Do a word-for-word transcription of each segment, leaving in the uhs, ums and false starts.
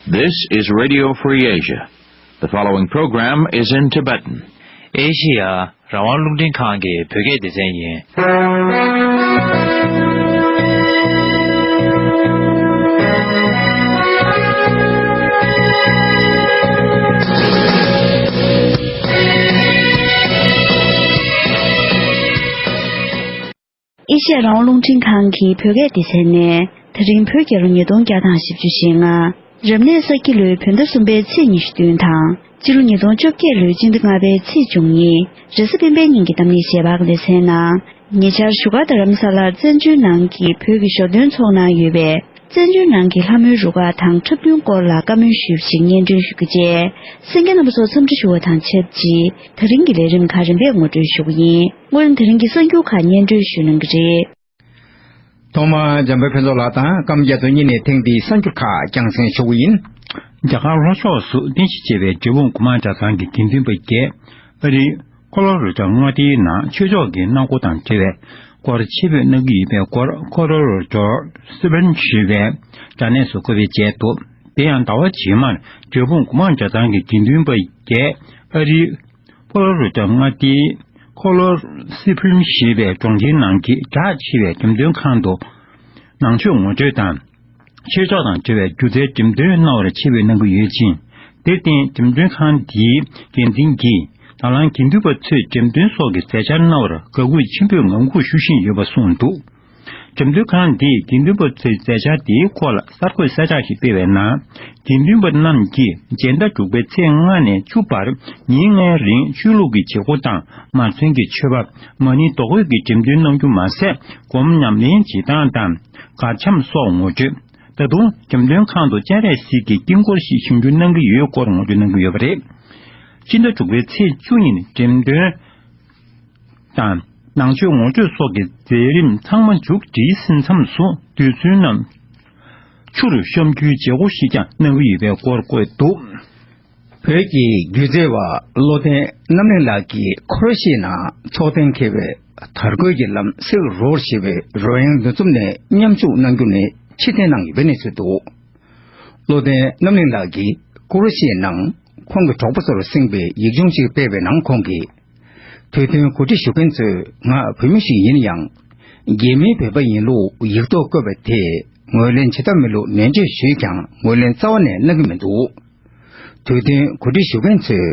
This is Radio Free Asia. The following program is in Tibetan. ཨེ་ཤི་ཡ་རང་དབང་རླུང་འཕྲིན་ཁང་གི་བོད་སྐད་སྡེ་ཚན་ཡིན། ཨེ་ཤི་ཡ་རང་དབང་རླུང་འཕྲིན་ཁང་གི་བོད་སྐད་སྡེ་ཚན་ནས་དེ་རིང་བོད་རྒྱལ་ལོ་ཉིས་སྟོང་བརྒྱ་དང་བཞི་བཅུ་ཞེ་ལྔ། རབ་གནས་ས་ཁྱི་ལོའི་བོད་ཟླ་གསུམ་པའི་ཚེས་ཉི་ཤུ་བདུན་དང་། སྤྱི་ལོ་ཉིས་སྟོང་བཅོ་བརྒྱད་ལོའི་སྤྱི་ཟླ་ལྔ་པའི་ཚེས་བཅུ་གཉིས། རེས་གཟའ་སྤེན་པའི་ཉིན་གྱི་གཏམ་ངན་ཞལ་པར་ལེ་ཚན་ནང་། ཉེ་ཆར་བཞུགས་སྒར་རྡ་རམ་ས་ལར་བཙན་བྱོལ་ནང་གི་བོད་ཀྱི་ཞོ་སྟོན་ཚོགས་གནང་ཡོད་པའི་བཙན་བྱོལ་ནང་གི་ལྷ་མོའི་རུ་ཁག་དང་འཁྲབ་སྟོན་སྐོར་ལ་བཀའ་མོལ་ཞུས་པ་ཞིག་སྙན་སྒྲོན་ཞུ་རྒྱུ་བཅས། གསན་མཁན་རྣམ་པ་ཚོ་འཚམས་འདྲི་ཞུ་བ་དང་ཆབས་ཅིག་དེ་རིང་གི་ལས་རིམ་ཁག་རིམ་པས་ངོ་སྤྲོད་ཞུ་གི་ཡིན། སྔོན་དེ་རིང་གི་གསར་འགྱུར་ཁག་སྙན་སྒྲོན་ཞུ་གནང་གི་རེད། ཐོག་མར་འཇམ་དཔལ་ཕུན་ཚོགས་ལགས་དང་ཀམ་རྒྱལ་ཚོ་གཉིས་ནས་ཐེངས་འདིའི་གསར་འགྱུར་ཁག་རྒྱང་སྲིང་ཞུ་གི་ཡིན། རྒྱ་གར་ལྷོ་ཕྱོགས་སུ་རྟེན་གཞི་བྱས་པའི་འབྲས་སྤུངས་གུ་མང་གྲྭ་ཚང་གི་དགེ་འདུན་པ་བརྒྱད་ཨ་རིའི་ཁོ་ལོ་རོ་ཌོ་མངའ་སྡེའི་ནང་ཆོས་ཕྱོགས་ཀྱི་གནང་སྒོ་དང་འབྲེལ་བའི་སྐོར་ཆེད་ཕེབས་གནང་གི་ཡོད་པའི་སྐོར་ཁོ་ལོ་རོ་ཌོ་སི་པན་ཞེས་པའི་དྲ་གནས་སུ་ཁོ་བོས་བྱས་འདུག་དེ་ཡང་ཟླ་བ་རྗེས་མར་འབྲས་སྤུངས་གུ་མང་གྲྭ་ཚང་གི་དགེ་འདུན་པ་བརྒྱད་ཨ་རིའི་ཕོ་ལོ་རི་ཊ་མངའ་སྡེའི་ཁོ་ལོ་སི་ཕིལ་ཞེས་པའི་གྲོང་ཁྱེར་ནང་གི་གྲགས་ཆེ་བའི་འགྲེམས་སྟོན་ཁང་དུ་ནང་ཆོས་ངོ་སྤྲོད་དང་། ཆོས་ཕྱོགས་དང་འབྲེལ་བའི་སྒྱུ་རྩལ་འགྲེམས་སྟོན་གནང་བར་ཆེད་ཕེབས་གནང་གི་ཡོད་ཅིང་། དེར་བརྟེན་འགྲེམས་སྟོན་ཁང་འདིའི་འགན་འཛིན་གྱིས་ད་ལམ་དགེ་འདུན་པ་ཚོས་འགྲེམས་སྟོན་སོགས་ཀྱི་མཛད་འཆར་གནང་བར་དགའ་གུས་ཆེན་པོས་ངང་སྒུག་ཞུ་བཞིན་ཡོད་པ་གསུངས་འདུག་འགྲེམས་སྟོན་ཁང་འདིས་དགེ་འདུན་པ་ཚོའི་མཛད་འཆར་དེའི་སྐོར་ལ་གསར་འགོད་གསལ་བསྒྲགས་ཤིག་སྤེལ་བའི་ནང་། དགེ་འདུན་པ་རྣམས་ཀྱིས་སྦྱིན་བདག་འབྲུག་པའི་ཚེས་ལྔ་ནས་བཅུ་བར་ཉིན་ལྔའི་རིང་ཆོས་ལུགས་ཀྱི་བྱེད་སྒོ་དང་མ་ཚན་གྱི་མཆོད་པ། མ་ཎི་རྡོ་བརྐོས་ཀྱི་འགྲེམས་སྟོན་གནང་རྒྱུ་མ་ཟད། སྒོམ་ཉམས་ལེན་བྱེད་སྟངས་དང་གར་འཆམ་སོགས་ངོ་སྤྲོད། ད་དུང་འགྲེམས་སྟོན་ཁང་དུ་སྤྱན་རས་གཟིགས་ཀྱི་དཀྱིལ་འཁོར་ཞིག་ཞིབ་འཇུག་གནང་གི་ཡོད་སྐོར་ངོ་སྤྲོད་གནང་གི་ཡོད་པ་རེད། སྤྱི་ཟླ་དྲུག་པའི་ཚེས་བཅུ་ཉིན་འགྲེམས་སྟོན་དང་ནང་ཆོས་ངོ་སྤྲོད་སོགས་ཀྱི་མཛད་རིམ་ཚང་མ་མཇུག་སྒྲིལ་ཟིན་མཚམས་སུ་དུས་ཚོད་རྣམས་ཆུ་རུ་གཤམ་རྒྱུའི་བྱེད་སྒོ་ཞིག་ཀྱང་གནང་གི་ཡོད་པའི་སྐོར་བཀོད་འདུག་བོད་ཀྱི་སྒྱུ་རྩལ་བ་བློ་ལྡན་རྣམ་གླིང་ལགས་ཀྱིས་ཁོ་ར་ཤི་ཡའི་ནང་འཚོ་རྟེན་འཁེལ་བའི་དར་གོས་ཀྱི་ལམ་སིལ་རོ་ཌི་ཞེས་པའི་རོལ་དབྱངས་འདུ་འཛོམས་ནས་མཉམ་ཞུགས་གནང་རྒྱུ་ནས་ཕྱིར་འཐེན་གནང་ཡོད་པའི་གནས་ཚུལ་འདུག་བློ་ལྡན་རྣམ་གླིང་ལགས་ཀྱིས་ཀུ་རུ་ཤི་ཡའི་ནང་ཁོང་གི་གྲོགས་པོ་ཚོར་གསན་པའི་ཡིག་ཆུང་ཞིག་སྤེལ་བའི་ནང་ཁོང་གིས། དུས་སྟོན་གོ་སྒྲིག་ཞུ་མཁན་ཚོས་ང་བོད་མི་ཞིག་ཡིན་ཡང་། རྒྱ་མིའི་བོད་པ་ཡིན་ལུགས་ཡིག་ཐོག་བཀོད་པ་དེས་ངོས་ལེན་བྱེད་ཐབས་མེད་ལུགས་ནན་བརྗོད་ཞུས་ཀྱང་ངོས་ལེན་རྩ་བ་ནས་གནང་གི་མི་འདུག་དུས་སྟོན་གོ་སྒྲིག་ཞུ་མཁན་ཚོས་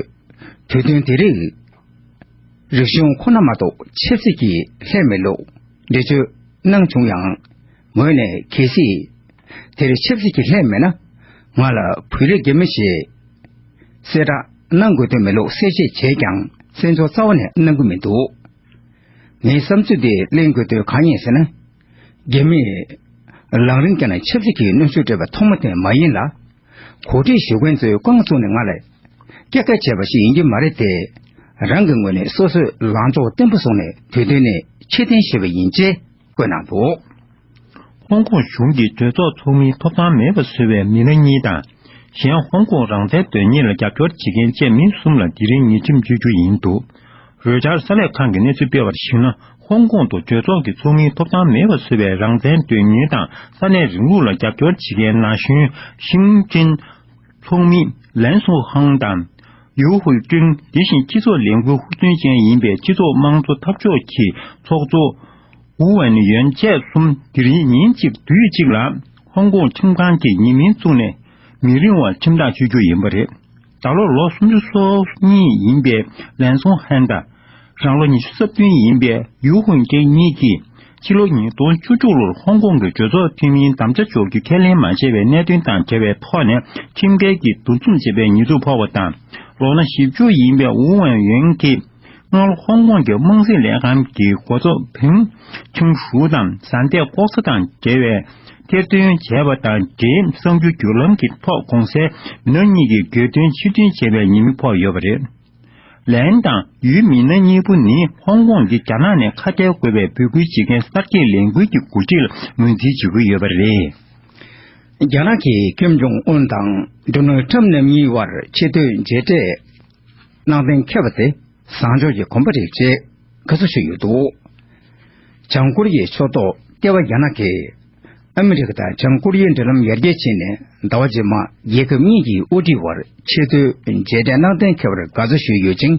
དུས་སྟོན་དེ་རིགས་རིག་གཞུང་ཁོ་ན་མ་གཏོགས་ཆབ་སྲིད་ཀྱི་ལྷད་མེད་ལུགས་འགྲེལ་བརྗོད་གནང་བྱུང་ཡང་། ངོས་ནས་གལ་སྲིད་དེར་ཆབ་སྲིད་ཀྱི་ལྷད་མེད་ན། ང་ལ་བོད་རིགས་རྒྱ་མི་ཞེས་གསལ་བསྒྲགས་གནང་དགོས་དོན་མེད་ལུགས་གསལ་བཤད་བྱས་ཀྱང་གསན་རྒྱུ་རྩ་བ་ནས་གནང་གི་མི་འདུག་ངའི་བསམ་ཚུལ་འདི་གླེང་དགོས་དོན་གང་ཡིན་ཟེར་ན། རྒྱ་མིས་ལང་རིང་བསྐྱངས་ནས་ཆབ་སྲིད་ཀྱི་གནོན་ཤུགས་སྤྲད་པ་ཐོག་མ་དེ་མ་ཡིན་ལ། གོ་སྒྲིག་ཞུ་མཁན་ཚོས་རྐང་བཙུགས་ནས་ང་ལ་སྐྱག་རྐྱག་བྱས་པ་ཞིག་ཡིན་གྱི་མ་རེད་དེ། རང་གི་ངོས་ནས་སོ་སོས་ལངས་ཕྱོགས་བརྟན་པོ་བཟུང་ནས་དུས་སྟོན་ནས་ཕྱིར་འཐེན་ཞུས་པ་ཡིན་ཅེས་བཀོད་གནང་འདུག་ཧོང་ཀོང་གཞུང་གིས་གྲོས་ཚོགས་ཚོགས་མིའི་ཐོབ་ཐང་མེད་པར་བཟོས་པའི་མི་སྣ་གཉིས་དང་། གཞན་ཧོང་ཀོང་རང་བཙན་དོན་གཉེར་ལ་རྒྱབ་སྐྱོར་བྱེད་མཁན་བཅས་མི་གསུམ་ལ་དེ་རིང་ཉེས་ཁྲིམས་གཅོད་རྒྱུ་ཡིན་འདུག་རོའི་ཊར་གསར་ལས་ཁང་གིས་གནས་ཚུལ་སྤེལ་བར་གཞིགས་ན། ཧོང་ཀོང་དུ་གྲོས་ཚོགས་ཀྱི་ཚོགས་མིའི་ཐོབ་ཐང་མེད་པར་བཟོས་པའི་རང་བཙན་དོན་གཉེར་དང་ས་གནས་རིང་ལུགས་ལ་རྒྱབ་སྐྱོར་བྱེད་མཁན་ན་གཞོན་ཤིང་ཅིན་ཚོགས་མི་ལན་སུའུ་ཧང་དང་། ཡུའུ་ཧུའུ་ཀྲིན། དེ་བཞིན་སྤྱི་ཚོགས་ལས་འགུལ་ཧུར་བརྩོན་ཅན་ཡིན་པའི་སྤྱི་ཚོགས་དམངས་གཙོ་འཐབ་ཕྱོགས་ཀྱི་ཚོགས་གཙོ་ཝུའུ་ཝན་ཡོན་བཅས་གསུམ་དེ་རིང་ཉིན་གཅིག་དུས་གཅིག་ལ་ཧོང་ཀོང་ཁྲིམས་ཁང་གིས་ཉེས་མིང་བཙུགས་ནས་མི་རིང་བར་ཁྲིམས་ཐག་གཅོད་རྒྱུ་ཡིན་པ་རེད། ད་ལོར་ལོ་སུམ་ཅུ་སོ་གཉིས་ཡིན་པའི་ལན་སུའུ་ཧན་དང་། རང་ལོ་ཉི་ཤུ་རྩ་བདུན་ཡིན་པའི་ཡུའུ་ཧུན་ཀྲེང་གཉིས་ཀྱིས་ཕྱི་ལོ་ཉིས་སྟོང་བཅུ་དྲུག་ལོར་ཧོང་ཀོང་གི་གྲོས་ཚོགས་འཐུས་མིའི་དམ་བཅའ་འཇོག་རྒྱུ་ཁས་ལེན་མ་བྱས་པའི་གནད་དོན་དང་འབྲེལ་བའི་ཐོག་ནས་ཁྲིམས་འགལ་གྱིས་འདུ་འཛོམས་བྱས་པའི་ཉེས་འཛུགས་ཕོག་པ་དང་། ལོ་ན་བཞི་བཅུ་ཡིན་པའི་ཝུའུ་ཝན་ཡོན་གྱིས་སྔར་ཧོང་ཀོང་གི་དམངས་སྲིད་ལས་ཁང་གི་འགོ་གཙོ་ཕེང་ཆིང་ཧྲུའུ་དང་བཟའ་ཟླས་ལྐོག་ཟ་དང་འབྲེལ་བའི་ཐེར་འདོན་བྱས་པ་དང་འབྲེལ་གསར་འགྱུར་བརྒྱུད་ལམ་གྱི་ཐོག་གོང་གསལ་མི་སྣ་གཉིས་ཀྱི་གྱོད་དོན་ཕྱིར་འདོན་བྱས་པའི་ཉེས་མིང་ཕོག་ཡོད་པ་རེད། ལན་དང་ཡུལ་མི་སྣ་གཉིས་པོ་ནི་ཧོང་ཀོང་གི་རྒྱ་ནག་ནས་ཁ་བྲལ་དགོས་པའི་འབོད་སྐུལ་བྱེད་མཁན་གསར་སྐྱེས་ལས་འགུལ་གྱི་འགོ་ཁྲིད་ལ་ངོས་འཛིན་བྱེད་ཀྱི་ཡོད་པ་རེད། རྒྱ་ནག་གིས་ཀིམ་ཇོང་ཨུན་དང་ཌོ་ནལ་ཁྲམ་རྣམ་གཉིས་དབར་ཆེ་བསྟོད་མཇལ་འཕྲད་གནང་གཏན་འཁེལ་བ་དེ་བཟང་ཕྱོགས་ཀྱི་གོམ་པ་རེད་ཅེས་དགའ་བསུ་ཞུས་ཡོད་འདུག་བྱང་ཀོ་རི་ཡའི་ཕྱོགས་གཏོགས་ལྟེ་བ་རྒྱ་ནག་གིས་ ཨ་མི་རི་ཀ་དང་བྱང་ཀོ་རི་ཡའི་འབྲེལ་ལམ་ཡར་རྒྱས་ཕྱིན་ནས་ཟླ་བ་རྗེས་མ་རྒྱལ་ཁབ་གཉིས་ཀྱི་དབུ་ཁྲིད་བར་ཆེས་མཐོའི་མཇལ་འཕྲད་གནང་གཏན་འཁེལ་བར་དགའ་བསུ་ཞུས་ཡོད་ཅིང་།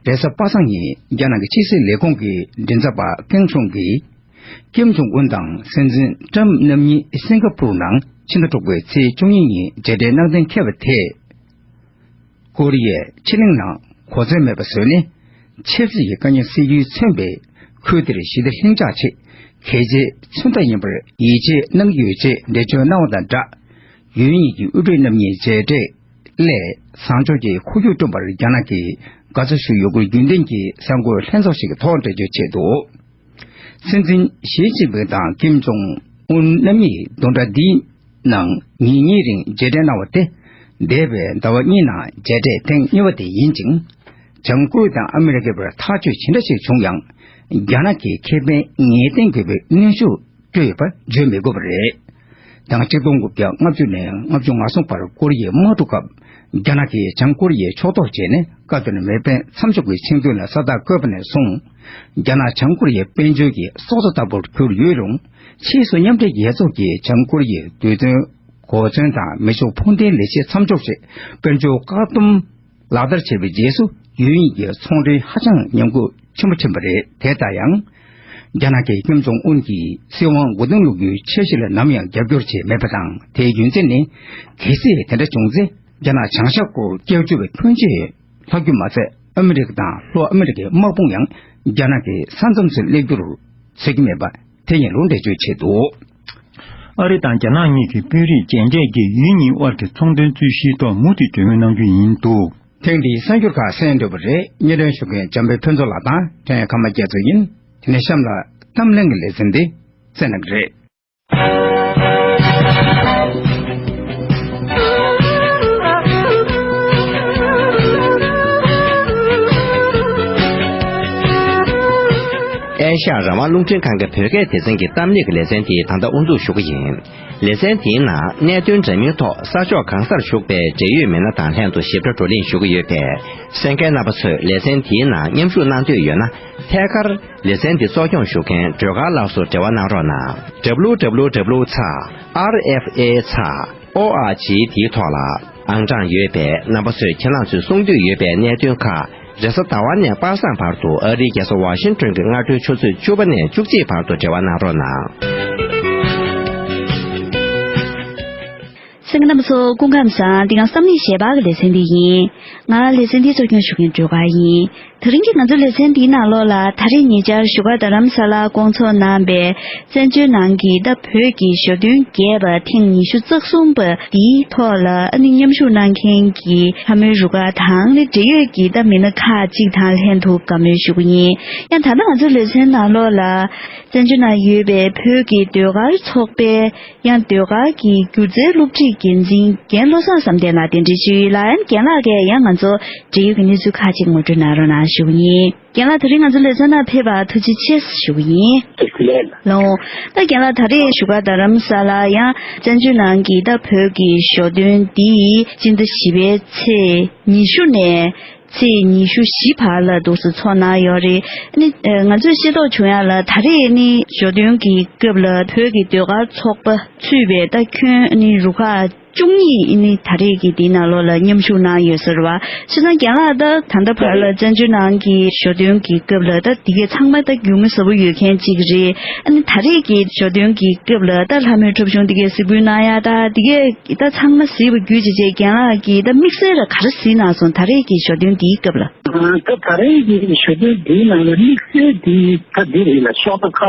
རེས་གཟའ་པ་སངས་ཉིན་རྒྱ་ནག་གི་ཕྱི་སྲིད་ལས་ཁུངས་ཀྱི་མགྲིན་ཚབ་པ་ཀེང་ཆུང་གིས། ཀིམ་ཇོང་ཨུན་དང་སྲིད་འཛིན་ཀྲམ་རྣམ་གཉིས་སིང་ག་པུར་ནང་ཕྱི་ཟླ་དྲུག་པའི་ཚེས་བཅུ་གཉིས་ཉིན་མཇལ་འཕྲད་གནང་གཏན་འཁེལ་བ་དེས། ཀོ་རི་ཡའི་ཕྱེད་གླིང་ནང་གོ་མཚོན་མེད་པ་བཟོས་ནས། ཆབ་སྲིད་ཀྱི་དཀའ་ངལ་སེལ་རྒྱུས་མཚོན་པའི་ཁུལ་དེར་ཞི་བདེ་ལྷིང་འཇགས་ཆེད་གལ་ཆེའི་མཚོན་རྟགས་ཡིན་པར་ཡིད་ཆེས་གནང་གི་ཡོད་ཅེས་འགྲེལ་བརྗོད་གནང་བ་དང་སྦྲགས། ཡུལ་གཉིས་ཀྱི་དབུ་ཁྲིད་རྣམ་གཉིས་མཇལ་འཕྲད་སླད་བཟང་ཕྱོགས་ཀྱི་ཁོར་ཡུག་བསྐྲུན་པར་རྒྱ་ནག་གིས་དགའ་བསུ་ཞུས་ཡོད་སྐོར་རྒྱུན་ལྡན་གྱི་གསར་འགོད་ལྷན་ཚོགས་ཤིག་གི་ཐོག་འགྲེལ་བརྗོད་བྱས་འདུག། སྲིད་འཛིན་ཞི་ཅིན་ཕིང་དང་ཀིམ་ཇོང་ཨུན་རྣམ་གཉིས་བདུན་ཕྲག་འདིའི་ནང་ཉིན་གཉིས་རིང་མཇལ་འཕྲད་གནང་བ་དེ། འདས་པའི་ཟླ་བ་གཉིས་ནང་མཇལ་འཕྲད་ཐེངས་གཉིས་པ་དེ་ཡིན་ཅིང་། བྱང་ཀོ་རི་དང་ཨ་མི་རི་ཀའི་བར་ཐག་གཅོད་ཇི་འདྲ་ཞིག་བྱུང་ཡང་། རྒྱ་ནག་གིས་ཁེ་ཕན་ངེས་གཏན་དགོས་པའི་གནོན་ཤུགས་སྤྲོད་ཡོད་པ་བརྗོད་མི་དགོས་པ་རེད། དང་གཅིག་སྟོང་དགུ་བརྒྱ་ལྔ་བཅུ་ནས་ལྔ་བཅུ་ང་གསུམ་བར་ཀོ་རི་ཡའི་དམག་འཁྲུག་སྐབས། རྒྱ་ནག་གིས་བྱང་ཀོ་རི་ཡའི་ཕྱོགས་གཏོགས་བྱས་ནས་བཀའ་བསྡུར་མེད་པའི་མཚམས་འཇོག་གི་ཆིངས་དོན་ལ་ས་རྟགས་བཀོད་པ་ནས་བཟུང་། རྒྱ་ནག་བྱང་ཀོ་རི་ཡའི་དཔལ་འབྱོར་གྱི་སྲོག་རྩ་ལྟ་བུར་གྱུར་ཡོད་རུང་། ཕྱིས་སུ་མཉམ་འབྲེལ་རྒྱལ་ཚོགས་ཀྱིས་བྱང་ཀོ་རི་ཡའི་རྡུལ་ཚོན་གོ་མཚོན་དང་མེ་ཤུགས་འཕུར་མདེལ་ལས་བྱེད་མཚམས་འཇོག་ཆེད་དཔལ་འབྱོར་བཀག་སྡོམ་ལག་བསྟར་བྱས་པའི་རྗེས་སུ། ཡུལ་གཉིས་ཀྱི་ཚོང་འབྲེལ་ཧ་ཅང་ཉམས་རྒུད་ཆེན་པོ་ཕྱིན་པ་རེད། དེ་ལྟ་ཡང་། རྒྱ་ནག་གི་ཀིམ་ཇོང་ཨུན་གྱིས་སྲིད་དབང་མགོ་རྟིང་སློག་རྒྱུའི་འཆར་གཞི་ལ་ནམ་ཡང་རྒྱབ་སྐྱོར་བྱས་མེད་པ་དང་། དེའི་རྒྱུ་མཚན་ནི། གལ་སྲིད་དེ་འདྲ་བྱུང་ཚེ། རྒྱ་ནག་བྱང་ཤར་སྐོར་སྐྱབས་བཅོལ་བའི་ཁྱོན་ཆེ་ལྷག་རྒྱུ་མ་ཚད། ཨ་མི་རི་ཀ་དང་ལྷོ་ཨ་མི་རི་ཀའི་དམག་དཔུང་ཡང་རྒྱ་ནག་གི་ས་མཚམས་སུ་སླེབས་རྒྱུར་བཟོད་ཀྱི་མེད་པ། དེ་ཡིན་ལུགས་འགྲེལ་བརྗོད་བྱས་འདུག། ཨ་རི་དང་རྒྱ་ནག་གཉིས་ཀྱི་དཔོན་རིགས་མཇལ་འཕྲད་ཀྱིས་ཡུལ་གཉིས་དབར་གྱི་ཚོང་དོན་རྩོད་གཞིའི་ཐོག་མུ་མཐུད་གྲོས་མོལ་གནང་རྒྱུ་ཡིན་འདུག། ཐེངས་འདིའི་གསར་འགྱུར་ཁག་གསན་འདོད་པ་རེད། སྙན་སྒྲོན་ཞུ་མཁན་འཇམ་དཔལ་ཕུན་ཚོགས་ལགས་དང་ཕྲན་ཁ་མ་རྒྱ་མཚོ་ཡིན། དེ་ནས་གཤམ་ལ་གཏམ་གླེང་གི་ལེ་ཚན་འདི་གསན་གནང་གི་རེད། ཨེ་ཤ་ཡ་རང་དབང་རླུང་འཕྲིན་ཁང་གི་བོད་སྐད་སྡེ་ཚན་གྱི་གཏམ་གླེང་གི་ལེ་ཚན་དེ་ད་ལྟ་དབུ་འཛུགས་ཞུ་གི་ཡིན། ལེ་ཚན་དེའི་ནང་གནད་དོན་འདྲ་མིན་ཐོག་ས་ཕྱོགས་གང་སར་བཞུགས་པའི་འབྲེལ་ཡོད་མི་སྣ་དང་ལྷན་དུ་ཞིབ་ཕྲ་བགྲོ་གླེང་ཞུ་གི་ཡོད་པས། གསན་མཁན་རྣམ་པ་ཚོས་ལེ་ཚན་དེའི་ནང་མཉམ་ཞུགས་གནང་འདོད་ཡོད་ན། ཐད་ཀར་ལེ་ཚན་འདི་གཙོ་སྐྱོང་ཞུ་མཁན་སྒྲོལ་དཀར་ལགས་སུ་འབྲེལ་བ་གནང་རོགས་གནང་། www ཚེག་RFA ཚེག་org དེའི་ཐོག་ལ་ཨང་གྲངས་ཡོད་པས། རྣམ་པ་ཚོས་ཁྱེད་རང་ཚོས་གསུང་འདོད་ཡོད་པའི་གནད་དོན་ཁག་རེས་གཟའ་ཟླ་བ་ནས་པ་སངས་བར་དུ་ཨ་རིའི་རྒྱལ་ས་ཝ་ཤིང་ཏོན་གྱི་སྔ་དྲོའི་ཆུ་ཚོད་བཅུ་པ་ནས་བཅུ་གཅིག་བར་དུ་འབྲེལ་བ་གནང་རོགས་གནང་། གསན་མཁན་རྣམ་པ་ཚོ་སྐུ་ཁམས་བཟང་། འདི་ག་བསམ་ཡས་གཞས་པ་གི་ལེ་ཚན་འདི་ཡིན། ང་ལེ་ཚན་འདི་གཙོ་སྐྱོང་ཞུ་མཁན་སྒྲོལ་དཀར་ཡིན། དེ་རིང་གི་ང་ཚོའི་ལེ་ཚན་འདིའི་ནང་ལོགས་ལ་ད་རེས་ཉེ་ཆར་བཞུགས་སྒར་རྡ་རམ་ས་ལར་བསྐོང་ཚོགས་གནང་པའི་བཙན་བྱོལ་ནང་གི་ད་བོད་ཀྱི་ཞོ་སྟོན་རྒྱས་པ་ཐེངས་ཉི་ཤུ་རྩ་གསུམ་པ་འདིའི་ཐོག་ལ་ཨ་ནི་མཉམ་ཞུགས་གནང་མཁན་གྱི་ལྷ་མོའི་རུ་ཁག་དང་ནི་འབྲེལ་ཡོད་ཀྱི་ད་མི་སྣ་ཁག་ཅིག་དང་ལྷན་དུ་བཀའ་མོལ་ཞུ་གི་ཡིན། ཡང་ད་ལྟ་ང་ཚོའི་ལེ་ཚན་ནང་ལོགས་ལ་བཙན་བྱོལ་ནང་ཡོད་པའི་བོད་ཀྱི་ཟློས་གར་ཚོགས་པའི་ཡང་ཟློས་གར་གྱི་སྒྱུ་རྩལ་སློབ་ཁྲིད་འགན་འཛིན་རྒན་བློ་བཟང་བསམ་གཏན་ལགས་གདན་འདྲེན་ཞུས་ཡོད་ལ། ཡང་རྒན་ལགས་ཀྱིས་ཡང་ང་ཚོ་འབྲེལ་ཡོད་ཀྱི་གནས་ཚུལ་ཁག་ཅིག་ངོ་སྤྲོད་གནང་རོགས་གནང་ཞུ་གི་ཡིན། རྒན་ལགས་ད་རིང་ང་ཚོ་ལེ་ཚན་ནང་ཕེབས་པར་ཐུགས་རྗེ་ཆེ་ཞུ་གི་ཡིན། ལགས་འོང་། ད་རྒན་ལགས་ད་རེས་བཞུགས་སྒར་རྡ་རམ་ས་ལ་ཡང་བཙན་བྱོལ་ནང་གི་ད་བོད་ཀྱི་ཞོ་སྟོན་འདི་སྤྱི་ཟླ་བཞི་པའི་ཚེས་ཉི་ཤུ་ནས་ཚེས་ཉི་ཤུ་བཞི་བར་ལ་འདུག་སེ་ཚོགས་གནང་ཡོད་རེད། ཨ་ནི་ང་ཚོས་ཤེས་རྟོགས་བྱུང་ཡ་ལ་ད་རེས་ནི་ཞོ་སྟོན་གྱི་སྐབས་ལ་བོད་ཀྱི་ཟློས་གར་ཚོགས་པ་ཚུད་པའི་ད་ཁྱོན་ནི་རུ་ཁག་བཅུ་གཉིས་ནི་ད་རེས་ཀྱི་འདི་ནང་ལོགས་ལ་མཉམ་ཞུགས་གནང་ཡོད་ཟེར་བ། བྱས་ཙང་རྒན་ལགས་ད་ད་ལྟ་བར་ལ་བཙན་བྱོལ་ནང་གི་ཞོ་སྟོན་གྱི་སྐབས་ལ་ད་འདི་གས་ཚང་མ་ད་རྒྱུས་མངའ་ཟབ་པོ་ཡོད་མཁན་གཅིག་རེད། ཨ་ནི་ད་རེས་ཀྱི་ཞོ་སྟོན་གྱི་སྐབས་ལ་ད་ལྷ་མོའི་འཁྲབ་གཞུང་འདི་གས་གཟིགས་འབུལ་གནང་ཡ་ད་འདི་གས་ད་ཚང་མ་གཟིགས་པ་བརྒྱུད་བྱས་རྗེས་རྒན་ལགས་ཀྱིས་ད་དམིགས་བསལ་ལ་ག་རེ་གཟིགས་གནང་སོང་། ད་རེས་ཀྱི་ཞོ་སྟོན་འདིའི་སྐབས་ལ། ད་ད་རེས་ཀྱི་ཞོ་སྟོན་འདིའི་ནང་ལ་དམིགས་བསལ་འདི་ད་འདི་རེད་ལ། ཤོག་ཁག་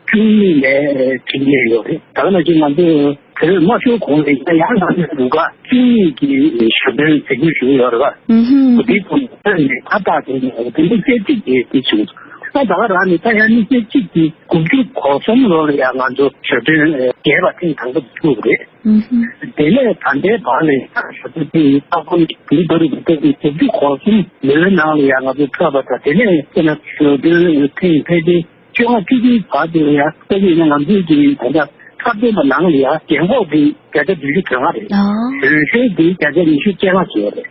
བཅུ་གཉིས་ནས་བྲིས་ནས་ཡོད་རེད། ད་ག་ནང་བཞིན་ང་ཚོས་དེར་མ་ཞུགས་གོང་ལ་ཡང་ཡང་ང་ཚོའི་རུ་ཁག་བཅུ་གཉིས་ཀྱི་ཞོ་སྟོན་གཟིགས་འབུལ་ཞུས་ཡོད་རེད་པ། ཨུ་ཧུམ། འདི་ཚོ་ནས་ད་ལྟ་དེ་ནས་དེ་དམིགས་བསལ་གཅིག་དེ་དེ་བྱུང་། ད་ད་ག་རང་ནས་ད་ཡང་དམིགས་བསལ་གཅིག་དེ་དགུ་བཅུ་གོ་གསུམ་ལོ་ལ་ཡང་ང་ཚོ་ཞོ་སྟོན་རྒྱས་པ་ཐེངས་དང་པོ་དེ་ཚུགས་རེད། ཨུ་ཧུམ། དེ་ནས་ད་ལྟའི་བར་ལ་ཡང་ཞོ་སྟོན་དེ་ཡི་ལྟ་སྐོར་འདི་ལྟ་བུ་དེ་དགུ་བཅུ་གོ་གསུམ་ལོའི་ནང་ལ་ཡང་ང་ཚོ་ཕེབས་པ་དང་། དེ་ནས་དཔེར་ན་ཞོ་སྟོན་ཐེངས་ཕལ་ཆེར་བཅོ་ལྔ་བཅུ་བདུན་བར་དུ་ཡང་ལྟ་གི་ཡིན་ན། ང་ཚོའི་གི་ད་ལྟ་འཁྲབ་སྟོན་པ་ནང་ལ་ཡང་རྒན་འཁོགས་དེ་བརྒྱ་ཆ་བདུན་ཅུ་དོན་ལྔ་རེད། ཨོ། རོལ་ཆས་དེ་བརྒྱ་ཆ་ཉི་ཤུ་རྩ་ལྔ་བྱས་རེད།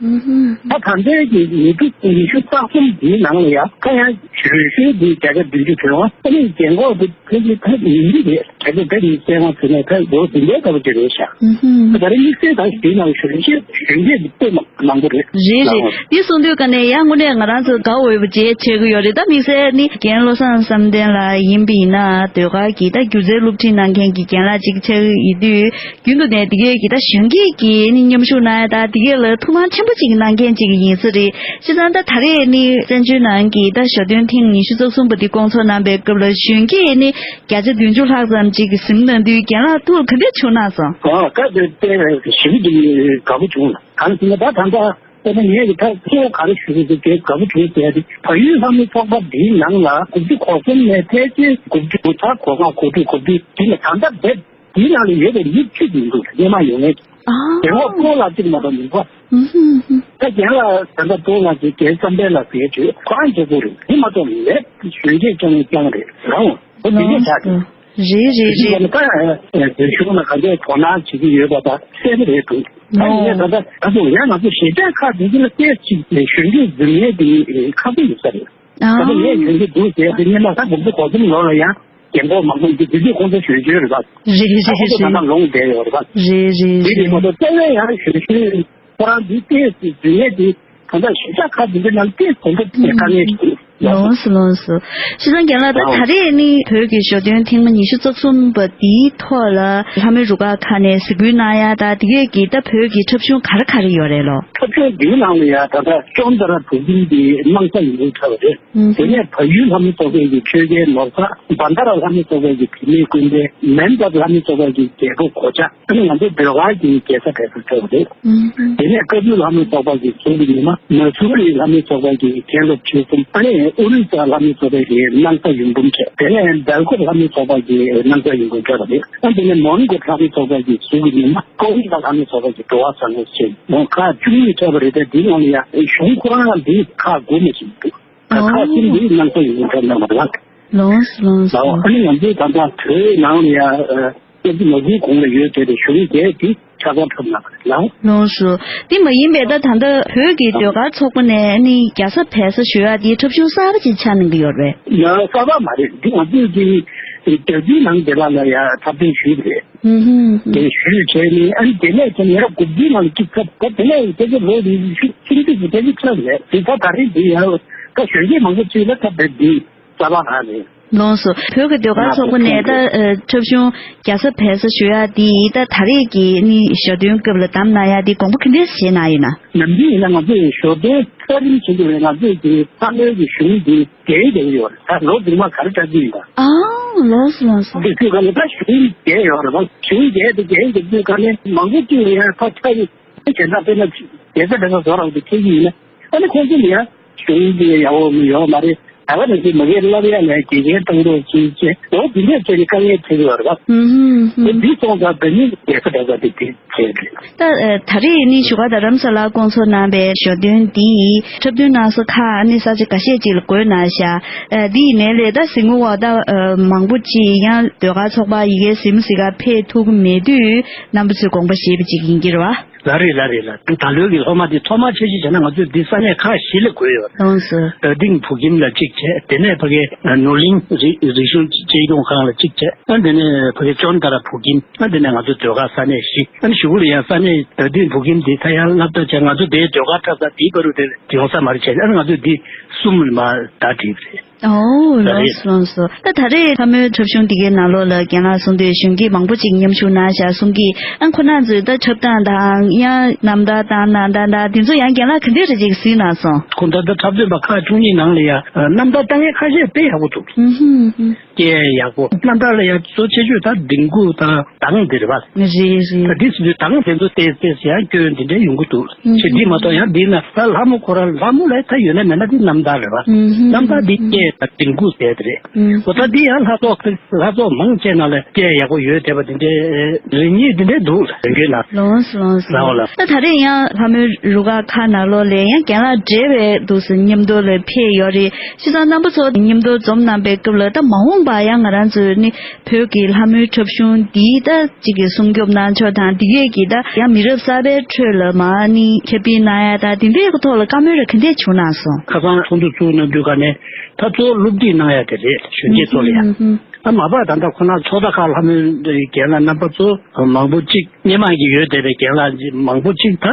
ཨུ་ཧུམ། ད་ད་ལྟའི་གི་ཉི་ཤུ་ཉི་ཤུ་རྩ་གསུམ་དེའི་ནང་ལ་ཡང་ད་ཡང་རོལ་ཆས་དེ་བརྒྱ་ཆ་བདུན་ཅུ་དོན་ལྔ། ཨ་ནི་རྒན་འཁོགས་དེ་ཕལ་ཆེར་ད་ཉིན་རེ་རེད། ད་ལྟ་ད་ནི་བཙན་དབང་ཟེར་ནས་ད་ལོ་བདུན་པའི་སྐབས་དེ་རེད་ཤག་ཨུ་ཧུམ། ད་རེས་དམིགས་བསལ་ད་དེའི་ནང་གཞོན་སྐྱེས་གཞོན་སྐྱེས་ཀྱི་དཔེ་མང་པོ་རེད། རེད་རེད། འདི་གསུང་དུས་ཀ་ནས་ཡང་དངོས་གནས་ང་རང་ཚོ་དགའ་འོས་པ་ཅིག་ཆགས་ཀྱི་ཡོད་རེད། ད་དམིགས་བསལ་ནི་རྒན་བློ་བཟང་བསམ་གཏན་ལགས་ཡིན་པ་ཡིན་ན་ཟློས་གར་གྱི་ད་སྒྱུ་རྩལ་སློབ་ཁྲིད་གནང་མཁན་གྱི་རྒན་ལགས་ཅིག་ཆགས་ཀྱི་ཡོད་དུས། རྒྱུན་དུ་ནས་འདི་གའི་གི་ད་གཞོན་སྐྱེས་ཀྱི་ནི་མཉམ་ཞུགས་གནང་ཡ་ད་འདི་གའི་ལ་ཐུགས་སྣང་ཆེན་པོ་ཅིག་གནང་མཁན་ཅིག་ཡིན་ས་རེད། བྱས་ཙང་ད་ད་རེས་ནི་བཙན་བྱོལ་ནང་གི་ད་ཞོ་སྟོན་ཐེངས་ཉི་ཤུ་རྩ་གསུམ་པ་འདི་སྐོང་ཚོགས་གནང་པའི་སྐབས་ལ་གཞོན་སྐྱེས་ནི་བརྒྱ་ཆ་བདུན་ཅུ་ལྷག་ཙམ་ཅིག་གིས་གཟིགས་གནང་དུས་རྒན་ལགས་ཐུགས་ལ་ག་འདྲ་བྱུང་གནང་སོང་། ཨ་ད་དེ་དཔེ་ཞེ་པོ་ཅིག་དགའ་པོ་བྱུང་། གང་ཟེར་ན་ད་ད་ལྟ་དཔེར་ན་ངས་ཀྱི་ད་གཙོ་བོ་ག་རེ་ཞུ་དགོས་ཟེར་དེ་དགའ་པོ་བྱུང་ཟེར་ཡ་དེ་བལ་ཡུལ་ལྷ་མོའི་ཚོགས་པ་འདིའི་ནང་ལ་དགུ་བཅུ་གོ་གསུམ་ནས་ཕལ་ཆེར་དགུ་བཅུ་གོ་གོ་ལྔ་གོ་དྲུག་གོ་བདུན་འདི་ལ་ད་ལྟ་བེད། དེའི་ནང་ལ་ཡོད་པའི་མི་བཅུ་ཡིན་འདུག་སྔོན་མ་ཡོད་མཁན། དེ་འོག་ཏོ་ལ་གཅིག་མ་གཏོགས་མིན་པ། ད་རྒན་ལགས་ད་ལྟ་ཏོ་ལ་གཅིག་རྒན་བསམ་འཕེལ་ལགས་ཟེར་དུས་ཁོ་རང་གཅིག་པོ་རེད། དེ་མ་གཏོགས་ལས་གཞོན་སྐྱེས་རྐྱང་རྐྱང་རེད་རང་། ཨོ་དེ་འདྲས་ཆགས་འདུག་རེད་རེད་རེད། ད་བོད་གཞུང་ལ་ག་འདྲས་དོ་སྣང་བྱེད་ཀྱི་ཡོད་པ་ད་གསལ་པོ་རེད་འདུག་ད་ཡིན་ནའི་ད་ལྟ་ད་དུང་ཡང་ང་ཚོ་གཞིས་ཆགས་ཁག་དེ་ཚོ་ལ་ཏོག་ཙམ་གཞོན་སྐྱེས་འཛུལ་ཡས་དེ་ཁག་པོ་ཡོད་ས་རེད། ད་ལྟ་ངས་གཞོན་སྐྱེས་འདུག་ཟེར་དེ་སྔོན་མ་ད་དགུ་བཅུ་གོ་གསུམ་ལོ་ལ་ཡང་རྒན་གོག་མང་པོ་འདུག་དེ་དུས་ཁོང་ཚོ་གཞོན་གཞོན་རེད་པ། རེད་རེད་ད་ཁོང་ཚོ་ད་རེད། ལྟ་ལོངས་བསྡད་ཡོད་རེད་པ། རེད་རེད་དེ་རེད་མ་རེད། གཏོགས་དཔེ་ཡང་གཞོན་གཞོན་ཁོ་རང་འདི་ཏོག་ཙམ་འཛུལ་ཡས་དེ་ད་ལྟ་གཞིས་ཆགས་ཁག་འདི་འདྲ་ནང་ཏོག་ཙམ་དེ་འདྲ་དཀའ་ངལ་ཞིག་འདུག་ལོངས་སུ་ལོངས་སུ། བྱས་ཙང་རྒན་ལགས་ད་ད་རེས་ནི་བོད་ཀྱི་ཞོ་སྟོན་ཐེངས་མ་ཉི་ཤུ་རྩ་གསུམ་པ་འདིའི་ཐོག་ལ་ལྷ་མོའི་རུ་ཁག་ཁག་ནས་གཟིགས་འབུལ་གནང་ཡ་ད་དེ་གས་ཀྱི་ད་བོད་ཀྱི་འཁྲབ་གཞུང་ག་རེ་ག་རེ་ཡོད་རེད་ལོ། འཁྲབ་གཞུང་འདིའི་ནང་ལ་ཡ་ད་ལྟ་ཅོན་ཏ་ར་བུ་ཀིམ་གྱི་སྣང་ས་ཡོད་རེད་འཁྲབ་པ་རེད། དེ་ནས་བལ་ཡུལ་ལྷ་མོ་ཚོགས་པའི་གི་ཆོས་རྒྱལ་ནོར་བཟང་། བྷན་དྷ་ར་ལྷ་མོ་ཚོགས་པའི་གི་བུད་མེད་སྐུ་ལྡན། མན་དྷ་ལྷ་མོ་ཚོགས་པའི་གི་རྒྱལ་པོ་གོ་ཆ། ཨ་ནི་ང་ཚོ་ཟློས་གར་གྱི་རྒྱལ་ས་གྲས་སུ་འཁྲབ་པ་རེད། དེ་ནས་ཀ་ཇུ་ལྷ་མོ་ཚོགས་པ་གི་གཟུགས་ཀྱི་ཉི་མ། མ་སུ་རི་ལྷ་མོ་ཚོགས་པ་གི་མཁན་སློབ་ཆོས་གསུམ། ཨ་ནི་ཨོ་རི་ས་ལྷ་མོ་ཚོགས་པའི་གི་སྣང་ས་ཡུམ་བུམ་འཁྲབ། དེ་ནས་སྦེལ་ཀོབ་ལྷ་མོ་ཚོགས་པ་གི་སྣང་ས་ཡུམ་བུམ་འཁྲབ་པ་རེད། ཨ་དེ་ནས་མོན་གྷོ་ལྷ་མོ་ཚོགས་པ་གི་གཟུགས་ཀྱི་ཉི་མ། ཀོ་ཝི་ད་ལྷ་མོ་ཚོགས་པ་གི་འགྲོ་བ་བཟང་པོ་ཞེས་མོ་ཁག་བཅུ་གཉིས་འཁྲབ་པ་རེད། དེ་འདིའི་ནང་ལ་ཡ་གཞུང་ཁོ་རང་ལ་འདི་ཁག་དགུ་ནས་བཞི་འདུག་ད་ཁག་གསུམ་འདི་སྣང་ས་ཡུམ་བུམ་འཁྲབ་གནང་བ་རེད། ལོངས་སུ་ལོངས་ལའོ། སུ། ཨ་ནི་ང་ཚོའི་ད་ལྟ་བོད་ནང་ལ་ཡ་སྐྱབས་རྗེ་མ་གུའི་གོང་ལ་ཡོད་བསྡད་པའི་གཞུང་བརྒྱད་འདི་ཆ་ཚང་འཁྲབ་གནང་བ་རེད་ལའོ། ལོངས་སུ། འདི་མ་ཡིན་པའི་ད་ད་ལྟ་བོད་ཀྱི་ཟློས་གར་ཚོགས་པ་ནས་ནི་རྒྱལ་ས་བལ་ས་ཞུ་ཡག་འདི་འཁྲབ་གཞུང་གསར་པ་ཅིག་ཆགས་གནང་གི་ཡོད་རེད། ཡ་གསར་པ་མ་རེད། འདི་ང་ཚོས་ཀྱི་རྒྱལ་སྤྱིའི་ནང་དེ་ལ་ལ་ཡ་འཁྲབ་སྟོན་ཞུས་པ་རེད། ཧུམ་ཧུམ་ཧུམ། དེ་ཞུས་བྱས་ནི་ཨ་ནི་དེ་ནས་ཀྱང་ཡར་དགུ་བཅུའི་ནང་ལ་གཅིག་འཁྲབ། ད་དེ་ནས་དེ་ཚོ་ལོ་རེ་རེ་བཞིན་ཆུང་དུས་ཀྱི་དེ་ཚོ་འཁྲབ་རེད། དེ་ད་ད་རེས་འདི་ཡ་ད་གཞོན་སྐྱེས་མང་པོ་ཅིག་ལ་ད་བོད་འདི་གསར་པ་རང་རེད། ལོངས་སུ། བོད་ཀྱི་ཟློས་གར་ཚོགས་པ་ནས་ད་ཨ་འཁྲབ་གཞུང་རྒྱལ་ས་བལ་ས་ཞུ་ཡག་འདི་ད་ད་རེས་ཀྱི་ནི་ཞོ་སྟོན་སྐབས་ལ་བདམས་གནང་ཡག་འདི་དགོངས་པ་ག་འདྲས་བཞེས་གནང་ཡོད་ན། ནམ་རྒྱུན་ཡིན་ན་ང་ཚོས་ཞོ་སྟོན་ཚད་རིམ་བྱེད་དགོས་པའི་ང་ཚོས་ཀྱི་བསམ་བློའི་གི་གཞུང་འདི་རྒྱས་རྒྱས་ཡོད་རེད། ད་ལོ་རྫུན་མ་ག་རེ་བཀྲ་རྒྱུ་ཡིན་པ། ཨ་ལོངས་སུ་ལོངས་སུ། དེ་དུས་ག་ལ་ད་གཞུང་རྒྱས་ཡོད་རེད་པ། གཞུང་རྒྱས་དེ་རྒྱས་ཡོད་དུས་ག་ལ་མང་པོ་ཅིག་ལ་ཡང་ད་ཆ་ཡི་དེ་བྱས་ན་དཔེར་ན་རྒྱལ་ས་བལ་ས་བཟོ་རག་དེ་ཁྱེད་ཀྱི་ཡིན་ན་ཨ་ནི་ཁོང་ཚོ་ལ་ཡང་གཞུང་འདི་ཡག་པོ་མི་ཡོད་མ་རེད། ད་ག་ནང་བཞིན་མ་གིར་སློབ་ཡ་ལ་དགེ་རྒན་བཏང་རོགས་ཞེས་བྱས་ལོ་འདི་འདྲས་བྱས་ནས་དཀའ་ངལ་འཕྲད་ཀྱི་ཡོད་རེད་པ། ཧུམ་ཧུམ་ཧུམ། དེ་འདི་སོང་ཙང་ད་ནི་རྒྱལ་ས་བལ་ས་དེ་དེ་བྱས་རེད། ད་ཨ་ད་རེས་ནི་བཞུགས་སྒར་རྡ་རམ་ས་ལར་སྐོང་ཚོགས་གནང་བའི་ཞོ་སྟོན་འདི་འཁྲབ་སྟོན་གནང་ས་ཁག་ནི་ས་ཆ་འགའ་ཤས་ཅིག་ལ་བགོས་གནང་ཤག་ཨ་འདི་ཡིན་ནའི་ལས་ད་གཟིགས་མོ་བ་ད་ཨ་མང་པོ་ཅིག་ཡང་ཟློས་གར་ཚོགས་པ་ཡི་གེ་གཟིགས་མོ་གཟིགས་གར་ཕེབས་ཐུབ་ཀྱི་མེད་དུས་རྣམ་པ་ཚོས་དགོངས་པ་བཞེས་པ་ཅིག་ཡིན་གྱི་རེད་བ། ལགས་རེད་ལགས་རེད་ལགས། ད་ལོའི་གི་སློབ་མ་འདི་ཐོག་མར་ཆ་ཤས་བྱས་ན་ང་ཚོས་འདི་ས་གནས་ཁག་བཞི་ལ་བགོས་ཡོད། ལགས་སོ། རྡ་སྟེང་བོད་ཁྱིམ་ལ་གཅིག་བྱས། དེ་ནས་ཕ་གི་ནོར་གླིང་རི་རིག་གཞུང་གཅེས་སྐྱོང་ཁང་ལ་གཅིག་བྱས། ཨ་དེ་ནས་ཕ་གི་ཅོན་ཏ་ར་བོད་ཁྱིམ། ཨ་དེ་ནས་ང་ཚོ་ཟློས་གར་ས་གནས་བཞི། ཨ་ནི་གཞུག་གུ་ལ་ཡང་ས་གནས་རྡ་སྟེང་བོད་ཁྱིམ་འདི་ད་ཡང་སློབ་གྲྭ་བྱས། ང་ཚོ་དེའི་ཟློས་གར་འཁྲབ་ས་དེའི་བར་དུ་དེ་ཡོང་ས་མ་རེད་བྱས། ཨ་ནི་ང་ཚོས་འདི་གསུམ་ལ་མར་ཟླ་བསྒྲིལ་རེད། ཨོ་ལགས་ལོངས་སུ་ལོངས་སུ། ད་ད་རེས་ལྷ་མོའི་འཁྲབ་གཞུང་འདི་གའི་ནང་ལོགས་ལ་རྒན་ལགས་གསུང་དུས་གཞོན་སྐྱེས་མང་པོ་ཅིག་མཉམ་ཞུགས་གནང་བཞག་གསུང་གི། ཨ་ཁོ་རང་ཚོས་ད་འཁྲབ་སྟངས་དང་ཡང་རྣམ་ཐར་བཏང་གནང་སྟངས་དང་དེ་ཚོ་ཡང་རྒན་ལགས་ག་འདྲས་རེ་ཅིག་གཟིགས་གནང་སོང་། ཁོང་ད་ལྟ་འཁྲབ་སྟོན་པ་ཁག་བཅུ་གཉིས་ནང་ལ་ཡ་རྣམ་ཐར་བཏང་མཁན་ཁ་ཤས་དཔེ་ཡག་པོ་འདུག་ཧུམ་ཧུམ་ཧུམ། སྐད་ཡག་པོ། རྣམ་ཐར་ལ་ཡང་གཙོ་ཆེ་ཤོས་ད་ལྡིང་གུ་དང་གདངས་འདི་རེད་པ། རེད་རེད། ད་འདི་སུ་གདངས་དེ་ཚོ་ཏོག་ཙམ་ཡང་སྐྱོན་འདི་འདྲ་ཡོང་གི་འདུག་ཨུ་ཧུ། ཞེས་འདི་མ་གཏོགས་ཡང་འདི་ན་ད་ལྷ་མོ་ཁོ་རང་ལྷ་མོ་ལ་ད་ཡོད་ན་མེད་ན་འདི་རྣམ་ཐར་རེད་པ། ཨུ་ཧུ། རྣམ་ཐར་འདི་སྐད་དང་ལྡིང་གུ་ཟེར་དེ་རེད། ཨུ་ཧུ། འོ་ད་འདི་ཡང་ལྷ་ཚོགས་ལྷ་ཚོགས་མང་ཆེ་ནང་ལ་སྐད་ཡག་པོ་ཡོད་བསྡད་པ་འདི་འདྲའི་རེ་སྙེག་འདི་འདྲའི་འདུག་རེ་འགའི་ནང་། ལགས་སོ་ལགས་སོ། ལགས་འོ་ལགས། ད་ད་རེས་ཡང་ལྷ་མོའི་རུ་ཁག་ཁག་ནང་ལོགས་ལ་ཡང་རྒན་ལགས་འབྲེལ་བའི་འདུག་སེ་མཉམ་དུ་ལ་ཕེབས་ཡོད་རེད། བྱས་ཙང་རྣམ་པ་ཚོ་མཉམ་དུ་འཛོམས་གནང་པའི་སྐབས་ལ་ད་མ་འོངས་པ་ཡང་ང་རང་ཚོའི་ནི་བོད་ཀྱི་ལྷ་མོའི་འཁྲབ་གཞུང་འདི་ད་གཅིག་གི་སྲུང་སྐྱོབ་གནང་ཕྱོགས་དང་འདི་གས་ཀྱི་ད་ཡང་མི་རབས་གསར་པའི་ཁྲོད་ལ་མ་ནི་ཁྱབ་སྤེལ་གནང་ཡ་ད་འདི་འདྲའི་གི་ཐོག་ལ་བཀའ་མོལ་རེ་ག་འདྲས་བྱུང་གནང་སོང་། ཁ་སང་ཚོགས་འདུ་ཚུགས་གནང་དུས་ག་ནས་ད་གཙོ་བོ་སློབ་ཁྲིད་གནང་ཡ་དེ་རེད། གཞོན་སྐྱེས་ཚོ་ལ་ཡ། ཧུམ་ཧུམ། ད་མ་པ་ད་ལྟ་ཁོ་ན་ཕྱོགས་མཐའ་ཁག་ལྷ་མོའི་རྒན་ལགས་རྣམ་པ་ཚོ་མང་པོ་གཅིག་སྔོན་མ་གི་ཡོད་བསྡད་པའི་རྒན་ལགས་མང་པོ་གཅིག་ད་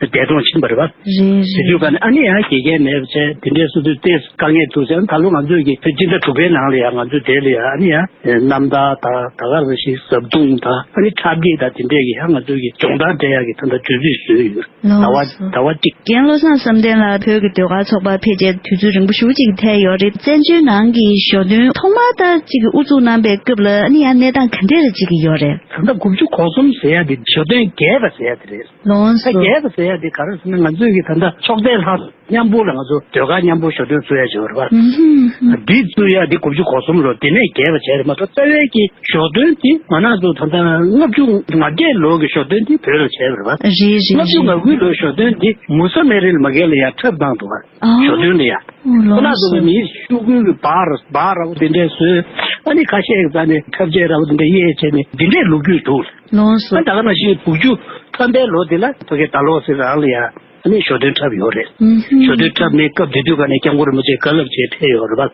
འདས་གྲོངས་ཕྱིན་པ་རེད་པ། རེད། དེ་རེད། དུས་ག་ནས་ཨ་ནི་ཡང་དགེ་རྒན་མེད་པ་བྱས་དེ་འདྲའི་སོ་སོའི་ཏེས་དཀའ་ངལ་འདུག་ཟེར། ད་ལོ་ང་ཚོས་ཀྱི་སྤྱི་ཟླ་དྲུག་པའི་ནང་ལ་ཡང་ང་ཚོས་དེ་ལ་ཡང་ཨ་ནི་ཡང་རྣམ་ཐར་དང་ད་ག་རེ་ཞིག་ཟབ་སྡུང་དང་ཨ་ནི་འཁྲབ་སྐྱིད་དང་དེ་འདྲས་ཀྱི་ཡང་ང་ཚོས་ཀྱི་སྦྱོང་བརྡར་སྤྲད་ཡག་གི་ད་ལྟ་དུས་ཚོད་བཟོས་ཡོད། ལགས་ཟླ་བ་སོ། ཟླ་བ་གཅིག་རྒན་བློ་བཟང་བསམ་གཏན་ལགས་བོད་ཀྱི་ཟློས་གར་ཚོགས་པར་ཕེབས་རྗེས་དུས་ཚོད་རིང་པོ་ཞེ་པོ་ཅིག་ཐལ་ཡོད་རེད། བཙན་བྱོལ་ནང་གི་ཞོ་སྟོན་ཐོག་མར་ད་ཅིག་གི་དབུ་འཛུགས་གནང་པའི་སྐབས་ལ་ཨ་ནི་ཡང་གནས་སྟངས་ག་འདྲས་ཅིག་གི་ཡོད་རེད། ད་ལྟ་དགུ་བཅུ་གོ་གསུམ་ཟེར་ཡ་དེ་ཞོ་སྟོན་རྒྱས་པ་ཟེར་ཡ་དེ་རེད། ལགས་ད་སོ། རྒྱས་པ་ཟེར་ཡ་དེ་ག་རེ་ཟེར་ན་ང་ཚོས་ཀྱི་ད་ལྟ་ཕྱོགས་མཐའི་ལྷ་མཉམ་པོ་ལ་ང་ཚོ་ཟློས་གར་མཉམ་པོ་ཞོ་སྟོན་བཙུགས་ཡ་ཅིག་ཡོད་རེད་པ། ཨུ་ཧུམ་ཧུམ། འདི་བཙུགས་ཡ་འདི་དགུ་བཅུ་གོ་གསུམ་ལོ་དེ་ནས་རྒྱས་པ་བྱས་རེད་མ་གཏོགས་རྩ་བའི་གི་ཞོ་སྟོན་འདི་ང་རང་ཚོ་ད་ལྟ་ལྔ་བཅུ་ང་བརྒྱད་ལོ་གི་ཞོ་སྟོན་འདི་བོད་ལ་བྱས་པ་རེད་པ། རེད་རེད། ལྔ་བཅུ་རེད། ང་དགུའི་ལོའི་ཞོ་སྟོན་འདི་མུ་ས་མེ་རི་ལ་མ་གེ་ལ་ཡ་འཁྲབ་བཏང་འདུག་པ། ཨ། ཞོ་སྟོན་ལ་ཡ། ཨོ་ཁོ་ན་ལགས་ཚོ་གི་སོ། མིའི་ཤོག་གུའི་གི་བར་བར་ར་བོ་དེ་འདྲས་བཟོས། ཨ་ནི་ཁ་ཤས་ཀྱི་རྩ་ནས་འཁྲབ་ཆས་ར་བོ་དེ་འདྲས་གཡས་བྱས་ནས་འདི་འདྲས་ལོ་རྒྱུས་འདུག་ལགས་སོ། ཨ་ད་ག་ནང་བཞིན་དགུ་བཅུ་ཐམ་པའི་ལོ་དེ་ལ་ཕ་གི་ད་ལོ་ཟེར་རང་ལ་ཡ། ཨ་ནི་ཞོ་སྟོན་འཁྲབ་ཡོད་རེད། ཨུ་ཧུམ། ཞོ་སྟོན་འཁྲབ་ནས་སྐབས་དེ་དུས་ག་ནས་སྐྱབས་མགོན་རིན་པོ་ཆེ་བཀའ་སློབ་བྱས་ཕེབས་ཡོད་རེད་པ། ཨུ་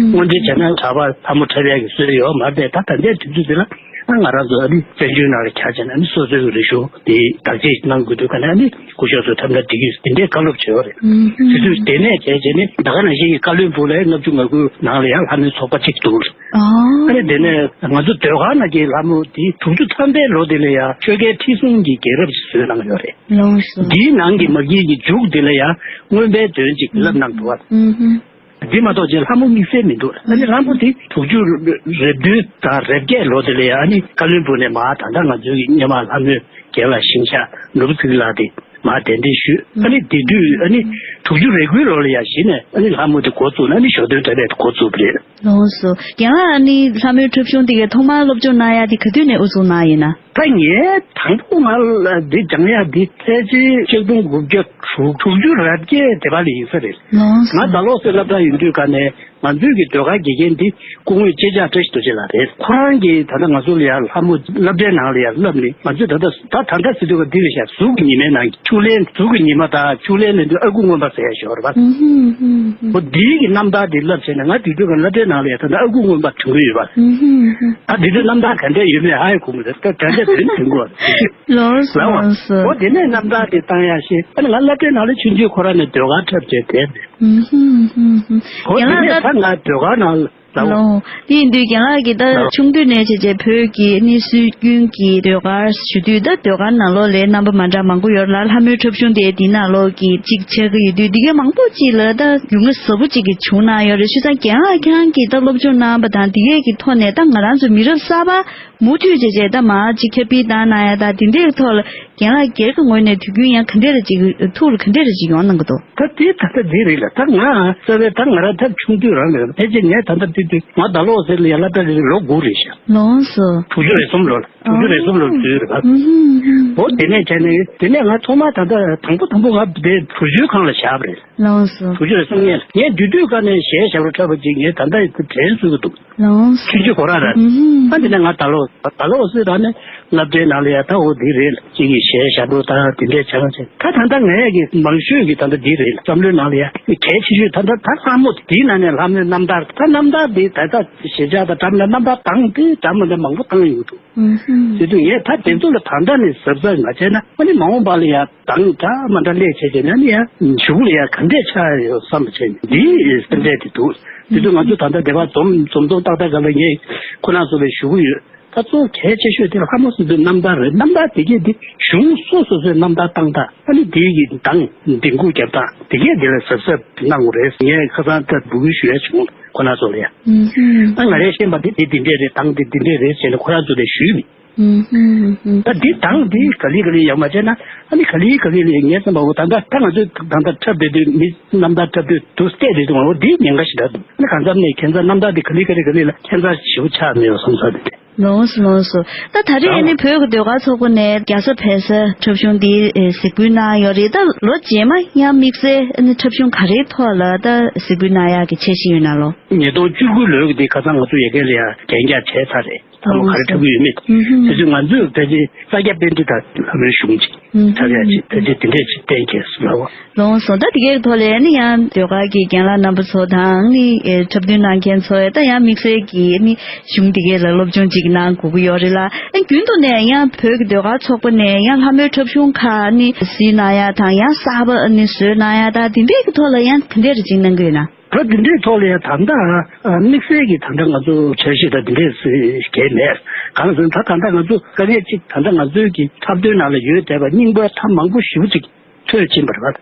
ཧུམ། དངོས་འབྲེལ་བྱས་ན་གྲྭ་པ་ལྷ་མོ་འཁྲབ་ཡག་གི་སྲོལ་ཡོད་མ་རེད། ད་ད་ལྟའི་དུས་ཚོད་འདི་ལ་ཨ་ང་རང་ཚོ་ཨ་ནི་བཙན་བྱོལ་ནང་ལ་གྱར་བྱས་ན་ཨ་ནི་སོ་སོའི་རིག་གཞུང་དེ་བདག་གཅེས་གནང་དགོས་དུས་ག་ནས་ཨ་ནི་སྐུ་ཞབས་ཚོ་འཁྲབ་ན་འགྲིག་གི་ཡོད་དེ་འདྲའི་བཀའ་སློབ་བྱས་ཡོད་རེད། ཨུ་ཧུམ། དེ་དུས་དེ་ནས་བྱས་བྱས་ནས་ད་ག་ནང་བཞིན་གྱི་བཀའ་བློན་སྦུག་ལ་ལྔ་བཅུ་ང་དགུ་ནང་ལ་ཡང་ལྷ་མོའི་ཚོགས་པ་གཅིག་འདུག་ཨ། ཨ་ནི་དེ་ནས་ང་ཚོ་ཟློས་གར་ནང་གི་ལྷ་མོ་དེ་དྲུག་ཅུ་ཐམ་པའི་ལོ་དེ་ལ་ཡང་ཆོས་རྒྱལ་ཁྲི་སྲོང་གི་རྒྱལ་རབས་ཤིག་བཟོས་གནང་ཡོད་རེད། ལགས་སོ། འདིའི་ནང་གི་མ་གི་གི་མཇུག་དེ་ལ་ཡང་མངོན་པའི་དོན་ཅིག་ལབ་གནང་འདུག་བ། ཨུ་ཧུམ། འདི་མ་གཏོགས་ཅིག་ལྷ་མོ་དམིགས་བསལ་མི་འདུག་ཨ་ནི་ལྷ་མོ་དེ་དྲུག་ཅུ་རེ་བདུན་དང་རེ་བརྒྱད་ལོ་དེ་ལ་ཡང་ཨ་ནི་བཀའ་བློན་སྦུག་ནས་མར་ད་ལྟ་ང་ཚོའི་གི་སྔོན་མ་ལྷ་མོའི་རྒན་ལགས་ཤིང་བྱ་ནོར་བུ་ཚེ་རིང་ལགས་དེ། མར་གདན་འདྲེན་ཞུས། ཨ་ནི་དེ་དུས་ཨ་ནི་དྲུག་ཅུ་རེ་དགུའི་ལོ་ལ་ཡ་གཞི་ནས་ཨ་ནི་ལྷ་མོ་དེ་འགོ་བཙུགས་ནས་ཨ་ནི་ཞོ་སྟོན་འཁྲབ་པའི་འགོ་བཙུགས་པ་རེད། ལགས་སོ། རྒན་ལགས་ཨ་ནི་ལྷ་མོའི་འཁྲབ་གཞུང་དེ་གའི་ཐོག་མར་སློབ་སྦྱོང་གནང་ཡ་དེ་ག་དུས་ནས་དབུ་འཛུགས་གནང་ཡིན་ན། ད་ངས་དང་པོ་ང་ལ་འདི་སྦྱང་ཡ་འདི་ཕལ་ཆེར་ཆིག་སྟོང་དགུ་བརྒྱ་དྲུག་དྲུག་ཅུ་རེ་བརྒྱད་དེ་བ་ལ་ཡིན་ས་རེད། ལགས་སོ། ང་ད་ལོ་སེ་སློབ་གྲྭ་ཡིན་དུས་ག་ནས། ང་ཚོའི་གི་ཟློས་གར་དགེ་རྒན་འདི་སྐུ་ངོ་སྐྱེས་ཆགས་བཀྲ་ཤིས་རྡོ་རྗེ་ལགས་རེད། ཁོ་རང་གིས་ད་ལྟ་ང་ཚོ་ལ་ཡང་ལྷ་མོ་སློབ་གྲྭའི་ནང་ལ་ཡང་བསླབས་ནས་ང་ཚོས་ད་ལྟ་ད་ད་ལྟ་ཟེར་དུས་ཀ་འདི་རེད་ཤག་གཟུགས་ཀྱི་ཉི་མའི་ནང་གི་ཕྱུགས་ལན། གཟུགས་ཀྱི་ཉི་མ་དང་ཕྱུགས་ལན་ལེན་དུས་ཨ་ཁུ་རྔོན་པ་ཟེར་ཡ་ཞིག་ཡོད་རེད་པ། ཨུ་ཧུམ་ཧུམ་ཧུམ། འོ་འདིའི་གི་རྣམ་ཐར་འདི་བསླབས་བྱས་ནས་ང་དེ་དུས་ཀ་སློབ་གྲྭའི་ནང་ལ་ཡང་ད་ལྟ་ཨ་ཁུ་རྔོན་པ་དྲན་གྱི་ཡོད་པ། ཨུ་ཧུམ་ཧུམ། ད་དེ་དུས་རྣམ་ཐར་ག་འདྲས་ཡོད་མེད་ཧ་ཡང་གོ་མི་འདུག་ད་ག་འདྲས་དོན་དྲན་གྱི་ཡོད་རེད། ལགས་སོ། ལགས་སོ། འོ་དེ་ནས་རྣམ་ཐར་དེ་བཏང་ཡ་ཞེས་ཨ་ནི་ང་སློབ་གྲྭའི་ནང་ལ་ཆུང་དུས་ཁོ་རང་ནས་ཟློས་གར་འཁྲབ་བྱས་བསྡད་པས། ཨུ་ཧུམ་ཧུམ་ཧུམ། འོ་རྒན་ལགས་ད། དེ་ནས་ད་ང་ཟློས་གར་ནང་ལ་ལོ། དེ་ཡིན་དུས་རྒན་ལགས་ཀྱིས་ད་ཆུང་དུས་ནས་བྱས་རྗེས་བོད་ཀྱི་གནས་ཚུལ་ཀུན་གྱི་ཟློས་གར་ཞུ་དུས་ད་ཟློས་གར་ནང་ལོགས་ལས་རྣམ་པ་མ་འདྲ་མང་པོ་ཡོད་ལ་ལྷ་མོའི་འཁྲབ་གཞུང་དེ་དེའི་ནང་ལོགས་ཀྱི་གཅིག་ཆགས་ཀྱི་ཡོད་དུས་འདི་གའི་མང་པོ་ཅིག་ལ་ད་རྒྱུས་མངའ་ཟབ་པོ་ཅིག་གི་བྱུང་གནང་ཡོད་རེད། བྱས་ཙང་རྒན་ལགས་ཁྱེད་རང་གིས་ད་སློབ་སྦྱོང་གནང་བ་དང་འདི་གའི་གི་ཐོག་ནས་ད་ང་རང་ཚོ་མི་རབས་གསར་པ་མུ་མཐུད་བྱས་རྗེས་ད་མར་ཅིག་ཁྱབ་སྤེལ་བཏང་གནང་ཡ་ད་དེ་འདྲའི་ཐོག་ལ་རྒན་ལགས་སྒེར་གྱི་ངོས་ནས་དུས་རྒྱུན་ཡང་ག་འདྲས་རེ་ཅིག་ཐུགས་ལ་ག་འདྲས་རེ་ཅིག་ཡོང་གནང་གི་འདུག་ད་དེ་ད་ལྟ་འདི་རེད་ལ་ད་ང་རྩ་བའི་ད་ང་རང་ཐབས་ཆུང་དུས་རང་རེད། ཕལ་ཆེར་ངས་ད་ལྟ་དུས་དུས་ང་ད་ལོ་ཟེར་ལ་ཡ་ལ་ད་རེ་ལོ་དགུ་རེད་ཤག་ལོངས་སུ། དྲུག་ཅུ་རེ་གསུམ་ལོ་ལ་དྲུག་ཅུ་རེ་གསུམ་ལོ་ལ་འཛུལ་རེད་པ། ཨུ་ཧུམ་ཧུམ། འོ་དེ་ནས་བྱས་ནས་དེ་ནས་ང་ཐོག་མ་ད་ལྟ་དང་པོ་དང་པོ་ང་དེ་བུ་བཅོལ་ཁང་ལ་བཞག་པ་རེད། ལོངས་སུ། དྲུག་ཅུ་རེ་གསུམ་ངས་ངས་དུས་དུས་ཀ་ནས་གཞས་ཞབས་བྲོ་འཁྲབ་པ་ཅིག་ངས་ད་ལྟ་དྲན་གསོས་ཀྱི་འདུག་ལོངས་སུ། ཆུང་ཆུང་ཁོ་རང་ར། ཨུ་ཧུམ། ད་འདི་ནས་ང་ད་ལོ་ད་ལོ་སུ་ར་ནས་སློབ་གྲྭའི་ནང་ལ་ཡ་ད་འོ་འདི་རེད་ལ་གཅིག་གིས་གཞས་ཞབས་བྲོ་ད་འདི་འདྲས་བྱ་བ་བྱས་ད་ད་ལྟ་ངས་ཀྱི་མང་ཤོས་ཀྱི་ད་ལྟ་འདི་རེད་ལ་བསམ་བློའི་ནང་ལ་ཡ་གལ་ཆེ་ཤོས་ད་ལྟ་ད་ལྷ་མོ་འདིའི་ནང་ནས་ལྷ་མོའི་རྣམ་ཐར་ད་རྣམ་ཐར་འདི་ད་ལྟ་གཞིས་ཆགས་དང་འགྲམ་ལ་རྣམ་ཐར་བཏང་དེ་འགྲམ་ལ་མང་པོ་བཏང་ཡོང་གི་འདུག་ཨུ་ཧུམ། དེ་དུས་ངས་ད་དེ་ཚོ་ལ་ད་ལྟ་ནས་གཟབ་གཟབ་མ་བྱས་ན་ཨ་ནི་མ་འོངས་པ་ལ་ཡ། དང་འདྲ་མ་འདྲ་ལས་བྱས་བྱས་ན་ནི་ཡང་གཞུག་ལ་ཡང་ག་འདྲས་ཆགས་ཡོད་བསམ་པ་བྱས་ནས་འདིའི་སེམས་ཁྲལ་དེ་འདུག་དེ་ཚོ་ང་ཚོ་ད་ལྟ་སྡེ་པ་འཛོམས་འཛོམས་ཚོགས་ཏག་ཏག་ག་ལ་ངས་ཁོ་རང་ཚོ་ལ་ཞུ་གི་ཡོད། ད་གཙོ་བོ་གལ་ཆེ་ཤོས་དེ་ལྷ་མོ་སོ་སོའི་རྣམ་ཐར་རེད། རྣམ་ཐར་དེ་གས་དེ་གཞུང་སོ་སོ་སོའི་རྣམ་ཐར་བཏང་སྟངས་ཨ་ནི་དེ་གི་གདངས་འདེམས་ཁུག་རྒྱབ་སྟངས་དེ་གས་དེ་ལ་གཟབ་གཟབ་གནང་དགོས་རེད། ངས་ཁ་སང་ད་འབོད་སྐུལ་ཞུ་ཡ་བྱུང་ཁོ་རང་ཚོ་ལ་ཡ། ཨ་ང་རས་ཤེས་པ་དེ་དེ་འདི་འདྲས་རེད། གདངས་དེ་འདི་འདྲས་རེད་ཟེར་ནས་ཁོ་རང་ཚོ་ལ་ཞུས་མེད། ཨུ་ཧུམ་ཨུ་ཧུམ། ད་འདི་གདངས་འདི་ག་ལེ་ག་ལེ་ཡག་མ་བྱས་ན་ཨ་ནི་ག་ལེ་ག་ལེ་ལས་ངས་བསམ་པ་འོ་ད་ལྟ་ད་ང་ཚོས་ད་ལྟ་འཁྲབ་བསྡད་དུས་མི་རྣམ་ཐར་འཁྲབ་དུས་དུ་བལྟས་བསྡད་དུས་འོ་འདི་ཉེན་ཁ་ཞིག་རེད་འདུག་ཨ་ནི་གང་འཚམ་ནས་ཁྱད་མཚར་རྣམ་ཐར་འདི་ག་ལེ་ག་ལེ་ག་ལེ་ལ་ཁྱད་མཚར་ཞེ་པོ་ཆགས་མེད་པ་བསམ་ས་རེད། ལོངས་སུ་ལོངས་སུ། ད་ད་རེས་ཨ་ནི་བོད་ཀྱི་ཟློས་གར་ཚོགས་པ་ནས་རྒྱ་བཟའ་བལ་བཟའ་འཁྲབ་གཞུང་འདི་གཟིགས་འབུལ་གནང་ཡོད་རེད། ད་ལོ་རྗེས་མ་ཡང་དམིགས་བསལ་ཨ་ནི་འཁྲབ་གཞུང་ག་རེའི་ཐོག་ལ་ད་གཟིགས་འབུལ་གནང་ཡག་གི་འཆར་གཞི་ཡོད་ན་ལོ། ཉིས་སྟོང་བཅུ་དགུ་ལོའི་འདི་ཁ་སང་ང་ཚོ་ཡ་གི་ལ་ཡ་གན་རྒྱ་བྱས་ཚར་རེད། ལྷ་མོ་ག་རེ་འཁྲབ་ཀྱི་ཡོད་མེད། ཨུ་ཧུམ། དེ་ཚོ་ང་ཚོས་ཕལ་ཆེར་ས་སྐྱ་པཎྜི་ཏ་ལྷ་མོའི་གཞུང་ཅིག་ཨུ་ཧུམ། འཁྲབ་ཡ་ཅིག་ཕལ་ཆེར་དེ་འདྲས་ཅིག་བསྟན་གྱི་ཟེར་ལ་བ། ལོངས་སོ། ད་དེ་གའི་ཐོག་ལ་ནི་ཡང་ཟློས་གར་གྱི་རྒན་ལགས་རྣམ་པ་ཚོ་དང་ནི་འཁྲབ་སྟོན་གནང་མཁན་ཚོ་ད་ཡང་དམིགས་བསལ་གྱི་ནི་གཞུང་དེ་གའི་ལ་སློབ་སྦྱོང་ཅིག་གནང་དགོས་ཀྱི་ཡོད་རེད་ལ། ཨ་རྒྱུན་དུ་ནས་ཡང་བོད་ཀྱི་ཟློས་གར་ཚོགས་པ་ནས་ཡང་ལྷ་མོའི་འཁྲབ་གཞུང་ཁག་ནི་གཟིགས་གནང་ཡ་དང་ཡང་གསར་པ་ནི་བཟོས་གནང་ཡ་དང་དེ་འདྲའི་གི་ཐོག་ལ་ཡང་ག་འདྲ་རེ་ཅིག་གནང་གི་ཡོད་ན། ད་དེ་འདྲའི་ཐོག་ལ་ཡང་ད་ལྟ་དམིགས་བསལ་གྱི་ད་ལྟ་ང་ཚོ་འཆར་གཞི་དང་དེ་འདྲས་གལ་མེད། གང་ཟེར་ན་ད་ད་ལྟ་ང་ཚོ་དཀའ་ངལ་གཅིག་ད་ལྟ་ང་ཚོའི་གི་འཁྲབ་སྟོན་ནང་ལ་ཡོད་བསྡད་པ་རྙིང་པ་ཐབས་མང་པོ་ཞེ་པོ་ཅིག་ཐོན་ཕྱིན་པ་རེད་པ།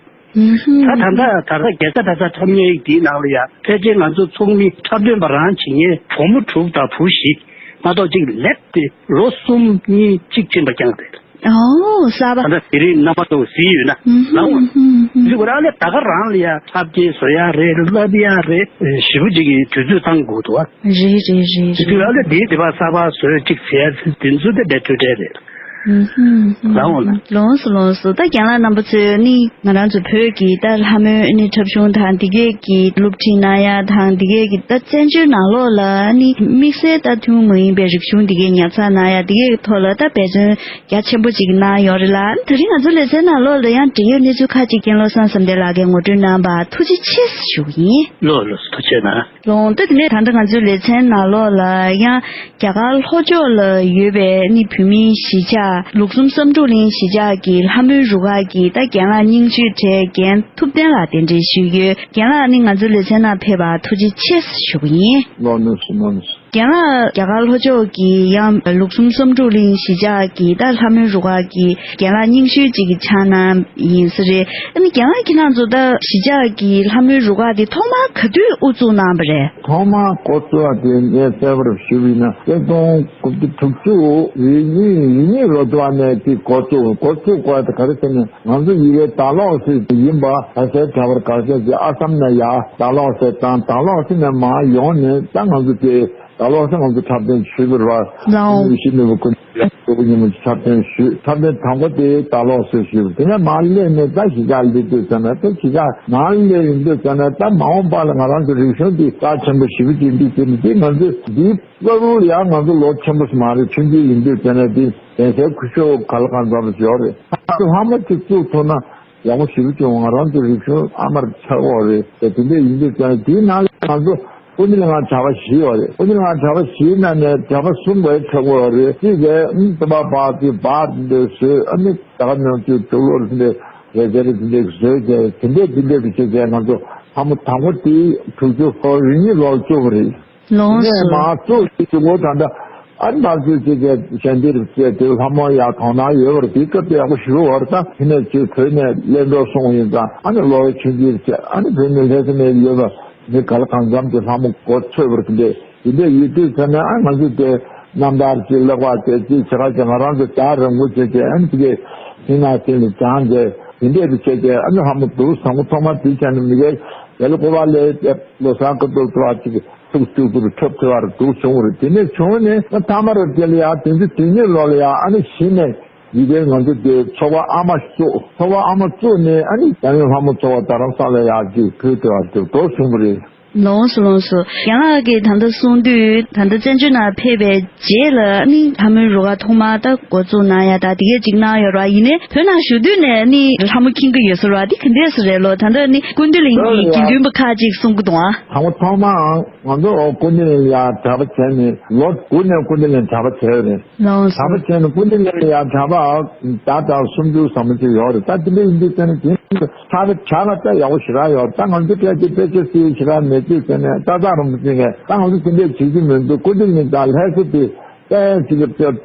ད་ད་ལྟ་ད་ལྟ་རྒྱལ་ས་གྲྭ་ཚང་འཁྲབ་སྟོན་འདིའི་ནང་ལ་ཡང་ཕལ་ཆེར་ང་ཚོ་ཚོགས་མི་འཁྲབ་སྟོན་པ་རང་བྱེད་མཁན་གྲོགས་མོ་དྲུག་དང་བུ་བཞི་མ་གཏོགས་གཅིག་ལེབ་སྟེ་ལོ་གསུམ་གཉིས་གཅིག་ཕྱིན་པ་རྐྱང་རེད། ཨོ་གསར་པ། ད་ལྟ་དེ་རིང་རྣམ་པ་ཚོ་གཟིགས་ཡོད་ན་ལའོ། འདི་བར་ཨ་ལས་ད་ག་རང་ལ་ཡང་འཁྲབ་སྐྱེལ་བཟོ་ཡ་རེད། བསླབ་ཡ་རེད། ཞེ་པོ་ཅིག་གི་དུས་ཚོད་བཏང་དགོས་འདུག་ཨ། རེད་རེད་རེད་དེ་དུས་ཨ་ལས་དེའི་དེ་བར་གསར་པ་བཟོས་གཅིག་བྱས་དེ་ཚོ་དེ་འདྲ་འཕྲོས་བྲལ་རེད། ལའོ་ལ། ལོངས་སུ་ལོངས་སུ། ད་རྒན་ལགས་རྣམ་པ་ཚོས་ནི་ང་རང་ཚོ་བོད་ཀྱི་ད་ལྷ་མོའི་ནི་འཁྲབ་གཞུང་དང་འདི་གས་ཀྱི་སློབ་ཁྲིད་གནང་ཡ་དང་འདི་གས་ཀྱི་ད་བཙན་བྱོལ་ནང་ལོགས་ལ་ནི་དམིགས་བསལ་ད་ཐུན་མོང་མ་ཡིན་པའི་རིག་གཞུང་འདི་གས་ཉར་ཚགས་གནང་ཡ་འདི་གས་ཀྱི་ཐོག་ལ་ད་འབད་བརྩོན་རྒྱ་ཆེན་པོ་ཅིག་གནང་ཡོད་རེད་ལ། དེ་རིང་ང་ཚོའི་ལེ་ཚན་ནང་ལོགས་ལ་ཡང་འབྲེལ་ཡོད་གནས་ཚུལ་ཁག་ཅིག་རྒན་བློ་བཟང་བསམ་གཏན་ལགས་ཀྱིས་ངོ་སྤྲོད་གནང་བར་ཐུགས་རྗེ་ཆེ་ཞུ་གི་ཡིན། ལོ་ལོ་ཐུགས་རྗེ་གནང་། ལོངས་ཏེ་དེ་ནས་ད་ལྟ་ང་ཚོའི་ལེ་ཚན་ནང་ལོགས་ལ་ཡང་རྒྱ་གར་ལྷོ་ཕྱོགས་ལ་ཡོད་པའི་ནི་བོད་མིའི་གཞིས་ཆགས་ལུགས་གསུམ་བསམ་འགྲུབ་གླིང་གཞིས་ཆགས་ཀྱི་ལྷ་མོའི་རུ་ཁག་གི་ད་རྒན་ལགས་རྙིང་ཤོས་གྲས་རྒན་ཐུབ་བསྟན་ལགས་གདན་འདྲེན་ཞུས་ཡོད། རྒན་ལགས་ནི་ང་ཚོའི་ལེ་ཚན་ནང་ཕེབས་པར་ཐུགས་རྗེ་ཆེ་ཞུ་གི་ཡིན། ལོ་ནུས་སུ་ནུས། རྒན་ལགས་རྒྱ་གར་ལྷོ་ཕྱོགས་ཀྱི་ཡང་ལུགས་གསུམ་བསམ་འགྲུབ་གླིང་གཞིས་ཆགས་ཀྱི་ད་ལྷ་མོའི་རུ་ཁག་གི་རྒན་ལགས་རྙིང་ཤོས་ཅིག་གི་ཆགས་གནང་ཡིན་ས་རེད། ཨ་ནི་རྒན་ལགས་ཁྱེད་རང་ཚོ་ད་གཞིས་ཆགས་ཀྱི་ལྷ་མོའི་རུ་ཁག་དེ་ཐོག་མར་ག་དུས་དབུ་བཙུགས་གནང་བ་རེད། ཐོག་མར་འགོ་བཙུགས་པ་དེ་ངས་གསལ་པོར་ཞུས་པ་ཡིན་ན་གཅིག་སྟོང་དགུ་བརྒྱ་དྲུག་ཅུ་རེ་གཉིས་རེ་གཉིས་ལོ་དུ་བ་ནས་དེ་འགོ་བཙུགས། འགོ་བཙུགས་དགོས་དེ་ག་རེ་ཟེར་ན་ང་ཚོ་ཡུལ་ལྷའི་ཟླ་ལོག་ཟེར་ཡིན་པ། ད་ལྟའི་བྱ་བར་ག་རེ་ཟེར་ཨ་སམ་ནས་ཡར་ཟླ་ལོག་ཟེར་དང་ཟླ་ལོག་ཟེར་ནས་མར་ཡོང་ནས་ད་ང་ཚོ་དེ། ཟླ་ལོག་ཟེར་ང་ཚོ་འཁྲབ་སྟོན་ཞུས་པ་རེད་བ། ལའོ། ཡུལ་ཤུལ་ནོར་བུ་ཀུན་ལྡན་སྐུ་ཉིན་མོ་འཁྲབ་སྟོན་ཞུས། འཁྲབ་སྟོན་དང་པོ་དེ་ཟླ་ལོག་ཟེར་ཞུས་པ། དེ་ནས་མར་སླེབས་ནས་ད་གཞིས་ཆགས་སླེབས་དུས་ཙམ་ན་ད་གཞིས་ཆགས་མར་སླེབས་ཡོང་དུས་ཙམ་ན་ད་མ་འོངས་པ་ལ་ང་རང་ཚོ་རིག་གཞུང་འདི་རྩ་ཆེན་པོ་ཞེ་པོ་ཅིག་འདུག་ཟེར་ནས་དེ་ང་ཚོས་འདི་ལྟ་བུ་ལ་ཡང་ང་ཚོ་ལོ་ཆེན་པོ་ཞིག་མ་རེད། ཆུང་ཆུང་ཡིན་དུས་ཙམ་ན་དེ་གདན་སའི་སྐུ་ཞབས་ག་ལ་གང་འཚམ་ཞིག་ཡོད་རེད། ད་ལྷ་མོ་ཅིག་བཙུགས་ཐུབ་ན། ཡག་པོ་ཞེ་པོ་བྱུང་། ང་རང་ཚོ་རིག་གཞུང་ཨ་མར་ཆགས་ཡོད་རེད་དེ། དེ་འདྲ་ཡིན་དུས་ཙང་དེའི་ནང་ལ་ང་ཚོ་ཀུན་གླེང་གྲྭ་པ་བཞི་ཡོད་རེད། ཀུན་གླེང་གྲྭ་པ་བཞིའི་ནང་ནས་གྲྭ་པ་གསུམ་པ་ཆགས་ཡོད་རེད། གཅིག་གིས་ཨུམ་ཏི་པ་པ་ཏི་པ་འདི་བཟོས། ཨ་ནི་ད་ག་ནང་ཚོའི་དུག་ལོར་དེ་འདྲ་རེ་རེ་རེ་དེ་འདྲ་བཟོས་བྱས་དེ་འདྲ་དེ་འདྲ་གི་བྱས་བྱས་ང་ཚོ་ལྷ་མོ་དང་པོ་དེ་དྲུག་ཅུ་རེ་གཉིས་ལོར་བཙུགས་པ་རེད། ལོངས་ངས་སུ། མ་གཙོ་ཞིག་ཏུ་ངོ་ད་ལྟ་ཨ་ནི་མ་གཙོ་ཅིག་གི་ཞལ་འདེབས་བྱས་ཏེ་ལྷ་མོ་ཡག་དོ་སྣང་ཡོད་པར་དེའི་སྐབས་དེ་ཡག་པོ་ཞུ་བར་ད་དེ་ནས་ཅིག་བོད་ནས་གླེང་གྲོགས་སོང་ཡིན་ཙང་ཨ་ནི་ལོ་ཆུང་ཆུང་བྱས་ཨ་ནི་བོད་ནས་ལྷ་ས་ནས་ཡོད་པ་མི་ག་ལ་གང་འཚམ་གྱི་ལྷ་མོ་མགོ་ཚོས་པར་དེ་འདྲས་དེ་འདྲས་ཡོད་དུས་ཚེ་ནས་ཨ་ང་ཚོ་དེ་རྣམ་ཐར་ཅིག་ལེགས་པ་དེ་ཅིག་བྱེད་ཁ་ཅིག་ང་རང་ཚོ་རྒྱ་རིང་པོ་བྱས་ཏེ་ཨ་ནི་དེ་གས་ཧི་ན་སྟེང་ལ་སྦྱངས་ཏེ་དེ་འདྲས་དེ་བྱས་ཏེ་ཨ་ནི་ལྷ་མོ་འདུག་བཟང་པོ་ཐོག་མ་དེ་བྱས་ནས་མི་གས་དེ་ལ་གོ་བ་ལས་བློ་བཟང་དཀའ་ཐུབ་ཐུབ་པ་ཅིག་ཐུགས་གཅིག་ཏུ་འཁྲབ་ཐུབ་པར་འདུག་བྱུང་བ་རེད། དེ་ནས་བྱུང་ནས་མཐའ་མར་དེ་ལ་ཡང་དེ་ཚོ་དེ་ཉིད་ལོ་ལ་ཡང་ཨ་ནི་གཞི་ནས་ཡི་གེ་ང་ཚོ་དེ་ཚོགས་པ་ཨ་མ་བཙུགས། ཚོགས་པ་ཨ་མ་བཙུགས་ནས་ཨ་ནི་ཡང་ཡང་ལྷ་མོ་ཚོགས་པ་རྡ་རམ་ས་ལ་ཡར་ཅིག་ཕུལ་ཐུབ་པར་དེ་འདུག་བྱུང་བ་རེད། ལོངས་སུ་ལོངས་སུ། རྒན་ལགས་ཀྱིས་ད་ལྟ་གསུངས་དུས་ད་ལྟ་བཙན་བྱོལ་ནང་ཕེབས་པའི་རྗེས་ལ་ནི་ལྷ་མོའི་རུ་ཁག་ཐོག་མར་ད་འགོ་བཙུགས་གནང་ཡ་ད་དེ་གས་ཅིག་གནང་ཡོད་ར། ཡིན་ནའི་བོད་ནང་བཞུགས་དུས་ནས་ནི་ལྷ་མོ་མཁྱེན་གྱི་ཡོད་ས་ར། དེ་ག་འདྲས་སུ་རེད་ལོ། ད་ལྟ་ནི་ཀུན་བཏུས་གླིང་གི་དགེ་འདུན་པ་ཁག་ཅིག་གསུང་གི་འདུག་ཨ། དང་པོ་ཐོག་མའང་ང་ཚོ་ཀུན་བཏུས་གླིང་ལ་ཡང་གྲྭ་པ་བྱས་ནས་ལོ་དགུ་ནས་ཀུན་བཏུས་གླིང་གྲྭ་པ་བྱས་ཡོད་རེད། ལོངས་སུ། གྲྭ་པ་བྱས་ནས་ཀུན་བཏུས་གླིང་ལ་ཡང་གྲྭ་པ་ད་ལྟ་སུམ་ཅུ་ཙམ་ཅིག་ཡོད་རེད། ད་དེ་འདྲ་ཡིན་དུས་ཙང་ནས་དེ་ཚར་བྱ་ལ་ད་ཡག་པོ་ཞེ་དྲག་ཡོད། ད་ང་ཚོ་ཕལ་ཆེར་དཔེ་ཆ་སྲིད་ཞེ་དྲག་མེད་དུས་ཙང་ནས་ཏག་ཏག་རིན་པོ་ཆེ་གིས་ད་ང་ཚོ་དེ་འདྲ་བྱེད་ཀྱི་མི་འདུག་ཀུན་བཏུས་གླིང་དང་ལྷ་ས་དེ། ཏན་ཅིག་གི་ཐག་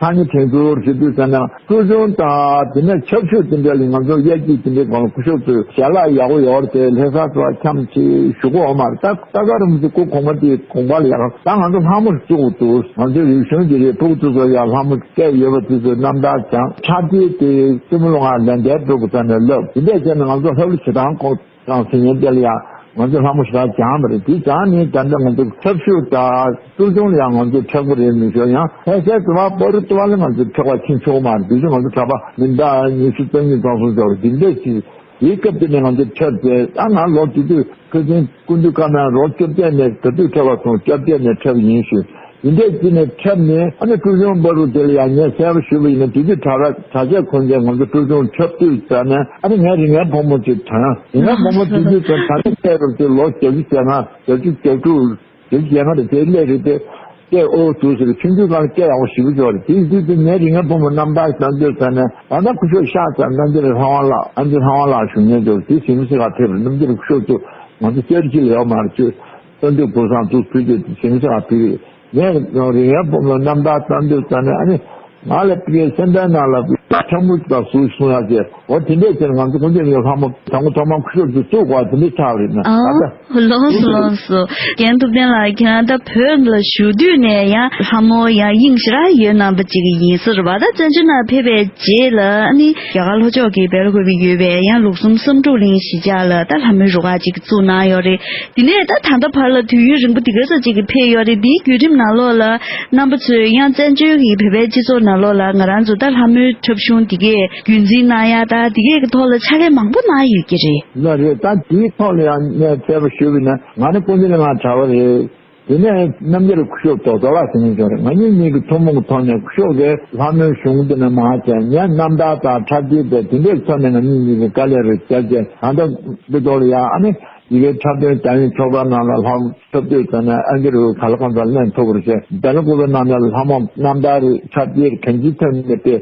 ཐག་ཉེ་དྲན་ཚུལ་ཞུ་དུས་ཙམ་ན་ཕྲུ་གུ་དང་དེ་ནས་ཆབ་སྲིད་དེ་འདྲ་ལ་ང་ཚོ་དབྱར་སྐྱིད་དེ་འདྲའི་སྒང་ལ་སྐུ་ཞབས་ཚོས་ཞལ་ལག་ཡག་པོ་ཡོད་རེད་དེ་ལྷ་ས་ཚོ་འཁྱམས་ཆེ་ཞུ་གི་ཡོད་མ་རེད། ད་ད་ག་རིན་པོ་ཆེ་སྐུ་གོང་མ་དེའི་དགོངས་པ་ལ་ཡག་ད་ང་ཚོ་ལྷ་མོ་བཙུགས་འདུག་ང་ཚོའི་རིག་གཞུང་གི་རེད། ཕྲུ་གུ་ཚོ་ཚོ་ཡང་ལྷ་མོ་སྐད་ཡོད་པ་དེ་ཚོའི་རྣམ་ཐར་སྦྱངས། ཕྱག་དེབ་དེ་བཙུན་མོ་སློབ་ཁང་ལན་འདེབས་འགྲོ་དགོས་ཙམ་ནས་བསླབ། དེ་འདྲས་བྱས་ནས་ང་ཚོ་ལྷ་ལུ་ཞེ་སྡང་ཁོག་དང་སེམས་ངན་དེ་ལ་ཡང་ང་ཚོས་ལྷ་མོ་ཞེ་དྲག་སྦྱངས་པ་རེད། དེ་སྦྱངས་ནས་ད་ལྟ་ང་ཚོ་འཁྲབ་ཤོག་དང་ཚུལ་ཆུང་ལ་ཡང་ང་ཚོ་འཁྲབ་ཀྱི་རེད། མི་ཤོར་ཡང་ལྷ་སའི་དུ་བ་པོ་རི་དུ་བ་ལ་ང་ཚོ་འཁྲབ་པ་ཕྱིན་ཆོག་མ་རེད། དེ་ཚོ་ང་ཚོ་གྲྭ་པ་མི་འདྲ་ཉི་ཤུ་རྩ་གཉིས་ཙམ་སོང་ཆོག་རེད། དེ་འདྲས་ཞིག་དེའི་སྐབས་དེ་ནས་ང་ཚོ་འཁྲབ་བྱས་ད་ང་ལོ་དེ་དུས་ཁ་སང་སྐུ་མདུན་བཀའ་མོལ་ལོ་བཅོ་བརྒྱད་ནས་ད་དུས་འཁྲབ་པ་སོང་བཅོ་བརྒྱད་ནས་འཁྲབ་ཡིན་ཞུས། དེ་འདྲས་ཅིག་ནས་འཁྲབ་ནས། ཨ་ནི་སྤྲུལ་སྐྱོང་བར་དུ་དེ་ལ་ཡང་ངས་གསལ་པོ་ཞུས་པ་ཡིན་ན། དེ་དུས་གྲྭ་ར་གྲྭ་ཆས་གོན་མཁན་ང་ཚོ་སྤྲུལ་སྐྱོང་འཁྲབ་དུས་ཙ་ནས། ཨ་ནི་ངས་རིག་རྒན་ཕོ་མོ་ཅིག་དྲན། རིག་རྒན་ཕོ་མོ་དེ་དུས་ཙ་ད་ནི་སྐད་རུ་དེ་ལོ་བརྒྱད་ཅུ་གྱ་ལྔ། བརྒྱད་ཅུ་གྱ་དྲུག་དེ་རྗེས་མ་རེད། དེ་སླེབས་རེད་དེ། སྐད་ཨོ་འདུག་ཟེར། ཆུང་ཆུང་སྒང་ལ་སྐད་ཡག་པོ་ཞེ་པོ་ཅིག་རེད། དེ་དུས་དེ་ངའི་རིག་རྒན་ཕོ་མོ་རྣམ་ཐར་བཏང་དུས་ཙ་ནས། ད་ལྟ་སྐུ་ཞབས་ཤཱཀྱ་རྣམ་རྒྱལ་ལྷ་དབང་ལགས། ཨ་འདི་ལྷ་དབང་ལགས་བཞུགས་མཁན་དུ་དེ་ཟིན་སི་ག་ཕེབས་རེད། རྣམ་རྒྱལ་སྐུ་ཞབས་དུ་ང་ཚོ་སྐྱར་གཅིག་ལ་ཡོད་མ་རེད། ཅོས་གསོལ་འདེབས་གུར་སང་དུ་ཕུལ་རྒྱུ་དེ་ཟིན་སི་ག་ཕེབས་རེད། ངས་རིག་རྒན་ཕོ་མོ་རྣམ་ཐར་བཏང་དུས་ཙ་ནས། ཨ་ནི་ང་ལ་ཕ་གིའི་སེམས་པའི་ནང་ལ་ཕྲ་མོ་དང་ཟུག་གསུང་ཡག་ཅེས། འོ་དེ་འདྲས་ཟེར། ང་ཚོ་ཀུན་མཁྱེན་ལྷ་མོ་དང་པོ་ཐོག་མར་སྐུ་ཞབས་ཚོས་བཙུགས་པ་དེ་འདྲས་ཆགས་རེད་ན། ཨ། ད་ལྟ་ལགས་སོ་ལགས་སོ། རྒན་ཐུབ་བསྟན་ལགས། ཁྱེད་རང་ད་བོད་ལ་བཞུགས་དུས་ནས་ཡང་ལྷ་མོ་ཡང་དབྱིངས་ཞེ་དྲག་ཡོད་གནང་པ་ཅིག་ཡིན་ས་རེད་པ། ད་བཙན་བྱོལ་ནང་ཕེབས་པའི་རྗེས་ལ་ནི་རྒྱ་གར་ལྷོ་ཕྱོགས་ཀྱི་སྦེལ་ཀོབ་ཡོད་པའི་ཡང་ལུགས་གསུམ་བསམ་འགྲུབ་གླིང་གཞིས་ཆགས་ལ་ད་ལྷ་མོའི་རུ་ཁག་ཅིག་བཙུགས་གནང་ཡོད་རེད། དེ་ནས་ད་ད་ལྟ་བར་ལ་དུས་ཡུན་རིང་པོ་དེ་ག་ཚོད་ཅིག་གི་ཕེབས་ཡོད་རེད། དེའི་བརྒྱུད་རིམ་ནང་ལོགས་ལ་རྣམ་པ་ཚོས་ཡང་བཙན་བྱོལ་གྱི་བོད་པའི་སྤྱི་ཚོགས་ནང་ལོགས་ལ་ང་རང་ཚོ་ད་ལྷ་མོའི་འཁྲབ་གཞུང་དེ་གས་རྒྱུན་འཛིན་གནང་ཡ་ད་དེ་གས་ཀྱི་ཐོག་ལ་ཕྱག་ལས་མང་པོ་གནང་ཡོད་ཀྱི་རེད། ལགས་རེད། ད་དེའི་ཐོག་ལ་ཡང་ངས་གསལ་པོ་ཞུས་པ་ཡིན་ན། ང་ནི་ཀུན་མཁྱེན་ལྷ་དབང་གྲྭ་པ་རེད། དེ་ནས་རྣམ་རྒྱལ་སྐུ་ཞབས་རྡོ་རྗེ་ལགས་ཟེར་མཁན་ཅིག་ཡོད་རེད། ང་གཉིས་གཉིས་ཀྱི་ཐུན་མོང་གི་ཐོག་ནས་སྐུ་ཞབས་ཀྱིས་ལྷ་མོའི་གཞུང་འདི་ནས་མར་བྱས། ངས་རྣམ་ཐར་དང་འཁྲབ་ཆས་དང་དེ་འདྲའི་ཐོག་ནས་ང་གཉིས་གཉིས་ཀྱི་དཀའ་ལས་རེ་བརྒྱབ་བྱས། ད་ལྟ་འདི་ཐོག་ལ་ཡང་ཨ་ནི་ཡི་གེའི་འཁྲབ་སྟོན་རྒྱ་ཡན་ཚོགས་པའི་ནང་ལ་ལྷ་མོ་འཁྲབ་དུས་ཙ་ནས་ཨ་འདི་རུ་ག་ལ་གང་འཚམ་ལེན་ཐུབ་པ་རེད་བྱས། སྦེལ་ཀོབ་ནང་ལ་ལྷ་མོ་རྣམ་ཐར་འཁྲབ་ཆས་གང་ཅིའི་ཐོག་ནས་དཔེ་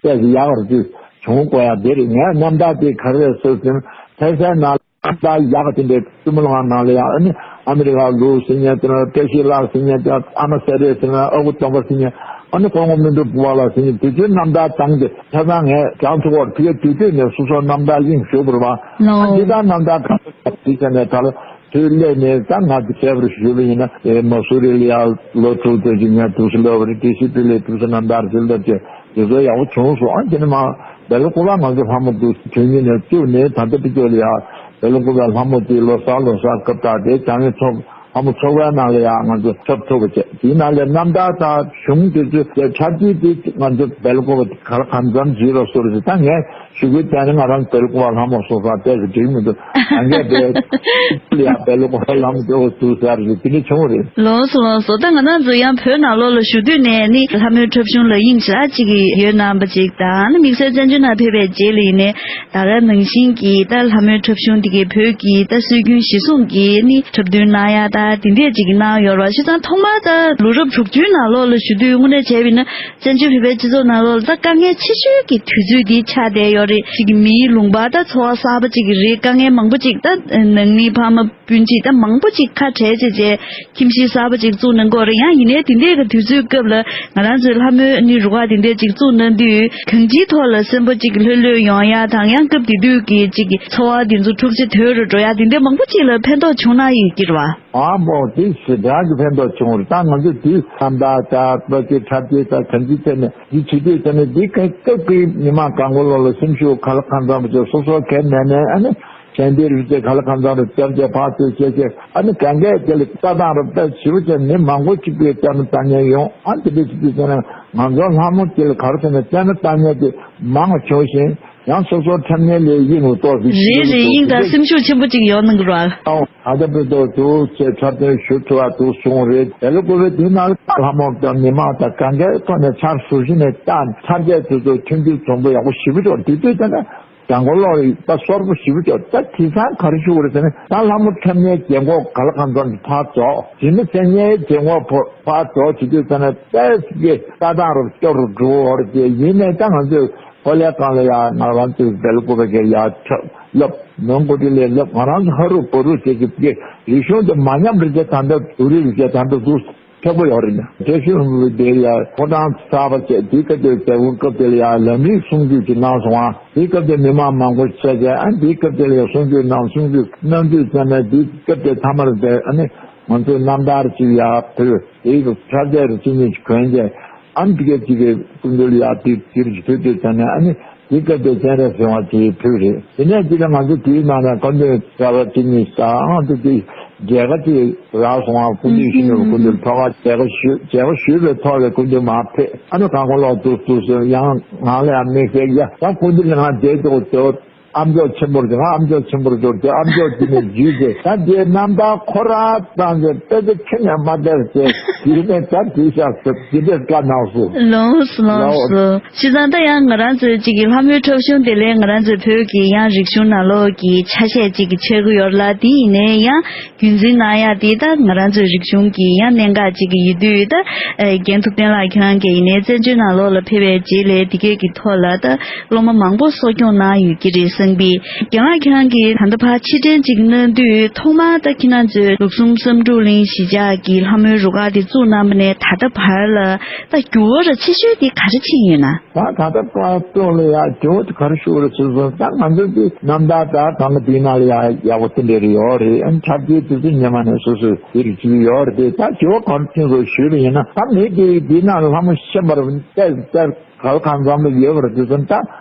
དཔེ་ཡག་རུ་བྱུང་དགོས་ཡ་དེ་རེད། ངས་རྣམ་ཐར་དེ་ག་རེ་རེད་ཟེར་ཟིན་ཐེ་སའི་ནང་ད་ཡག་ག་དེ་འདྲའི་བཙུན་མོ་ལྷ་ཁང་ནང་ལ་ཡང་ཨ་ནི་ཨ་མི་རི་ཀ་ལུགས་ཟེར་མཁན་དེ་ནས་བཀྲ་ཤིས་ལགས་ཟེར་མཁན་དེ། ཨ་མ་སེ་རེ་ཟེར་མཁན། ཨ་ཁུ་སྟོན་པ་ཟེར་མཁན། ཨ་ནི་སྐུ་ངོ་སྨིན་གྲོལ་བུ་བ་ལགས་ཟེར་མཁན་དེ་ཚོའི་རྣམ་ཐར་བཏང་སྟེ། ཁ་སང་ངས་ཀྱང་ཚོ་བར་ཕི་ཡ་དུས་དུས་ནས་སོ་སོའི་རྣམ་ཐར་དབྱིངས་ཞུགས་པར་བ། ལོ། ཨ་འདི་ལྟར་རྣམ་ཐར་ག་ཚོད་བྱས་ནས་ད་ལ་དུས་སླེབས་ནས། ད་ང་ཚོ་བྱས་པར་ཞུས་པ་ཡིན་ན། ཨེ་མ་སུ་རི་ལ་ཡང་ལོ་དྲུག་ཙམ་ཅིག་ངས་དུས་སུ་སླེབས་པ་རེད། ཏི་སི་པི་ལ་དུས་སུ་རྣམ་ཐར་ཅིག་སླེབས་བྱས། དེ་ཚོ་ཡག་པོ་བྱུང་སོང་། ཨ་དེ་ནས་མར་སྦེལ་ཀོབ་ལ་ང་ཚོ་ལྷ་མོ་འདུག་དོན་གཉིས་ནས་བཙུགས་ནས། ད་ལྟ་ཕྱི་ཕྱོགས་ལ་ཡ་སྦེལ་ཀོབ་ལ་ལྷ་མོ་དེ་ལོ་གསར་ལོ་གསར་སྐབས་དག་དེ་བྱང་ཡོད་ཚོགས་ལྷ་མོ་ཚོགས་པའི་ནང་ལ་ཡ་ང་ཚོ་འཁྲབ་ཐུབ་པ་བྱས། དེའི་ནང་ལས་རྣམ་ཐར་དང་གཞུང་དེ་ཚོ་དེ་འཁྲབ་ཆས་དེ་ང་ཚོ་སྦེལ་ཀོབ་ག་ལ་གང་འཚམ་བརྗེད་རོགས་སོ་རེད་ཟེར། ད་ངས་ཞུ་སྐུལ་བྱས་ནས། ང་རང་སྦེལ་ཀོབ་ལྷ་མོ་སོང་ཙང་ཏོག་ཙམ་འགྲིག་མི་འདུག་ད་ངས་དེ་ལ་ཡ་སྦེལ་ཀོབ་ལྷ་མོ་དེ་འོ་འདུག་ཟེར་རེད། དེ་འདྲ་བྱུང་བ་རེད། ལགས་སོ་ལགས་སོ། ད་ང་རང་ཚོ་ཡང་བོད་ནང་ལོགས་ལ་བཞུགས་དུས་ནས་ནི་ལྷ་མོའི་འཁྲབ་གཞུང་ལ་དབྱིངས་ཞེ་དྲག་ཅིག་ཡོད་གནང་པ་ཅིག་དང་། ནི་དམིགས་བསལ་བཙན་བྱོལ་ནང་ཕེབས་པའི་རྗེས་ལ་ཡིན་ནའི་ད་ག་ནང་བཞིན་གྱི་ད་ལྷ་མོའི་འཁྲབ་གཞུང་འདི་གའི་བོད་ཀྱི་ད་སྲོལ་རྒྱུན་གཞིར་བཟུང་གི་ནི་འཁྲབ་སྟོན་གནང་ཡ་ད་དེ་འདྲས་ཅིག་གནང་ཡོད་རེད་བ། བྱས་ཙང་ཐོག་མར་ད་ལོ་རབས་དྲུག་ཅུའི་ནང་ལོགས་ལ་བཞུགས་དུས་དངོས་གནས་བྱས་པ་ཡིན་ན། བཙན་བྱོལ་བོད་པའི་སྤྱི་ཚོགས་ནང་ལོགས་ལ་ད་དཀའ་ངལ་ཆེ་ཤོས་ཀྱི་དུས་ཚོད་འདི་ཆགས་བསྡད་ཡོད་རེད། ཅིག་གི་མིའི་ལུང་པ་ད་འཚོ་བ་གསར་པ་ཅིག་གི་རིགས། དཀའ་ངལ་མང་པོ་ཅིག་ད་ནང་མི་ཕ་མ་སྤུན་མཆེད་ད་མང་པོ་ཅིག་ཁ་བྲལ་བྱས་བྱས་ཁྱིམ་གཞིས་གསར་པ་ཅིག་བཙུགས་གནང་གི་ཡོད་རེད། ཡང་ཡིན་ནའི་དེ་འདྲའི་གི་དུས་ཚོད་སྐབས་ལ་ང་རང་ཚོའི་ལྷ་མོའི་ནི་རུ་ཁག་དེ་འདྲས་ཅིག་བཙུགས་གནང་དུས་གང་ཅིའི་ཐོག་ལ་སེམས་པ་ཅིག་ལྷོད་ལྷོད་ཡོང་ཡ་དང་། ཡང་སྐབས་དེ་དུས་ཀྱི་ཅིག་གི་འཚོ་བ་དེ་ཚོ་འཁྲུག་ཆ་དོད་རུ་འགྲོ་ཡ་དེ་འདྲ་མང་པོ་ཅིག་ལ་ཕན་ཐོགས་བྱུང་གནང་ཡོད་ཀྱི་རེད་བ། ཨ་མོ་དེ་ཞེ་དྲག་གི་ཕན་ཐོགས་བྱུང་བ་རེད། ད་ང་ཚོ་དུས་ཁམས་དང་ད་བློ་སྐྱེད་འཁྲབ་སྟོན་དང་གང་ཅིའི་ཐད་ནས་འདི་བྱེད་དུས་ཙ་ནས། འདི་སྐབས་སྐབས་ཀྱི་མི་མང་གང་ག་ལོག་ལ་སེམས་ཤུགས་ག་ལ་གང་འཚམ་བྱས། སོ་སོ་གལ་གནད་ནས་ཨ་ནི་ཞལ་འདེབས་རིགས་དེ་ག་ལ་གང་འཚམ་རེ་བརྒྱབ་བྱས་ཕར་ཚུར་བྱས་བྱས། ཨ་ནི་གང་གས་དེ་ལ་ལྟ་སྟངས་རེ་དཔེ་ཞིབ་པོ་བྱས། མི་མང་པོ་ཅིག་གིས་བསྟན་ན་ལྟ་མཁན་ཡོང་། ཨ་དེ་འདྲ་བྱེད་དུས་ཙ་ནས་ང་ཚོ་ལྷ་མོ་དེ་ལ་ག་རེ་ཟེར་ན། བསྟན་ན་ལྟ་མཁན་དེ་མང་བ་བྱུང་ཞིང་། ཡང་སོ་སོ་འཁྲབ་མཁན་ལས་དབྱིངས་རུ་གཏོར་ཟིག་རེད་རེད། དབྱིངས་དང་སེམས་ཤུགས་ཆེན་པོ་ཅིག་ཡོང་གནང་གི་རེད། ཨོ། ད་ལྟ་བོད་ཐོག་ཏུ་ཆེད་འཁྲབ་སྟོན་ཞུ་ཐུབ་པ་འདུག་སོང་རེད། དེ་ལ་གོ་བའི་དུས་ནང་ལ་ལྷ་མོ་དང་མི་མང་དང་གང་གའི་ཐོག་ནས་ཕྱར་ཟུར་ཞིག་ནས་བལྟ། འཁྲབ་ཆས་དེ་ཚོ་མཐུན་འགྱུར་བཟང་པོ་ཡག་པོ་ཞེ་པོ་ཅིག་འདུག་དུས་ཙ་ན་གྱང་གོ་ལོག་རེད། ད་གསོར་པོ་ཞེ་པོ་ཅིག་ད་དེང་སང་ག་རེ་ཞུ་དགོས་རེད་ཟེར་ན། ད་ལྷ་མོ་འཁྲབ་མཁན་རྒན་གོག་ག་ལ་གང་འཚམ་ཕར་རྫོགས། རྗེས་མ་མཚན་སྙན་རྒན་གོག་ཕར་རྫོགས་བྱེད་དུས་ཙ་ན་ཏོག་ཙམ་ལྟ་སྟངས་རུ་སྐྱོ་རུ་འགྲོ་བ་རེད། དེ་ཡིན་ནའི་ད་ང་ཚོས་ཧོ་ལས་གང་ལ་ཡ་ང་རང་ཚོའི་སྦེལ་ཀོབ་པ་གི་ཡ་འཁྲབ་བསླབ། མོན་གྷོ་དེ་ལས་བསླབ། ང་རང་ཚོ་ཧ་རུ་བོ་རུ་བྱེད་ཀྱི་གི་རིག་གཞུང་དེ་མ་ཉམས་རེད་ཅེས། ད་ལྟ་བོད་རིགས་རེད་ཅེས་ད་ལྟ་འདུག་ཐེག་པ་ཡོད་རེད། བཀྲ་ཤིས་ལྷུན་པོ་དེ་ལ་ཡ་ཕོ་བྲང་གསར་པ་བྱས། དེའི་སྐབས་དེར་མཛད་སྒོ་སྐབས་དེ་ལ་ཡ་ལམ་རིམ་གསུང་ཆོས་ཅིག་གནང་སོང་ང་། དེའི་སྐབས་དེར་མི་མང་མང་པོ་ཞིག་བྱས། ཨ་དེའི་སྐབས་དེ་ལ་ཡ་གསུང་ཆོས་གནང་། གསུང་ཆོས་གནང་དུས་ཙ་ན་དེའི་སྐབས་དེ་མཐའ་མར་དེ་ཨ་ནི་ང་ཚོས་རྣམ་ཐར་ཅིག་ཡ་ཕུལ། དེའི་འཁྲབ་ཆས་རུ་ཅི་ནས་གོན་བྱས། ཨ་ནི་དེ་ག་ཅིག་གི་སྐུ་མདུན་ལ་ཡ་དེ་དེ་རུ་ཕུལ་དུས་ཙ་ན། ཨ་ནི་དེའི་སྐབས་དེ་སྤྱན་རས་གཟིགས་དབང་ཆེན་ཕུལ་རེད། དེ་ནས་དེ་ལ་ང་ཚོ་དེའི་ནང་ནས་སྐུ་མདུན་གྲྭ་པ་ཅི་ནས་ས་ཨང་དེ་དེ་མཇལ་ཁ་ཅིག་རག་སོང་ང་། སྐུ་མདུན་ཤི་ནས་སྐུ་མདུན་ཐོག་ཁ་མཇལ་ཁ་ཞུས། མཇལ་ཁ་ཞུས་པའི་ཐོག་ལ་སྐུ་མདུན་མར་ཕེབས། ཨ་ནི་གང་གོ་ལོག་འདུག་འདུག་ཟེར། ཡང་ང་ལ་ཡང་དམིགས་བསལ་ཡ་ད་སྐུ་མདུན་ལ་ང་མཇལ་ཆོག་ཟེར། ཨ་མཆོག་ཆེན་པོར་ང་ཨ་མཆོག་ཆེན་པོར་འབྱོར་ཏེ། ཨ་མཆོག་དེ་ནས་འཇུས་ཏེ། ད་དེ་རྣམ་ཐར་ཁོ་རང་བཏང་སྟེ་དཔེ་ཆ་ཁྱོན་ནས་མ་བལྟས་ཏེ། དེ་ནས་ད་དུས་ཤག་ཟེར་དེ་འདྲས་བཀའ་གནང་སོང་། ལགས་སོ། ལགས་སོ། བྱས་ཙང་ད་ཡང་ང་རང་ཚོའི་གཅིག་གི་ལྷ་མོའི་འཁྲབ་གཞུང་དེ་ལས་ང་རང་ཚོའི་བོད་ཀྱི་ཡང་རིག་གཞུང་ནང་ལོགས་ཀྱི་ཆ་ཤས་གཅིག་གི་ཆགས་ཀྱི་ཡོད་ལ། དེ་ཡིན་ནའི་ཡང་རྒྱུན་འཛིན་གནང་ཡ་དེ་ད་ང་རང་ཚོའི་རིག་གཞུང་གི་ཡང་གནད་འགག་ཅིག་ཡིན་དུས། ད་རྒན་ཐུབ་བསྟན་ལགས་ཁྱེད་རང་གིས་ཡིན་ནའི་བཙན་བྱོལ་ནང་ལོགས་ལ་ཕེབས་པའི་རྗེས་ལ་དེ་གས་ཀྱི་ཐོག་ལ་ད་སློབ་མ་མང་པོ་གསོ་སྐྱོང་གནང་ཡོད་ཀྱི་རེད་བསམ་པས། རྒན་ལགས་ཁྱེད་རང་གིས་ད་ལྟ་ཕར་ཕྱིར་དྲན་ཅིག་གནང་དུས། ཐོག་མར་ད་ཁྱེད་རང་ཚོའི་ལུགས་གསུམ་བསམ་འགྲུབ་གླིང་གཞིས་ཆགས་ཀྱི་ལྷ་མོའི་རུ་ཁག་དེ་བཙུགས་གནང་བ་ནས་ད་ལྟ་བར་ལ་ད་འགྱུར་བ་ཆེ་ཤོས་དེ་ག་རེ་ཕྱིན་ཡོད་ན། ད་ད་ལྟ་བར་ཐོག་ལ་ཡ་འགྱུར་བ་དེ་ག་རེ་ཤོར་རེད་ཟེར་སོང་། ད་ང་ཚོ་གི་རྣམ་ཐར་ད་གང་ག་དེའི་ནང་ལ་ཡ་ཡག་པོ་དེ་འདྲ་རེ་ཡོད་རེད། ཨ་ནི་འཁྲབ་སྟོན་དེ་ཚོ་སྔོན་མ་ནས་སོ་སོས་དེ་རིགས་བྱེད་ཀྱི་ཡོད་རེད་དེ། ད་འགྱུར་བ་གང་ཕྱིན་སོང་ཞུས་པ་ཡིན་ན། ད་མི་དེ་དེའི་ནང་ལ་ལྷ་མོ་ཤེས་པར་བལྟས་བལྟས། ག་ལ་གང་འཚམ་ལ་ཡོད་པ་རེད་དེ་ཚོ་ད་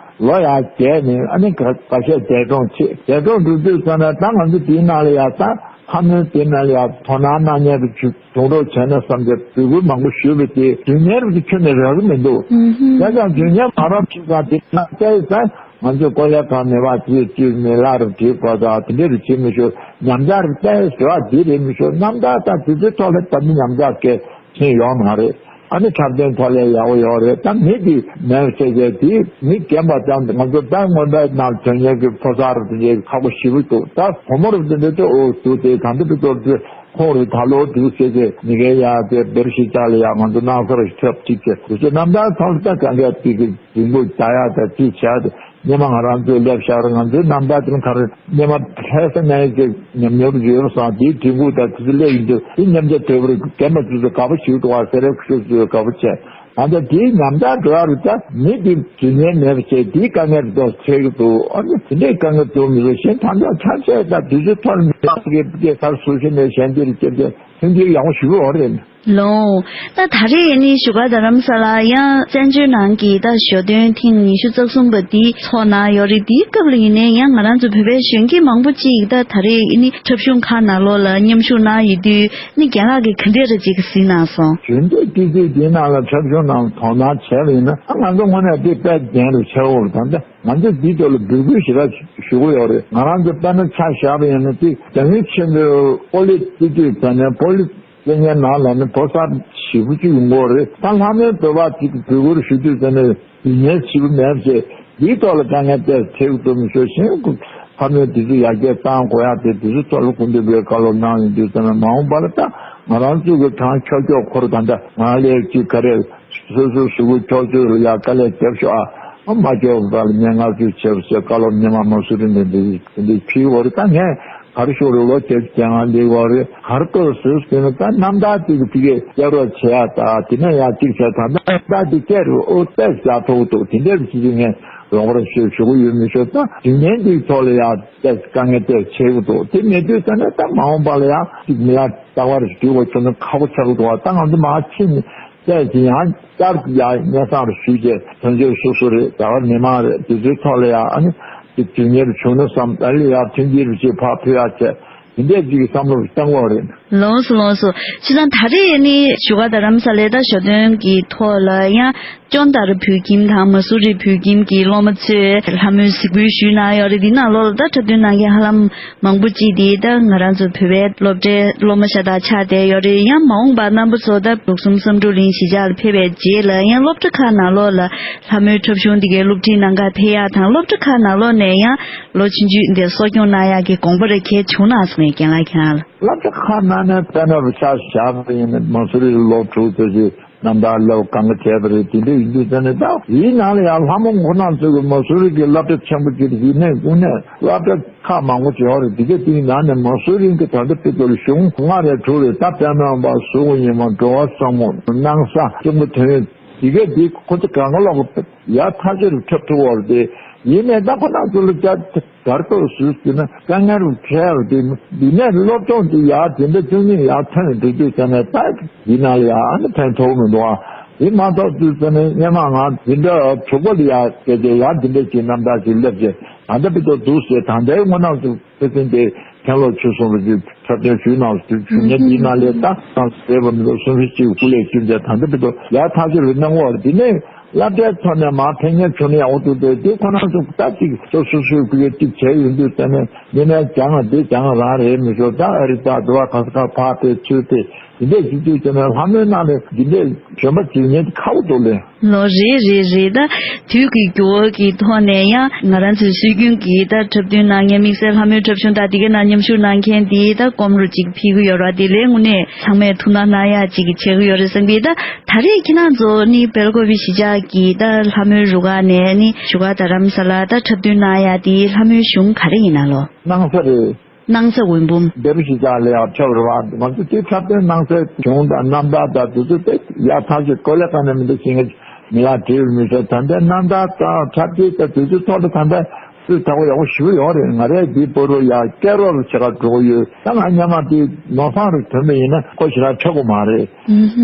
ལོ་ཡ་བརྒྱད་ནས་ཨ་ནི་ཁ་ཁ་ཤས་འདས་གྲོངས་བྱས། འདས་གྲོངས་འགྲོ་དུས་ཙམ་ནས་ད་ང་ཚོ་དེའི་ནང་ལ་ཡ་ད་ལྷ་མོའི་དེ་ནང་ལ་ཡ་དོ་སྣང་གནང་མཁན་གྱི་བྱུང་རོགས་བྱས་ན་བསམ་སྟེ་འབོད་སྐུལ་མང་པོ་ཞུས་པ་དེ་རྒྱུན་གནས་རུ་ཁྱོན་ནས་རག་གི་མི་འདུག་ཨུ་ཧུམ། བྱས་ཙང་རྒྱུན་གནས་མ་རག་ཕྱིན་ཙང་དེ་ན་བལྟས་ཙང་ང་ཚོས་ཀོ་ལེ་གང་མེད་པ་དེ་བཅུད་མི་ལ་རུ་བྲིས་དགོས་ཙང་དེ་འདྲ་རུ་བྱེད་མི་ཤོག་ཉམས་ཆག་རུ་བལྟས་ཟེར་བ་དེ་རེད་མི་ཤོག་རྣམ་ཐར་དང་དེ་ཚོའི་ཐོག་ལ་ད་མི་ཉམས་ཆག་གི་ཕྱིན་ཡོད་མ་རེད། ཨ་ནི་འཁྲབ་སྟོན་ཐོག་ལ་ཡག་པོ་ཡོད་རེད། ད་མི་དེ་མེད་བྱས་བྱས་དེ་མི་རྒན་པ་ཙམ་དུ་ང་ཚོ་ད་སྔོན་མའི་ནང་དོན་གཉེར་གྱི་ཕོ་གསར་དེ་འདྲའི་ཁག་པོ་ཞེ་པོ་འདུག་ད་བུ་མོ་རུ་དེ་འདྲ་དེ་ཨོ་འདུག་དེ་གང་འདྲ་དུ་གཏོར་དུས་ཁོང་རུ་ད་ལོ་འདུག་བྱས་བྱས་མི་རྒན་ཡག་དེ་བེར་ཞིག་ལྟ་ལ་ཡག་ང་ཚོ་སྣང་ས་རུ་ཁྱབ་ཅིག་བྱས་དུས་ཚོད་རྣམ་ཐར་ཐོག་ལ་ད་གང་ག་དེ་གི་འཛིན་པོ་ད་ཡག་ད་ཅི་བྱ་དེ། སྔོན་མ་ང་རང་ཚོས་སླེབས་ཤག་རེད། ང་ཚོའི་རྣམ་ཐར་དེ་ནི་ག་རེ་སྔོན་མ་ལྷ་ས་ནས་ཀྱི་ཉམས་མྱོང་ཡོད་བསམ་དེའི་དྲན་སྐུལ་དང་དེ་ཚོ་སླེབས་ཡིན་དུས་དེ་མཉམ་བྱ་དོད་པོ་རེད། རྒན་པ་ཚོ་ཚོ་དགའ་པོ་ཞིག་འདུག་ཨ་སེ་ར་ཁུ་ཤུ་ཚོས་དགའ་པོ་བྱས། ད་ལྟ་དེའི་ཉམས་ཐག་འགྲོ་ཡ་རུ་ད་མི་དེ་རྒྱུན་ཉན་མེད་པ་བྱས་དེའི་དཀའ་ངལ་རེ་དོགས་འཕྲད་ཀྱི་འདུག་ཨ་ནི་དེ་འདྲའི་དཀའ་ངལ་འདུག་མི་འདུག་གཞན་ཐམས་ཅད་ཆ་ཤས་དང་དུས་ཚོད་ཐོག་ནས་མི་ལག་གི་སྐད་ཁར་སུ་ཞིག་ནས་གཞན་དེ་རུ་སྐྱེལ་ཏེ་མཐུན་རྐྱེན་ཡག་པོ་ཞིག་ཡོད་རེད། ལོང་། ད་ད་རེས་ནི་བཞུགས་སྒར་རྡ་རམ་ས་ལ་ཡང་བཙན་བྱོལ་ནང་གི་ད་ཞོ་སྟོན་ཐེངས་ཉི་ཤུ་རྩ་གསུམ་པ་འདི་ཚོགས་གནང་ཡོད་རེད། དེའི་སྐབས་ལ་ཡིན་ནའི་ཡང་ང་རང་ཚོ་བོད་པའི་གཞོན་སྐྱེས་མང་པོ་ཅིག་ད་ད་རེས་ནི་འཁྲབ་གཞུང་ཁག་ནང་ལོགས་ལ་མཉམ་ཞུགས་གནང་ཡོད་དུས་ནི་རྒན་ལགས་ཀྱིས་ག་འདྲས་རེ་ཅིག་གཟིགས་གནང་སོང་། གཞོན་སྐྱེས་སྐྱེས་ཚོས་འདིའི་ནང་ལ་འཁྲབ་གཞུང་ནང་དོ་སྣང་བྱས་པ་ཡིན་ན་ང་ཚོ་དངོས་གནས་འདི་དཔེ་ལྡན་རུ་ཆེ་བོ་རེད། ད་ལྟ་ང་ཚོས་འདིའི་ཐོག་ལ་འབོད་སྐུལ་ཞེ་དྲག་ཞུ་གི་ཡོད་རེད། ང་རང་ཚོ་དཔེར་ན་ཆ་བཞག་པ་ཡིན་ན་དེ་རྒྱ་མི་ཆེན་པོའི་ཨོ་ལི་སི་ཊི་ཊི་ཡུཊ་ཟེར་ནས་བོད་ལ་བཙན་ཉར་ནང་ལ་ནི་བོད་གསར་ཞེ་པོ་ཅིག་ཡོང་གི་ཡོད་རེད། ད་ལྷ་མོའི་བོད་པ་ཅིག་གི་འབོད་སྐུལ་ཞུ་དུས་ཙམ་ནས་ཡིན་ཉེན་ཞེ་པོ་མེད་པ་བྱས། འདིའི་ཐོག་ལ་དཀའ་ངལ་ཏོག་ཙམ་འཕྲད་ཀྱི་འདུག་མི་ཤོར་ཞིང་ལྷ་མོའི་དེ་ཚོ་ཡར་རྒྱས་གཏང་དགོས་ཡ་དེ་དེ་ཚོའི་ཐོག་ལ་སྐུ་མདུན་པས་བཀའ་སློབ་གནང་ཡོང་དུས་ཙམ་ནས་མ་འོངས་པ་ལ་ད་ང་རང་ཚོ་གི་གང་ཁྱོག་ཁྱོག་ཁོ་ར་ད་ལྟ་ང་ལས་ཅིག་ག་རེ། སོ་སོའི་གཟུགས་པོ་འཁྱོག་བརྗོད་ལ་ཡང་དཀའ་ལས་རྒྱབ་ཤོག་ཨ། མ་འཁྱོག་པ་ལ་སྙན་ངག་ཚུལ་བྱེད་པ་ཞེས་བཀའ་སློབ་སྔོན་མ་མ་སུ་རི་ནས་འདི་འདི་ཕྱིའི་བར་ད་ངས་ག་རེ་ཤོར་རེད་ལོ་བརྒྱད་ཅུ་གྱ་ལྔ་འདིའི་བར་རེད། ག་རེ་གཏོར་ཟེར་ཟེར་ན་ད་རྣམ་ཐར་དེ་གི་དེ་གས་སྐྱབས་རོགས་བྱེད་ཡ་ད་དེ་ནས་ཡང་གཅིག་བྱས་ད་ད་རྣམ་ཐར་དེ་སྐད་རུ་ཨོ་ཏོག་ཙམ་ཡག་ཐོག་འདུག་དེ་འདྲའི་ཅི་ཅི་ངས་རོགས་པ་ཞུ་ཞུ་གི་ཡོད་མི་ཤོར་ད་དུས་ངན་འདིའི་ཐོག་ལ་ཡང་ཏོག་ཙམ་དཀའ་ངལ་ཏོག་ཙམ་འཕྲད་ཀྱི་འདུག་དེ་མེད་དུས་ད་ནས་ད་མ་འོངས་པ་ལ་ཡང་ཅིག་མི་ལ་རྟག་པར་འགྲུལ་བ་ཁྱོད་ཚོ་ཁག་པོ་ཆགས་ཀྱི་འདུག་བ། ད་ང་ཚོ་མར་ཕྱིན་ནས་བལྟས་ཟིན་ཡང་བསྐྱར་ཡང་སྙན་སེང་རུ་ཞུས་རྗེས་དོན་གཅོད་སོ་སོ་རེད། རྒྱ་གར་མི་མང་རེད། དེ་ཚོའི་ཐོག་ལ་ཡང་ཨ་ནི་དེ་དུས་ཉེ་རུ་བྱུང་ན་བསམ། ད་ལི་ཡང་མཐུན་རྐྱེན་རུ་ཅིག་ཕར་ཕུལ་ཡག་བྱས་དེ་འདྲས་ཅིག་གི་བསམ་བློ་རུ་བཏང་བ་རེད། ལོངས་སུ་ལོངས་སུ། བྱས་ཙང་ད་རེས་ནི་བཞུགས་སྒར་རྡ་རམ་ས་ལའི་ད་ཞོ་སྟོན་གྱི་ཐོག་ལ་ཡང་ཅོན་དར་བོད་ཁྱིམ་དང་མ་སུ་རི་བོད་ཁྱིམ་གྱི་སློབ་མ་ཚོས་ལྷ་མོའི་གཟིགས་འབུལ་ཞུས་གནང་ཡོད་རེད། འདི་ནང་ལོགས་ལ་ད་འཁྲབ་སྟོན་གནང་མཁན་ཧ་ལམ་མང་པོ་ཅིག་དེ་ད་ང་རང་ཚོ་བོད་པའི་སློབ་གྲྭའི་སློབ་མ་ཤ་སྟག་ཆགས་བསྡད་ཡོད་རེད། ཡང་མ་འོངས་པར་རྣམ་པ་ཚོ་ད་ལུགས་གསུམ་བསམ་འགྲུབ་གླིང་གཞིས་ཆགས་ལ་ཕེབས་པའི་རྗེས་ལ་ཡང་སློབ་གྲྭ་ཁག་ནང་ལོགས་ལ་ལྷ་མོའི་འཁྲབ་གཞུང་འདི་གའི་སློབ་ཁྲིད་གནང་གར་ཕེབས་ཡག་དང་། སློབ་གྲྭ་ཁག་ནང་ལོགས་ནས་ཡང་ལོ་ཆུང་ཆུང་འདི་གསོ་སྐྱོང་གནང་ཡག་གི་དགོངས་པ་རེ་གལ་བྱུང་ན་སོང་ངས་རྒན་ལགས་ཁྱེད་རང་ལ། སློབ་གྲྭ་ཁག་ནང་ནས་དཔེར་ན་རུ་ཆ་བཞག་པ་ཡིན་ན་མ་སུ་རི་ལོ་དྲུག་ཙམ་ཞིག་རྣམ་ཐར་སློབ་གང་ག་བྱས་པ་རེད། དེ་འདྲ་ཡིན་དུས་ཙང་ནས་ད་དེའི་ནང་ལ་ཡང་ལྷ་མོ་ཁོ་ན་ཚོས་གི་མ་སུ་རི་གི་སློབ་གྲྭ་ཆེན་པོ་ཅིག་རེད། ཡིན་ནའི་དངོས་གནས་སློབ་གྲྭ་ཁག་མང་པོ་ཅིག་ཡོད་རེད། དེ་ག་དེའི་ནང་ནས་མ་སུ་རི་གི་ད་ལྟ་དཔེ་ཚོ་ལ་གཞུང་ལྔ་རེ་དྲུག་རེ་ད་དཔེ་མེད་པ་གཟུགས་པོ་ཉི་མ་འགྲོ་བ་བཟང་མོ་སྣང་ས་གསུང་གི་དོན་ཡོད། དེ་ག་དེ་ཁོ་ཚོ་གང་ག་ལོག་གི་ཡར་ཐག་ཆོད་རུ་འཁྲབ་ཐུབ་པ་རེད་དེ། ཡིན་ནའི་ད་ཁོ་ན་ཚོ་ལ་རྒྱ་གར་ཐོག་སུས་ཟེར་ན་དཀའ་ངལ་རུ་འཕྲད་རུ་དེ་འདི་ནས་སློབ་སྦྱོང་དེ་ཡར་དེ་འདྲ་བཅུ་གཉིས་ཡར་ཐོན་འགྲོ་དུས་ཙམ་ནས་ད་འདི་ནང་ལ་ཡང་ཨ་ནི་ཕན་ཐོགས་མི་འདུག་ཨ། དེ་མ་ཐོག་དུས་ཙམ་ནས་སྔོན་མ་ང་འདི་འདྲ་དྲུག་པ་ལ་ཡར་སྐད་ཆ་ཡར་འདི་འདྲ་ཅིག་རྣམ་ཐར་ཅིག་སླེབས་རྗེས་ད་ལྟ་བི་ཏོ་འདུག་ཟེར། ད་ལྟའི་སྔོན་ནང་དུ་ཕེ་ཚན་དེ་མཁན་སློབ་ཆོས་གསུམ་རུ་ཅིག་འཁྲབ་སྟོན་ཞུས་གནང་ཞུ་ཞུ་མཁན་འདི་ནང་ལས་ད་ད་ཟེར་བ་མི་འདུག་གསུང་ཆོས་གཅིག་སྐུ་ལས་བསྐྱུར་རྗེས་ད་ལྟ་བི་ཏོ་ཡར་ཐག་ཆོད་རུ་གནང་བ་འདི་ནས། སློབ་གྲྭའི་ཐོག་ནས་མར་ཕན་ཉེར་བྱུང་ན་ཡག་པོ་འདུག་སྟེ། དེ་ཁོ་རང་ཚོ་ད་ཅིག་སོ་སོ་སོའི་ཁུལ་གྱི་ཅིག་བྱས་ཡོང་དུས་ཙམ་ནས་འདི་ནས་སྦྱང་བ་འདི་སྦྱང་བ་རང་རེད་མི་ཤོར། ད་ཨ་རི་ད་འགྲོ་བ་ག་ས་ག་ཕར་ཕེབས་ཚུལ་དེ་འདི་འདྲས་ཞིག་དུས་ཙམ་ནས་ལྷ་མོའི་ནང་ནས་འདི་འདྲས་བྱོན་པ་བྱེད་ཉེན་ཁ་པོ་འདུག་ལེ། ལོ། རེད་རེད་རེད། ད་དུས་ཀྱི་འགྱུར་བ་གི་ཐོག་ནས་ཡང་ང་རང་ཚོའི་སྲོལ་རྒྱུན་གྱི་ད་འཁྲབ་སྟོན་གནང་མཁན་དམིགས་བསལ་ལྷ་མོའི་འཁྲབ་གཞུང་དང་དེ་གའི་ནང་མཉམ་ཞུགས་གནང་མཁན་དེ་ད་སྐོམ་རུ་ཅིག་ཕེབས་ཀྱི་ཡོད་རེད་བ། དེ་ལས་དངོས་གནས་ཚང་མས་ཐུགས་སྣང་གནང་ཡག་ཅིག་བྱེད་ཀྱི་ཡོད་རེད་བསམ་གི། ད་ད་རེས་ཁྱེད་རང་ཚོ་ནི་སྦེལ་ཀོབ་གཞིས་ཆགས་ཀྱི་ད་ལྷ་མོའི་རུ་ཁག་ནས་ནི་བཞུགས་སྒར་རྡ་རམ་ས་ལ་ད་འཁྲབ་སྟོན་གནང་ཡག་དེ་ལྷ་མོའི་གཞུང་ག་རེ་ཡིན་ན་ལོ། སྣང་ས་རེད། སྣང་ས་འོད་འབུམ། འདེབས་ཞིག་ཅག་ལས་ཡག་ཁྱབ་རེད་བ། ང་ཚོ་དེ་འཁྲབ་སྟོན་གནང་སའི་གཞུང་དང་རྣམ་ཐར་དང་དེ་ཚོ་དེ་ཡག་ཐག་ཆོད་ཀོ་ལེ་ག་ནས་མི་འདུག་ཞིང་ངེ་མི་ལ་བྲིས་མི་ཚོ་ད་ལྟའི་རྣམ་ཐར་དང་འཁྲབ་སྟོན་དང་དེ་ཚོའི་ཐོག་ལ་ད་ལྟ་སུས་དག་པོ་ཡག་པོ་ཞིག་ཡོད་རེད། ང་རས་འདི་པོ་རུ་ཡག་སྐད་རོགས་རུ་བྱེད་ག་འགྲོ་གི་ཡོད། ད་ང་སྔོན་མ་དེ་ནོར་བཟང་རུ་ཐོན་པ་ཡིན་ན་ཁོ་ཞེ་དྲག་འཁྲབ་གི་མ་རེད།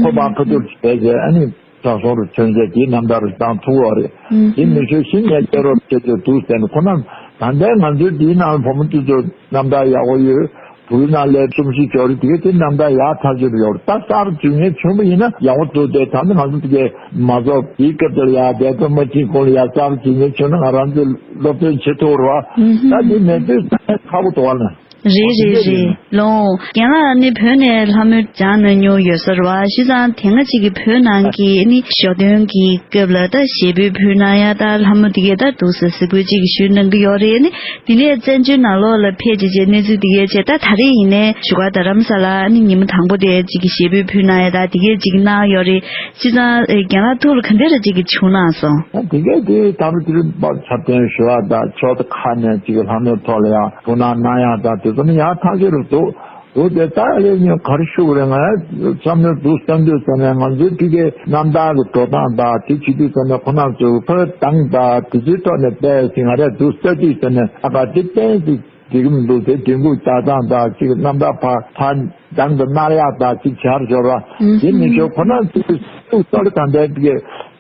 ཁོ་པ་ཁ་ཐུག་བྱས་རྗེས་ཨ་ནི། ད་སོང་རུ་ཐོན་རྗེས་དེའི་རྣམ་ཐར་རུ་བཏང་ཐུབ་པ་རེད། དེ་མི་ཤོད་ཤིང་ངས་སྐྱེ་རོགས་བྱེད་ཚོད་འདུག་ཟེར་ནས་ཁོ་ན་ད་ལྟའི་ང་ཚོའི་དེའི་ནང་བུ་མོ་དེ་ཚོ་རྣམ་ཐར་ཡག་པོ་ཡོད། བུའི་ནང་ལས་རྩོམ་གཞི་འབྱོར་རེད། དེ་གའི་དེ་རྣམ་ཐར་ཡག་ཐག་ཆོད་ཡོད་རེད། ད་གསར་འཛུགས་མཁན་བྱུང་བ་ཡིན་ན་ཡག་པོ་འདུག་སྟེ། ད་ནི་ང་ཚོ་དེ་གའི་མ་རྫོགས་དེའི་སྐབས་དེར་ཡག་བསྡད་དོ་མ་ཅིག་གོང་ལ་ཡག་གསར་འཛུགས་མཁན་བྱུང་ན་ང་རང་ཚོས་སློབ་སྟོན་བྱེད་ཐུབ་རོགས། ད་དེ་མེད་དུས་ད་ཁག་པོ་འདུག་བ་ན། རེད་རེད་རེད། ལོ། རྒན་ལགས་ནི་བོད་ནས་ལྷ་མོ་སྦྱངས་གནང་མྱོང་ཡོད་ས་རེད་བ། བྱས་ཙང་དེ་སྔ་ཅིག་གི་བོད་ནང་གི་ནི་ཞོ་སྟོན་གྱི་སྐབས་ལ་ད་ཞལ་འབོད་ཕུལ་གནང་ཡ་ད་ལྷ་མོ་དེ་གས་ད་འདུག་སེ་གཟིགས་འབོད་ཅིག་ཞུས་གནང་གི་ཡོད་རེད། ནི་དེ་ནས་བཙན་བྱོལ་ནང་ལོགས་ལ་ཕེབས་བྱས་བྱས་གནས་ཚུལ་དེ་གས་བྱས། ད་ད་རེས་ཡིན་ནའི་བཞུགས་སྒར་རྡ་རམ་ས་ལ་ནི་ཉིན་མོ་དང་པོ་དེ་ཅིག་གི་ཞལ་འབོད་ཕུལ་གནང་ཡ་ད་དེ་གས་ཅིག་གནང་ཡོད་རེད། བྱས་ཙང་རྒན་ལགས་ཐུགས་ལ་ག་འདྲ་རེ་ཅིག་གི་བྱུང་གནང་སོང་། ད་དེ་གས་དེ་དང་པོ་དེ་རིང་པ་འཁྲབ་སྟོན་ཞུ་བ་དང་ཕྱོགས་མཐའ་ཁག་ནས་ཅིག་གི་ལྷ་མོའི་ཐོག་ལ་ཡང་ཐུགས་སྣང་གནང་ཡག་དང་དེ་ཚོ་ནི་ཡག་ཐག་ཆོད་རུ་འདུག་འདུག་དེ་ད་ལས་ཉོན་ག་རེ་ཞུ་དགོས་རེད། ང་ཡང་བསམ་བློ་འདུག་བསམ་དུས་ཙམ་ནས་ང་ཚོའི་ཕ་གིའི་རྣམ་ཐར་གྱི་འགྲོ་སྟངས་དང་དེ་བྱེད་དུས་ཙམ་ནས་ཁོ་རང་ཚོའི་ཕར་གདངས་དང་དེ་ཚོའི་ཐོག་ནས་བལྟས་ཟིན་ང་རས་འདུག་ལྟ་དུས་ཙམ་ནས་ཨ་ཀ་དེ་གཏན་ཅིག་འགྲིག་གི་མི་འདུག་དེ་འགྲིག་འགུག་ལྟ་སྟངས་དང་ཅིག་རྣམ་ཐར་ཕར་ཕར་གདངས་དང་མནར་ཡག་དང་ཅིག་བྱར་འབྱོར་བ་དེ་མི་ཆོག་ཁོ་རང་ཚོའི་སུ་གསོ་རེ་དང་ལྡན་པའི་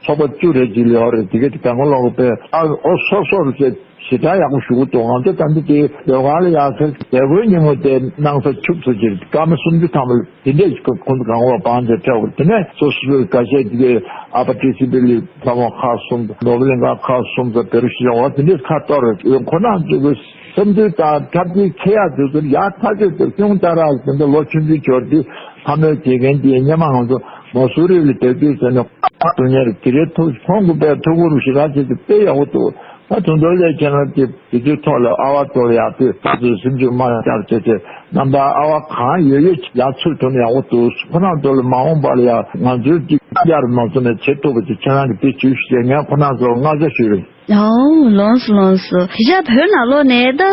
ཚོགས་པ་བཅུ་རེ་ཅིག་ལས་ཡོད་རེད། དེ་ག་དེ་གང་ག་ལོག་པའི་ཨ་ཨོ་སོ་སོ་རུ་བྱས། ཞེ་དྲག་ཡག་པོ་ཞུ་གི་འདུག་ང་ཚོ་ད་འདི་དེ་ཟློས་གར་ལ་ཡག་ཚད་མཛད་སྒོའི་ཉིན་མོ་དེ་གནང་ས་ཆུབ་ཚོད་ཅིག་སྐར་མ་སུམ་ཅུ་ཐམ་པ་དེ་འདྲས་ཞིག་ཁོང་ཚོ་གང་བ་བང་ཆེ་ཁྲལ་བ་དེ་ནས་སོ་སོའི་འགའ་ཤས་དེ་གའི་ཨ་ཕ་ཏི་སི་པི་ལི་ལྷ་མོ་ཁག་གསུམ་ནོར་བུ་གླིང་ག་ཁག་གསུམ་ཚོ་བེ་རུ་ཤི་ཡོང་བ་དེ་འདྲས་ཁ་གཏོར་རེད། ཁོ་རང་ཚོ་གི་བསམ་ཚུལ་དང་འཁྲབ་སྟོན་ཁེ་ཡག་དེ་ཚོ་ཡག་ཐག་ཆོད་དེ་སྐྱོང་བསྟར་རག་དེ་འདྲ་ལོ་ཆུང་ཆུང་འབྱོར་དུས་ལྷ་མོའི་དགེ་རྒན་དེ་སྔོན་མ་ང་ཚོ་མ་སུ་རི་ལ་བསྡད་དུས་ཟེར་ནས་ཁ་ཐུག་ཉེར་དེ་རེད་ཐུག་ཁོང་གི་དཔེ་ཐུགས་ཁུར་ཞེ་དྲག་བྱེད་དུས་དཔེ་ཡག་པོ་འདུག་ད་དུང་མདོ་ལས་ཁྱེད་རང་གི་དེ་ཚོའི་ཐོག་ལ་ཨ་བ་ཚོ་ལ་ཡག་དུས་ད་ཚོའི་སེམས་ཤུགས་མ་བཅར་བྱས་ཏེ་རྣམ་པ་ཨ་བ་གང་ཡོད་ཡོད་ཡག་ཚུལ་ཐོག་ནས་ཡག་པོ་འདུག་ཁོ་རང་ཚོ་ལ་མ་འོངས་པ་ལ་ཡང་ང་ཚོའི་གཅིག་ཡར་མ་སོང་ནས་བྱེད་ཐུབ་པ་ཅིག་ཁྱེད་རང་གི་དེ་བྱུས་ཞེས་ངས་ཁོ་རང་ཚོར་བསྔགས་བརྗོད་ཞུས་རེད། ཨོ་ལོངས་སོ་ལོངས་སོ། དེ་ཆ་བོད་ནང་ལོགས་ནས་ད་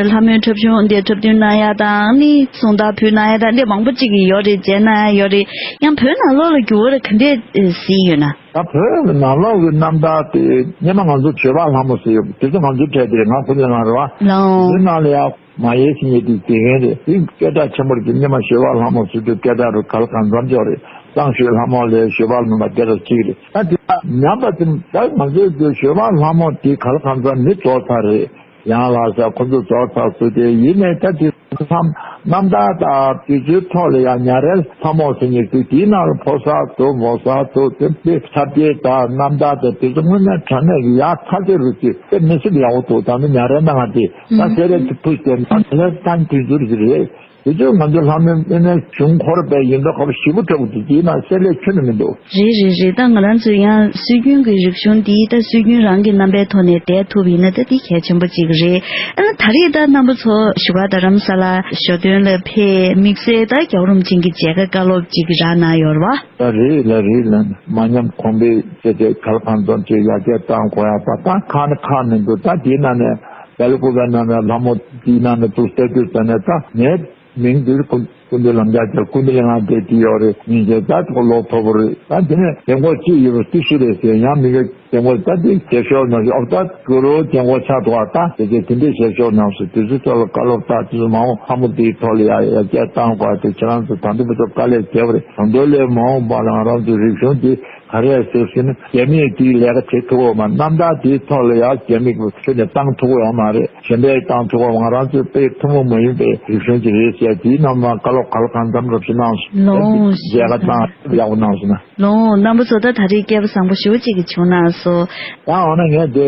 ལྷ་མོའི་འཁྲབ་གཞུང་འདི་འཁྲབ་སྟོན་གནང་ཡ་དང་ནི་གསུང་བརྡ་ཕུལ་གནང་ཡ་དང་འདི་མང་པོ་ཅིག་ཡོད་རེད། མཇལ་གནང་ཡ་ཡོད་རེད། ཡང་བོད་ནང་ལོགས་ལ་འགྱུར་བ་རེ་ག་འདྲས་གཟིགས་ཡོད་ན། ད་བོད་ནང་ལོགས་ཀྱི་རྣམ་ཐར་དེ་སྔོན་མ་ང་ཚོ་བྱོས་པ་ལྷ་མོ་ཟེར་ཡོད། དེ་ཚོ་ང་ཚོའི་གྲས་དེ་རེད། ང་ཁོ་ཚོའི་ནང་རེད་བ། ལའོ། དེ་ནང་ལ་ཡང་མ་ཡེ་ཤེས་ཉེ་དུས་དགེ་རྒན་རེད། དེ་སྐད་གྲགས་ཆེན་པོ་རེད། དེ་སྔོན་མ་བྱོས་པ་ལྷ་མོ་ཟེར་དུས་སྐད་གྲགས་རུ་ག་ལ་གང་འཚམ་ཅོག་རེད། གཙང་ཞོལ་ལྷ་མོ་ལས་བྱོས་པ་ལྷ་མོ་སྐད་གྲགས་གཅིག་རེད། ད་དེ་ཉམས་པ་དེ་ད་ང་ཚོའི་དེ་བྱོས་པ་ལྷ་མོ་དེ་ག་ལ་གང་འཚམ་མི་རྫོགས་ཚར་རེད། ཡང་ལ་ས་ཁོ་ཚོ་རྫོགས་ཚར་སོང་སྟེ་ཡིན་ནའི་ད་དེ་མཚམས་རྣམ་ཐར་དང་དེ་ཚོའི་ཐོག་ལ་ཡང་ཉ་རལ་ལྷ་མོ་ཟེར་མཁན་དེ་དེའི་ནང་ལ་ཕོ་གསར་དང་མོ་གསར་དང་དེ་དེ་འཁྲབ་སྟོན་དང་རྣམ་ཐར་དང་དེ་ཚོ་དངོས་གནས་དྲང་གནས་ཀྱི་ཡག་ཐག་ཆོད་རུ་ཅིག་དཔེ་མི་སྲིད་ཡག་པོ་འདུག་ད་ནི་ཉ་རལ་གནང་བ་དེ་ད་སེ་རལ་དེ་ཕུས་ཏེ་ད་ཉ་རལ་བཏང་དུས་ཚོད་རེད། དེ་ཚོས་ང་ཚོ་ལྷ་མོའི་དངོས་གནས་གཞུང་འཁོར་བའི་ཡིན་མདོག་ཁ་པོ་ཞེ་པོ་འཁྲབ་འདུག་དེའི་ནང་བསྲེ་ལྷད་ཁྱོན་ནས་མི་འདུག་རེད་རེད་རེད། ད་ང་རང་ཚོས་ཡང་སྲོལ་རྒྱུན་གྱི་རིག་གཞུང་འདི་ད་སྲོལ་རྒྱུན་རང་གི་རྣམ་པའི་ཐོག་ནས་བསྡད་ཐུབ་ཡིན་ན་ད་འདི་གལ་ཆེན་པོ་གཅིག་རེད། ཨ་ད་རེས་ད་རྣམ་པ་ཚོ་བཞུགས་སྒར་རྡ་རམ་ས་ལ་ཞོ་སྟོན་ལ་ཕེབས་དམིགས་བསལ་ད་རྒྱལ་བ་རིན་པོ་ཆེ་གི་མཇལ་ཁ་བཀའ་སློབ་ཅིག་རག་གནང་ཡོད་རེད་བ། ད་རེད་ལ་རེད་ལ་མ་ཉམས་གོང་འཕེལ་བྱས་ཏེ་ག་ལ་གང་འཚམ་ཅིག་ཡར་རྒྱས་གཏང་དགོས་ཡ་ད་ད་ཁག་ནི་ཁག་མི་འདུག་ད་དེའི་ནང་ནས་སྦེལ་ཀོབ་པའི་ནང་ནས་ལྷ་མོ་དེའི་ནང་ནས་འདུག་ལྟ་དུས་ད་ནས་ད་ངས། མིང་འདིར་ཀུན་ཀུན་འདུས་ལམ་རྒྱགས་ཀྱི་ཀུན་འདུས་ལ་ང་བསྡད་ཀྱི་ཡོད་རེད། ཉིན་བྱེད་ད་ཐོག་ལོ་ཐོབ་པོ་རེད། ད་དེ་ནས་རྒན་གོག་གཅིག་ཡོད་པ་དེ་སུ་རེད་ཟེར་ཡང་མི་གི་རྒན་གོག་ད་དེ་ཞལ་ཤོར་ན་ཨོ་ད་གུ་རུ་རྒན་གོག་ཆགས་འདུག་ཨ་ད་དེ་གས་དེ་འདྲས་ཞལ་ཤོར་ན་སུ་དེ་ཚོའི་ཐོག་ལ་བཀའ་སློབ་ད་དེ་ཚོ་མ་འོངས་ལྷ་མོ་འདིའི་ཐོག་ལ་ཡ་ཡར་རྒྱས་བཏང་དགོས་དེ་ཁྱེད་རང་ཚོ་ད་འདི་བུ་ཚོ་དཀའ་ལས་བརྒྱབ་པ་རེད། ད་མདོ་ལས་མ་འོངས་པ་ལ་ང་རང་ཚོའི་རིག་གཞུང་འདི། ག་རེ་ཟེར་ཟེར་ན་རྒྱ་མིས་དེའི་ལས་ཀ་བྱེད་ཐུབ་པ་མ་རྣམ་ཐར་དེའི་ཐོག་ལ་ཡང་རྒྱ་མི་གི་ཁྱོན་ནས་བཏང་ཐུབ་པ་ཡོད་མ་རེད། གཞན་པས་བཏང་ཐུབ་པ་ང་རང་ཚོའི་དཔེ་ཐུན་མོང་མ་ཡིན་པའི་རིག་གཞུང་ཅིག་རེད་ཟེར་དེའི་ནང་མ་བཀའ་སློབ་ག་ལ་གང་འཚམ་རོབ་ཞིག་གནང་སོང་། ལོངས། མཇལ་ཁ་བཏང་ཡག་པོ་གནང་སོང་ན། ལོངས་རྣམ་པ་ཚོ་ད་ད་རེས་སྐལ་པ་བཟང་པོ་ཞེ་པོ་ཅིག་གིས་བྱུང་གནང་སོང་། ད་འོ་ན་ངས་དེ་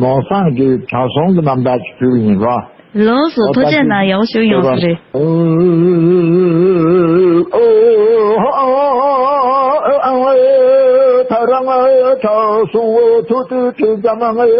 ནོར་བཟང་གི་བྲག་སྲོང་གི་རྣམ་ཐར་ཅིག་ཕུལ་གི་ཡིན་རོ། ལོངས་སུ་ཐུགས་རྗེ་གནང་། ཡག་པོ་ཞེ་པོ་ཡོང་སོང་རེད། ད་རང་བྲག་སྲོང་ཐུགས་རྗེ་ཆེ་ཙམ་ང་ལ།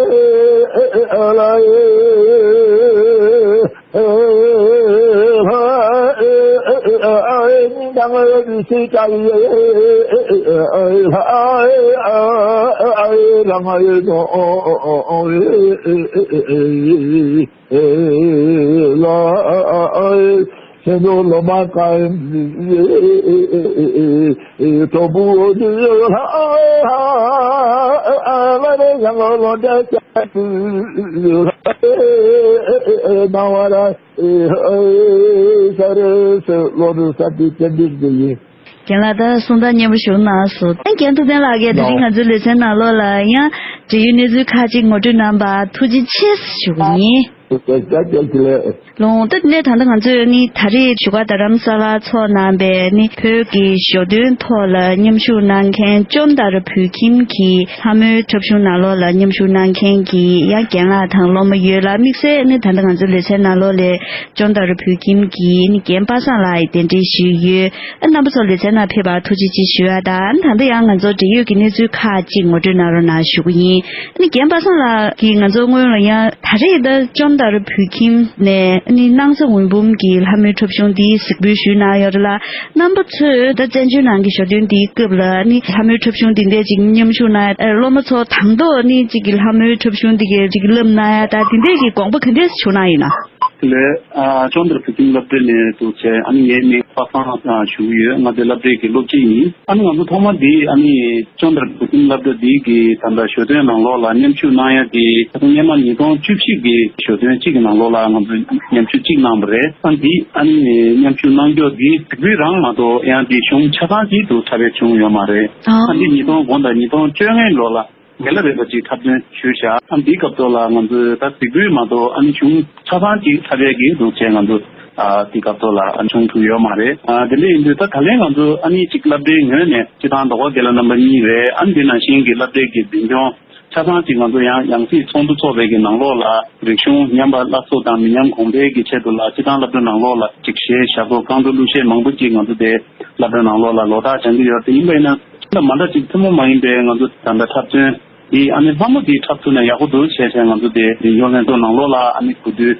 རྒན་ལགས་ད་གསུང་སྟངས་སྙན་པོ་ཞུ་གནང་སོང་། ད་རྒན་ཐུབ་བསྟན་ལགས་ཀྱིས་དེ་རིང་ང་ཚོའི་ལེ་ཚན་ནང་ལོགས་ལ་ཡང་འབྲེལ་ཡོད་གནས་ཚུལ་ཁག་ཅིག་ངོ་སྤྲོད་གནང་བར་ཐུགས་རྗེ་ཆེ་ཞུ་གི་ཡིན། ལོངས་ད་ནས་ད་ལྟ་ང་ཚོས་ནི་ད་རེས་བཞུགས་སྒར་རྡ་རམ་ས་ལར་འཚོགས་གནང་པའི་ནི་བོད་ཀྱི་ཞོ་སྟོན་ཐོག་ལ་མཉམ་ཞུགས་གནང་མཁན་ཅོན་ཏ་ར་བོད་ཁྱིམ་གྱི་ལྷ་མོའི་འཁྲབ་གཞུང་ནང་ལོགས་ལ་མཉམ་ཞུགས་གནང་མཁན་གྱི་ཡང་རྒན་ལགས་དང་སློབ་མ་ཡོད་ལ། དམིགས་བསལ་ནི་ད་ལྟ་ང་ཚོའི་ལེ་ཚན་ནང་ལོགས་ལ་ཅོན་ཏ་ར་བོད་ཁྱིམ་གྱི་ནི་རྒན་པ་སངས་ལགས་ཡི་གདན་འདྲེན་ཞུས་ཡོད། ཨ་རྣམ་པ་ཚོ་ལེ་ཚན་ནང་ཕེབས་པར་ཐུགས་རྗེ་ཆེ་ཞུ་ཡ་དང་། ད་ལྟ་ཡང་ང་ཚོ་འབྲེལ་ཡོད་ཀྱི་གནས་ཚུལ་ཁག་ཅིག་ངོ་སྤྲོད་གནང་རོགས་གནང་ཞུ་གི་ཡིན། ཨ་ནི་རྒན་པ་སངས་ལགས་ཀྱིས་ང་ཚོ་སྔོན་ལ་ཡང་ད་རེས་ད་ཅོན་ཏ་ར་བོད་ཁྱིམ་ནས་ཨ་ནི་སྣང་ས་འོད་འབུམ་གྱི་ལྷ་མོའི་འཁྲབ་གཞུང་འདི་གཟིགས་འབུལ་ཞུས་གནང་ཡོད་རེད་ལ། རྣམ་པ་ཚོས་ད་བཙན་བྱོལ་ནང་གི་ཞོ་སྟོན་འདིའི་སྐབས་ལ་ཨ་ནི་ལྷ་མོའི་འཁྲབ་གཞུང་འདི་འདྲས་ཅིག་མཉམ་ཞུགས་གནང་ཡ། ཨ་སློབ་མ་ཚོ་དང་ཐོག་ཨ་ནི་ཅིག་གི་ལྷ་མོའི་འཁྲབ་གཞུང་འདི་གའི་ཅིག་བསླབ་གནང་ཡ་ད་འདི་འདྲས་ཀྱི་དགོངས་པ་ག་འདྲས་བྱུང་གནང་ཡོད་ན། དེ་ལས་ཨ་ཅོན་ཏ་ར་བོད་ཁྱིམ་སློབ་གྲྭ་ནས་འདུག་བྱས། ཨ་ནི་ངའི་མིང་པ་སངས་ཞུ་གི་ཡོད། ང་དེ་སློབ་གྲྭའི་གི་སློབ་སྤྱི་ཡིན། ཨ་ནི་ང་ཚོ་ཐོག་མ་འདི་ཨ་ནི་ཅོན་ཏ་ར་བོད་ཁྱིམ་སློབ་གྲྭ་འདི་གི་ད་ལྟ་ཞོ་སྟོན་ནང་ལོགས་ལ་མཉམ་ཞུགས་གནང་ཡ་དེ་ད་ལྟ་སྔོན་མ་ཉིས་སྟོང་བཅུ་བཞི་གི་ཞོ་སྟོན་གཅིག་གི་ནང་ལོགས་ལ་ང་ཚོ་མཉམ་ཞུགས་གཅིག་གནང་བ་རེད། ཨ་འདི་ཨ་ནི་མཉམ་ཞུགས་གནང་རྒྱུ་འདི་གཟིགས་འབུལ་རང་མ་གཏོགས་ཡང་འདི་གཞུང་ཆ་ཚང་གཅིག་ཏུ་འཁྲབ་ཡ་བྱུང་ཡོད་མ་རེད། ཨ་འདི་ཉིས་སྟོང་དགུ་དང་ཉིས་སྟོང་བཅོ་ལྔའི་ལོ་ལ། དགེ་ལགས་རེད་པ་ཅིག་འཁྲབ་སྟོན་ཞུས་བཞག་ཨ་འདིའི་སྐབས་ཐོག་ལ་ང་ཚོས་ད་གཟིགས་འབུལ་མ་གཏོགས་ཨ་ནི་གཞུང་ཆ་ཚང་ཅིག་འཁྲབ་ཡས་ཀྱི་འདུག་བྱས། ང་ཚོ་ཨ་འདིའི་སྐབས་ཐོག་ལ་ཨ་བྱུང་ཐུབ་ཡོད་མ་རེད། ཨ་དེ་འདྲ་ཡིན་དུས་ད་ད་ལན་ང་ཚོ་ཨ་ནི་ཅིག་སློབ་གྲྭའི་ངོས་ནས་སྤྱི་བཏང་ཟླ་བ་རྒན་ལགས་རྣམ་པ་གཉིས་རེད། ཨ་ནི་འདི་ནང་བཞིན་གྱི་སློབ་གྲྭའི་གི་འཛིན་སྐྱོང་ཆ་ཚང་ཅིག་ང་ཚོ་ཡང་ཡང་སྲིད་ཚོགས་འདུ་འཚོགས་པའི་གི་ནང་ལོགས་ལ་རིག་གཞུང་ཉམས་པ་སླར་གསོ་དང་མི་ཉམས་གོང་འཕེལ་གྱི་ཆེད་དུ་ལ་སྤྱི་བཏང་སློབ་གྲྭ་ནང་ལོགས་ལ་ཅིག་གཞས་ཞབས་བྲོ་རྐང་བྲོ་གླུ་གཞས་མང་པོ་ཅིག་ང་ཚོ་དེ་སློབ་གྲྭ་ནང་ལོགས་ལ་ལོ་རྟགས་སྦྱང་གི་ཡོད་རེད། ཡིན་པ་ཡིན་ན་ད་མ་འདྲ་ཅིག་ཐུན་མོང་མ་ཡིན་པའི་ང་ཚོ་ད་ལྟ་འཁྲབ་སྟོན་འདི་ཨ་ནི་ལྷ་མོ་འདི་འཁྲབ་ཐུབ་ན་ཡག་པོ་འདུག་བྱས་བྱས་ང་ཚོ་དེ་འདི་ཡོ་ལྷན་ཚོགས་ནང་ལོགས་ལ་ཨ་ནི་གོ་བསྡུར་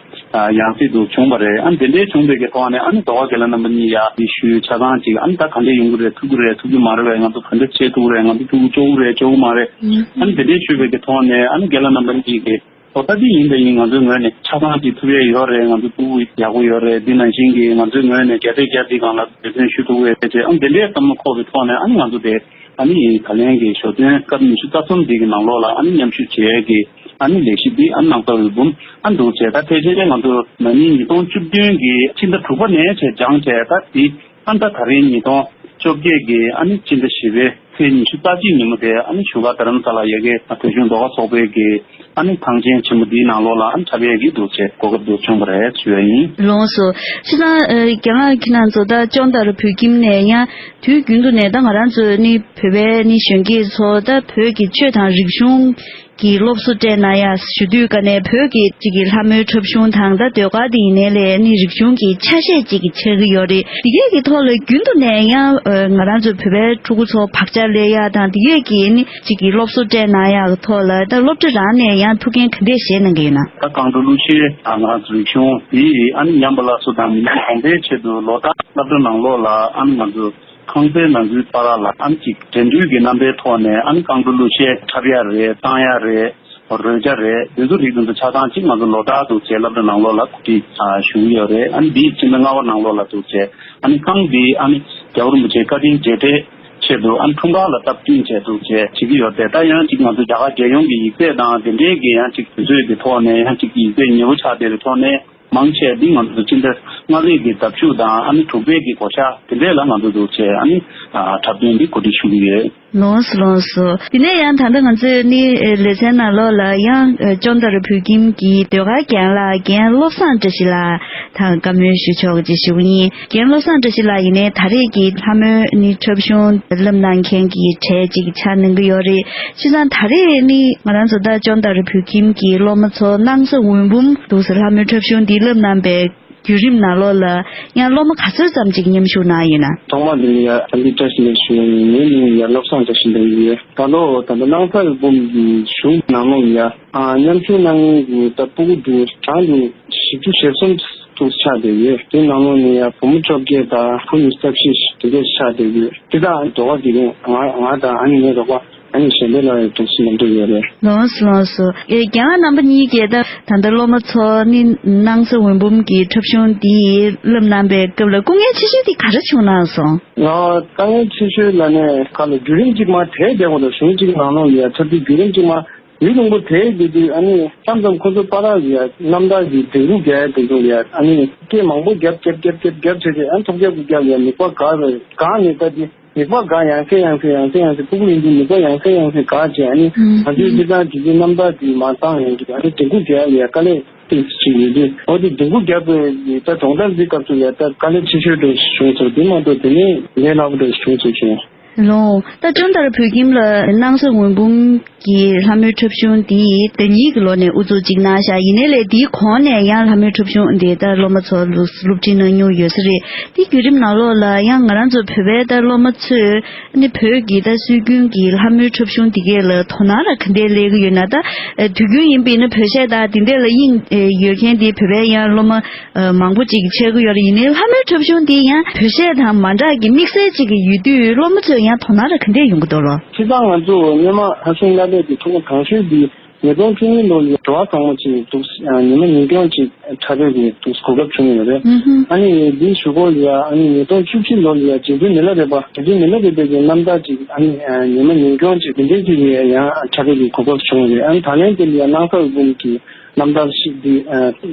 ཡང་སྲིད་དུ་བྱུང་བ་རེད། ཨ་ནི་དེ་འདྲའི་བྱུང་བའི་གི་ཐོག་ནས་ཨ་ནི་ཟླ་བ་རྒན་ལགས་རྣམ་པ་གཉིས་ཡ་འདི་ཞུས་ཆ་ཚང་ཅིག་ཨ་ནི་ད་ག་འདྲས་ཡོང་གི་རེད། ཐུབ་ཀྱི་རེད། ཐུབ་ཀྱི་མ་རེད་པས། ང་ཚོ་ག་འདྲས་བྱེད་ཐུབ་ཀྱི་རེད། ང་ཚོ་ཐུབ་ཀྱི་ཆོག་གི་རེད། ཆོག་གི་མ་རེད། ཨ་ནི་དེ་འདྲའི་ཞུས་པའི་གི་ཐོག་ནས་ཨ་ནི་རྒན་ལགས་རྣམ་པ་གཉིས་ཀྱིས། ཨོ་ད་འདི་ཡིན་ད་ཡིན། ང་ཚོའི་ངོས་ནས་ཆ་ཚང་ཅིག་ཐུབ་ཡས་ཡོད་རེད། ང་ཚོ་ཕྲུ་གུ་ཡག་པོ་ཡོད་རེད། འདི་ནང་བཞིན་གྱི་ང་ཚོའི་ངོས་ནས་བརྒྱ་ཆ་བརྒྱ་འདི་སྒང་ལ་འབད་བརྩོན་ཞུ་ཐུབ་ཀྱི་རེད་ཅེས། ཨ་འདི་འདྲའི་བསམ་བློ་འཁོར་བའི་ཐོག་ནས་ཨ་ནི་ང་ཚོ་དེ་ཨ་ནི་ད་ལན་གྱི་ཞོ་སྟོན་སྐབས་ཉི་ཤུ་རྩ་གསུམ་འདི་གི་ནང་ལོགས་ལ་ཨ་ནི་མཉམ་ཞུགས་བྱེད་ཡས་ཀྱི་ཨ་ནི་ལས་གཞི་འདི་ཨ་ནི་སྣང་ས་འོད་འབུམ་ཨ་འདུག་བྱས། ད་ཕལ་ཆེར་ང་ཚོ་ན་ནིང་ཉིས་སྟོང་བཅུ་བདུན་གྱི་ཕྱི་ཟླ་དྲུག་པ་ནས་བྱས་སྦྱངས་བྱས། ད་འདི་ཨ་ད་ད་རིང་ཉིས་སྟོང་བཅོ་བརྒྱད་ཀྱི་ཨ་ནི་ཕྱི་ཟླ་བཞི་པའི་ཚེས་ཉི་ཤུ་རྩ་གཅིག་ཉིན་མོ་དེ་ཨ་ནི་བཞུགས་སྒར་རྡ་རམ་ས་ལ་ཡ་གི་བོད་གཞུང་ཟློས་གར་ཚོགས་པའི་གི་ཨ་ནི་ཐང་ཆེན་ཆེན་མོ་འདིའི་ནང་ལོགས་ལ་ཨ་ནི་འཁྲབ་ཡས་ཀྱི་འདུག་བྱས་གོ་སྐབས་འདུག་བྱུང་བ་རེད་ཞུ་ཡ་ཡིན། ལོངས་སོ། སྤྱིར་བཏང་ཨ་རྒན་ལགས་ཁྱེད་རང་ཚོ་ད་ཅོན་ཏ་ར་བོད་ཁྱིམ་ནས་ཡང་དུས་རྒྱུན་དུ་ནས་ད་ང་རང་ཚོ་ནི་བོད་པའི་ནི་གཞོན་སྐྱེས་ཚོ་ད་བོད་ཀྱི་ཆོས་དང་རིག་གཞུང་གི་སློབ་གསོ་སྤྲད་གནང་ཡ་ཞུ་དུས་ཀ་ནས་བོད་ཀྱི་གཅིག་གི་ལྷ་མོའི་འཁྲབ་གཞུང་དང་ད་ཟློས་གར་དེ་ཡིན་ནའི་ལས་ནི་རིག་གཞུང་གི་ཆ་ཤས་གཅིག་གི་ཆགས་ཀྱི་ཡོད་རེད། དེ་གས་ཀྱི་ཐོག་ལ་རྒྱུན་དུ་ནས་ཡང་ཨ་ང་རང་ཚོའི་བོད་པའི་ཕྲུ་གུ་ཚོ་བག་ཆགས་སླེབས་ཡ་དང་དེ་གས་ཀྱི་ནི་གཅིག་གི་སློབ་གསོ་སྤྲད་གནང་ཡ་གི་ཐོག་ལ་ད་སློབ་གྲྭ་རང་ནས་ཡང་ཐུགས་འགན་ག་འདྲས་བཞེས་གནང་གི་ཡོད་ན། ད་རྐང་བྲོ་གླུ་གཞས་ང་རང་ཚོ་རིག་གཞུང་དེ་ཨ་ནི་ཉམས་པ་སླར་གསོ་དང་མི་ཉམས་གོང་འཕེལ་ཆེད་དུ་ལོ་ལྟར་སློབ་གྲྭ་ནང་ལོགས་ལ་ཨ་ནི་ང་ཚོ་ཁང་པའི་ནང་ཁུལ་བར་ལ་ཨ་ནི་ཅིག་འགྲན་བསྡུར་གྱི་རྣམ་པའི་ཐོག་ནས་ཨ་ནི་རྐང་བྲོ་གླུ་གཞས་འཁྲབ་ཡ་རེད། བཏང་ཡ་རེད། རོལ་ཆ་རེད། དེ་ཚོ་རིགས་དེ་ཚོ་ཆ་ཚང་གཅིག་ང་ཚོ་ལོ་ལྟར་འདུག་བྱས་སློབ་གྲྭ་ནང་ལོགས་ལ་གོ་སྒྲིག་ཞུ་གི་ཡོད་རེད། ཨ་ནི་འདིའི་ཕྱི་ཟླ་ལྔ་པ་ནང་ལོགས་ལ་འདུག་བྱས་ཨ་ནི་རྐང་འདི་ཨ་ནི་རྒྱལ་བ་རིན་པོ་ཆེའི་བཀའ་དྲིན་རྗེས་དྲན་ཆེད་དུ་ཨ་ནི་འཁྲུངས་སྐར་ལ་སྟབས་བསྟུན་བྱས་འདུག་བྱས་བྱེད་ཀྱི་ཡོད་དེ། ད་ཡང་གཅིག་ང་ཚོ་རྒྱ་གར་རྒྱལ་ཡོངས་ཀྱི་ཡིག་ཚད་དང་དེ་འདྲའི་གི་ཡང་གཅིག་དུས་ཚོད་ཀྱི་ཐོག་ནས་ཡང་གཅིག་ཡིག་ཚད་ཉེ་བོ་ཆགས་བསྡད་པའི་ཐོག་ནས་མང་ཆེ་འདི་ང་ཚོ་ཕྱི་ཟླ་ལྔ་པའི་གི་ཟླ་མཇུག་དང་ཨ་ནི་དྲུག་པའི་གི་བགོ་བཤའ་དེ་འདྲས་ལ་ང་ཚོ་འདུག་བྱས་ཨ་ནི་འཁྲབ་སྟོན་འདི་གོ་སྒྲིག་ཞུ་གི་ཡོད། ལོངས་སུ་ལོངས་སུ། དེ་ནས་ཡང་ད་ལྟ་ང་ཚོས་ནི་ལེ་ཚན་ནང་ལོགས་ལ་ཡང་ཅོན་ཏར་བོད་ཁྱིམ་གྱི་ཟློས་གར་རྒན་ལགས་རྒན་བློ་བཟང་བཀྲ་ཤིས་ལགས་དང་བཀའ་མོལ་ཞུ་ཆོག་ཅེས་ཞུ་གི་ཡིན། རྒན་བློ་བཟང་བཀྲ་ཤིས་ལགས་ཡིན་ནའི་ད་རེས་ཀྱི་ལྷ་མོའི་ནི་འཁྲབ་གཞུང་བསླབ་གནང་མཁན་གྱི་གྲས་ཅིག་ཆགས་གནང་གི་ཡོད་རེད། བྱས་ཙང་ད་རེས་ནི་ང་རང་ཚོ་ད་ཅོན་ཏར་བོད་ཁྱིམ་གྱི་སློབ་མ་ཚོ་སྣང་ས་འོད་འབུམ་འདུག་སེ་ལྷ་མོའི་འཁྲབ་གཞུང་འདི་བསླབ་གནང་པའི་བརྒྱུད་རིམ་ནང་ལོགས་ལ་ཡང་སློབ་མ་ག་ཚོད་ཙམ་ཅིག་མཉམ་ཞུགས་གནང་ཡིན་ན། ཐོག་མ་དེ་ལ་ཡ་ཨ་ལི་བཀྲ་ཤིས་ལགས་ཞུ་ཡ་ཡིན། ངའི་མིང་ཡ་བློ་བཟང་བཀྲ་ཤིས་ལགས་ཡིན། ད་ལོ་ད་ལྟ་སྣང་ས་འོད་འབུམ་གྱི་གཞུང་ནང་ལོགས་ཡ་ཨ་མཉམ་ཞུགས་གནང་མཁན་གྱི་ད་སྤུ་གུ་དེ་གྲངས་དེ་བཞི་བཅུ་ཞེ་གསུམ་དུ་ཆགས་བསྡད་ཡོད། དེ་ནང་ལོགས་ནས་ཡ་བུ་མོ་བཅོ་བརྒྱད་དང་བུ་ཉི་ཤུ་རྩ་བཞི་དེ་འདྲས་ཆགས་བསྡད་ཡོད། དེ་དག་ཟློས་གར་དེ་རིང་ང་ང་དང་ཨ་ནེ་ངའི་རོགས་པ། ཨ་ནི་གཞན་པའི་ལ་ཡང་ཐུགས་སུ་མ་འདུག་ཡོད་རེད། ལོངས་སུ་ལོངས་སུ། ཨེ་རྒན་ལགས་རྣམ་པ་གཉིས་ཀྱིས་ད་ད་ལྟ་སློབ་མ་ཚོ་ནི་སྣང་ས་འོད་འབུམ་གྱི་འཁྲབ་གཞུང་འདི་བསླབ་གནང་པའི་སྐབས་ལ་སྐུ་ངལ་ཆེ་ཤོས་དེ་ག་རེ་བྱུང་གནང་སོང་། ང་དཀའ་ངལ་ཆེ་ཤོས་ལ་ནས་ག་ལ་བརྒྱུད་རིམ་གཅིག་མ་དེ་བསྡད་དགོས་ལ་གཞུང་གཅིག་ནང་ལོགས་ལ་ཡ་ཚར་དུས་བརྒྱུད་རིམ་གཅིག་མ་ཡུན་རིང་པོ་དེ་བསྡད་དུས་ཨ་ནི་མཚམས་མཚམས་ཁོ་ཚོ་པ་རག་ཡ་རྣམ་ཐར་གྱི་འདེམས་སྒྲུག་རྒྱག་ཡ་དེ་ཚོ་ཡ་ཨ་ནི་སྐད་མང་པོ་རྒྱབ་རྒྱབ་རྒྱབ་རྒྱབ་རྒྱབ་བྱས་ཏེ་ཨ་ནི་ཐོག་རྒྱབ་ཀྱི་རྒྱབ་ཡ་མིད་པ་འགག་རེད། འགག་ནས་ད་དེ། མིད་པ་འགག་ཡང་སེ་ཡང་སེ་ཡང་སེ་ཡང་སེ་སྤུ་གུ་ཡིན་དུས་མིད་པ་ཡང་སེ་ཡང་སེ་འགག་བྱས། ཨ་ནི་ང་ཚོའི་སྤྱིར་བཏང་དེ་ཚོའི་རྣམ་ཐར་དེ་མ་བཏང་ཡོང་དུས་ཨ་ནི་འདེམས་སྒྲུག་རྒྱག་ཡ་དཀའ་ལས་ཏོག་ཙམ་ཅིག་ཡོད་དུས། འོ་དེ་འདེམས་སྒྲུག་རྒྱག་པའི་ད་སྦྱོང་བརྡར་འདི་སྐབས་སུ་ཡ་ད་དཀའ་ལས་ཆེ་ཤོས་འདྲ་བྱུང་སོང་། དེ་མ་གཏོགས་དེ་ནས་ལས་སླ་པོ་འདྲ་བྱུང་སོང་བྱུང་། ལོ། ད་ཅོན་ཏར་བོད་ཁྱིམ་ལ་སྣང་ས་འོད་འབུམ་གྱི་ལྷ་མོའི་འཁྲབ་གཞུང་འདི་ཟླ་ཉིན་གྱི་ལོ་ནས་དབུ་འཛུགས་ཅིག་གནང་ཤག་ཡིན་ནའི་ལས་འདིའི་གོང་ནས་ཡང་ལྷ་མོའི་འཁྲབ་གཞུང་འདི་ལྟར་སློབ་མ་ཚོ་སློབ་ཁྲིད་གནང་མྱོང་ཡོད་ས་རེད། དེའི་བརྒྱུད་རིམ་ནང་ལོགས་ལ་ཡང་ང་རང་ཚོ་བོད་པའི་ད་སློབ་མ་ཚོས་ནི་བོད་ཀྱི་ད་སྲོལ་རྒྱུན་གྱི་ལྷ་མོའི་འཁྲབ་གཞུང་འདི་གས་ལ་དོ་སྣང་ར་ག་འདྲས་སླེབས་ཀྱི་ཡོད་ན། ད་དུས་རྒྱུན་ཡིན་པས་ན་བོད་གཞས་དང་དེ་འདྲས་ལ་དབྱིངས་ཡོད་མཁན་དེ་བོད་པའི་ཡང་སློབ་མ་མང་པོ་ཅིག་ཆགས་ཀྱི་ཡོད་རེད། ཡིན་ནའི་ལྷ་མོའི་འཁྲབ་གཞུང་འདི་ཡང་བོད་གཞས་དང་མ་འདྲ་གི་དམིགས་བསལ་ཅིག་ཡོད་དུས་སློབ་མ་ཚོས་ཡང་དོ་སྣང་ར་ག་འདྲས་ཡོང་གི་འདུག་ལོ། སྤྱིར་བཏང་ང་ཚོ་སྔོན་མ་ལྷ་སྲུང་བླ་བྲེ་དེ་ཐོག་མ་དང་ཤོས་འདི་ཉིས་སྟོང་བཅུ་གཉིས་ལོ་ལ་བྲོ་བ་བཟང་མོ་ཅིག་འདུག་ཉི་མ་ཉིས་སྟོང་ཅིག་འཁྲབ་པའི་གི་འདུག་གོ་སྐབས་བྱུང་ཡོད་རེད། ཨ་ནི་འདིའི་གཞུག་གུ་ལ་ཡ་ཨ་ནི་ཉིས་སྟོང་བཅུ་བཞི་ལོ་ལ་ཡ་རྗེ་བཙུན་མི་ལ་རས་པ་རྗེ་བཙུན་མི་ལ་རས་པའི་གི་རྣམ་ཐར་ཅིག་ཨ་ནི་ཉི་མ་ཉིས་སྟོང་ཅིག་དེ་འདྲའི་ཅིག་ལ་ཡ་ཡང་འཁྲབ་པའི་གི་གོ་སྐབས་བྱུང་ཡོད་རེད། ཨ་ནི་ད་ལན་དེ་ལ་ཡ་སྣང་ས་འོད་འབུམ་གྱི་རྣམ་ཐར་ཞིག་འདི་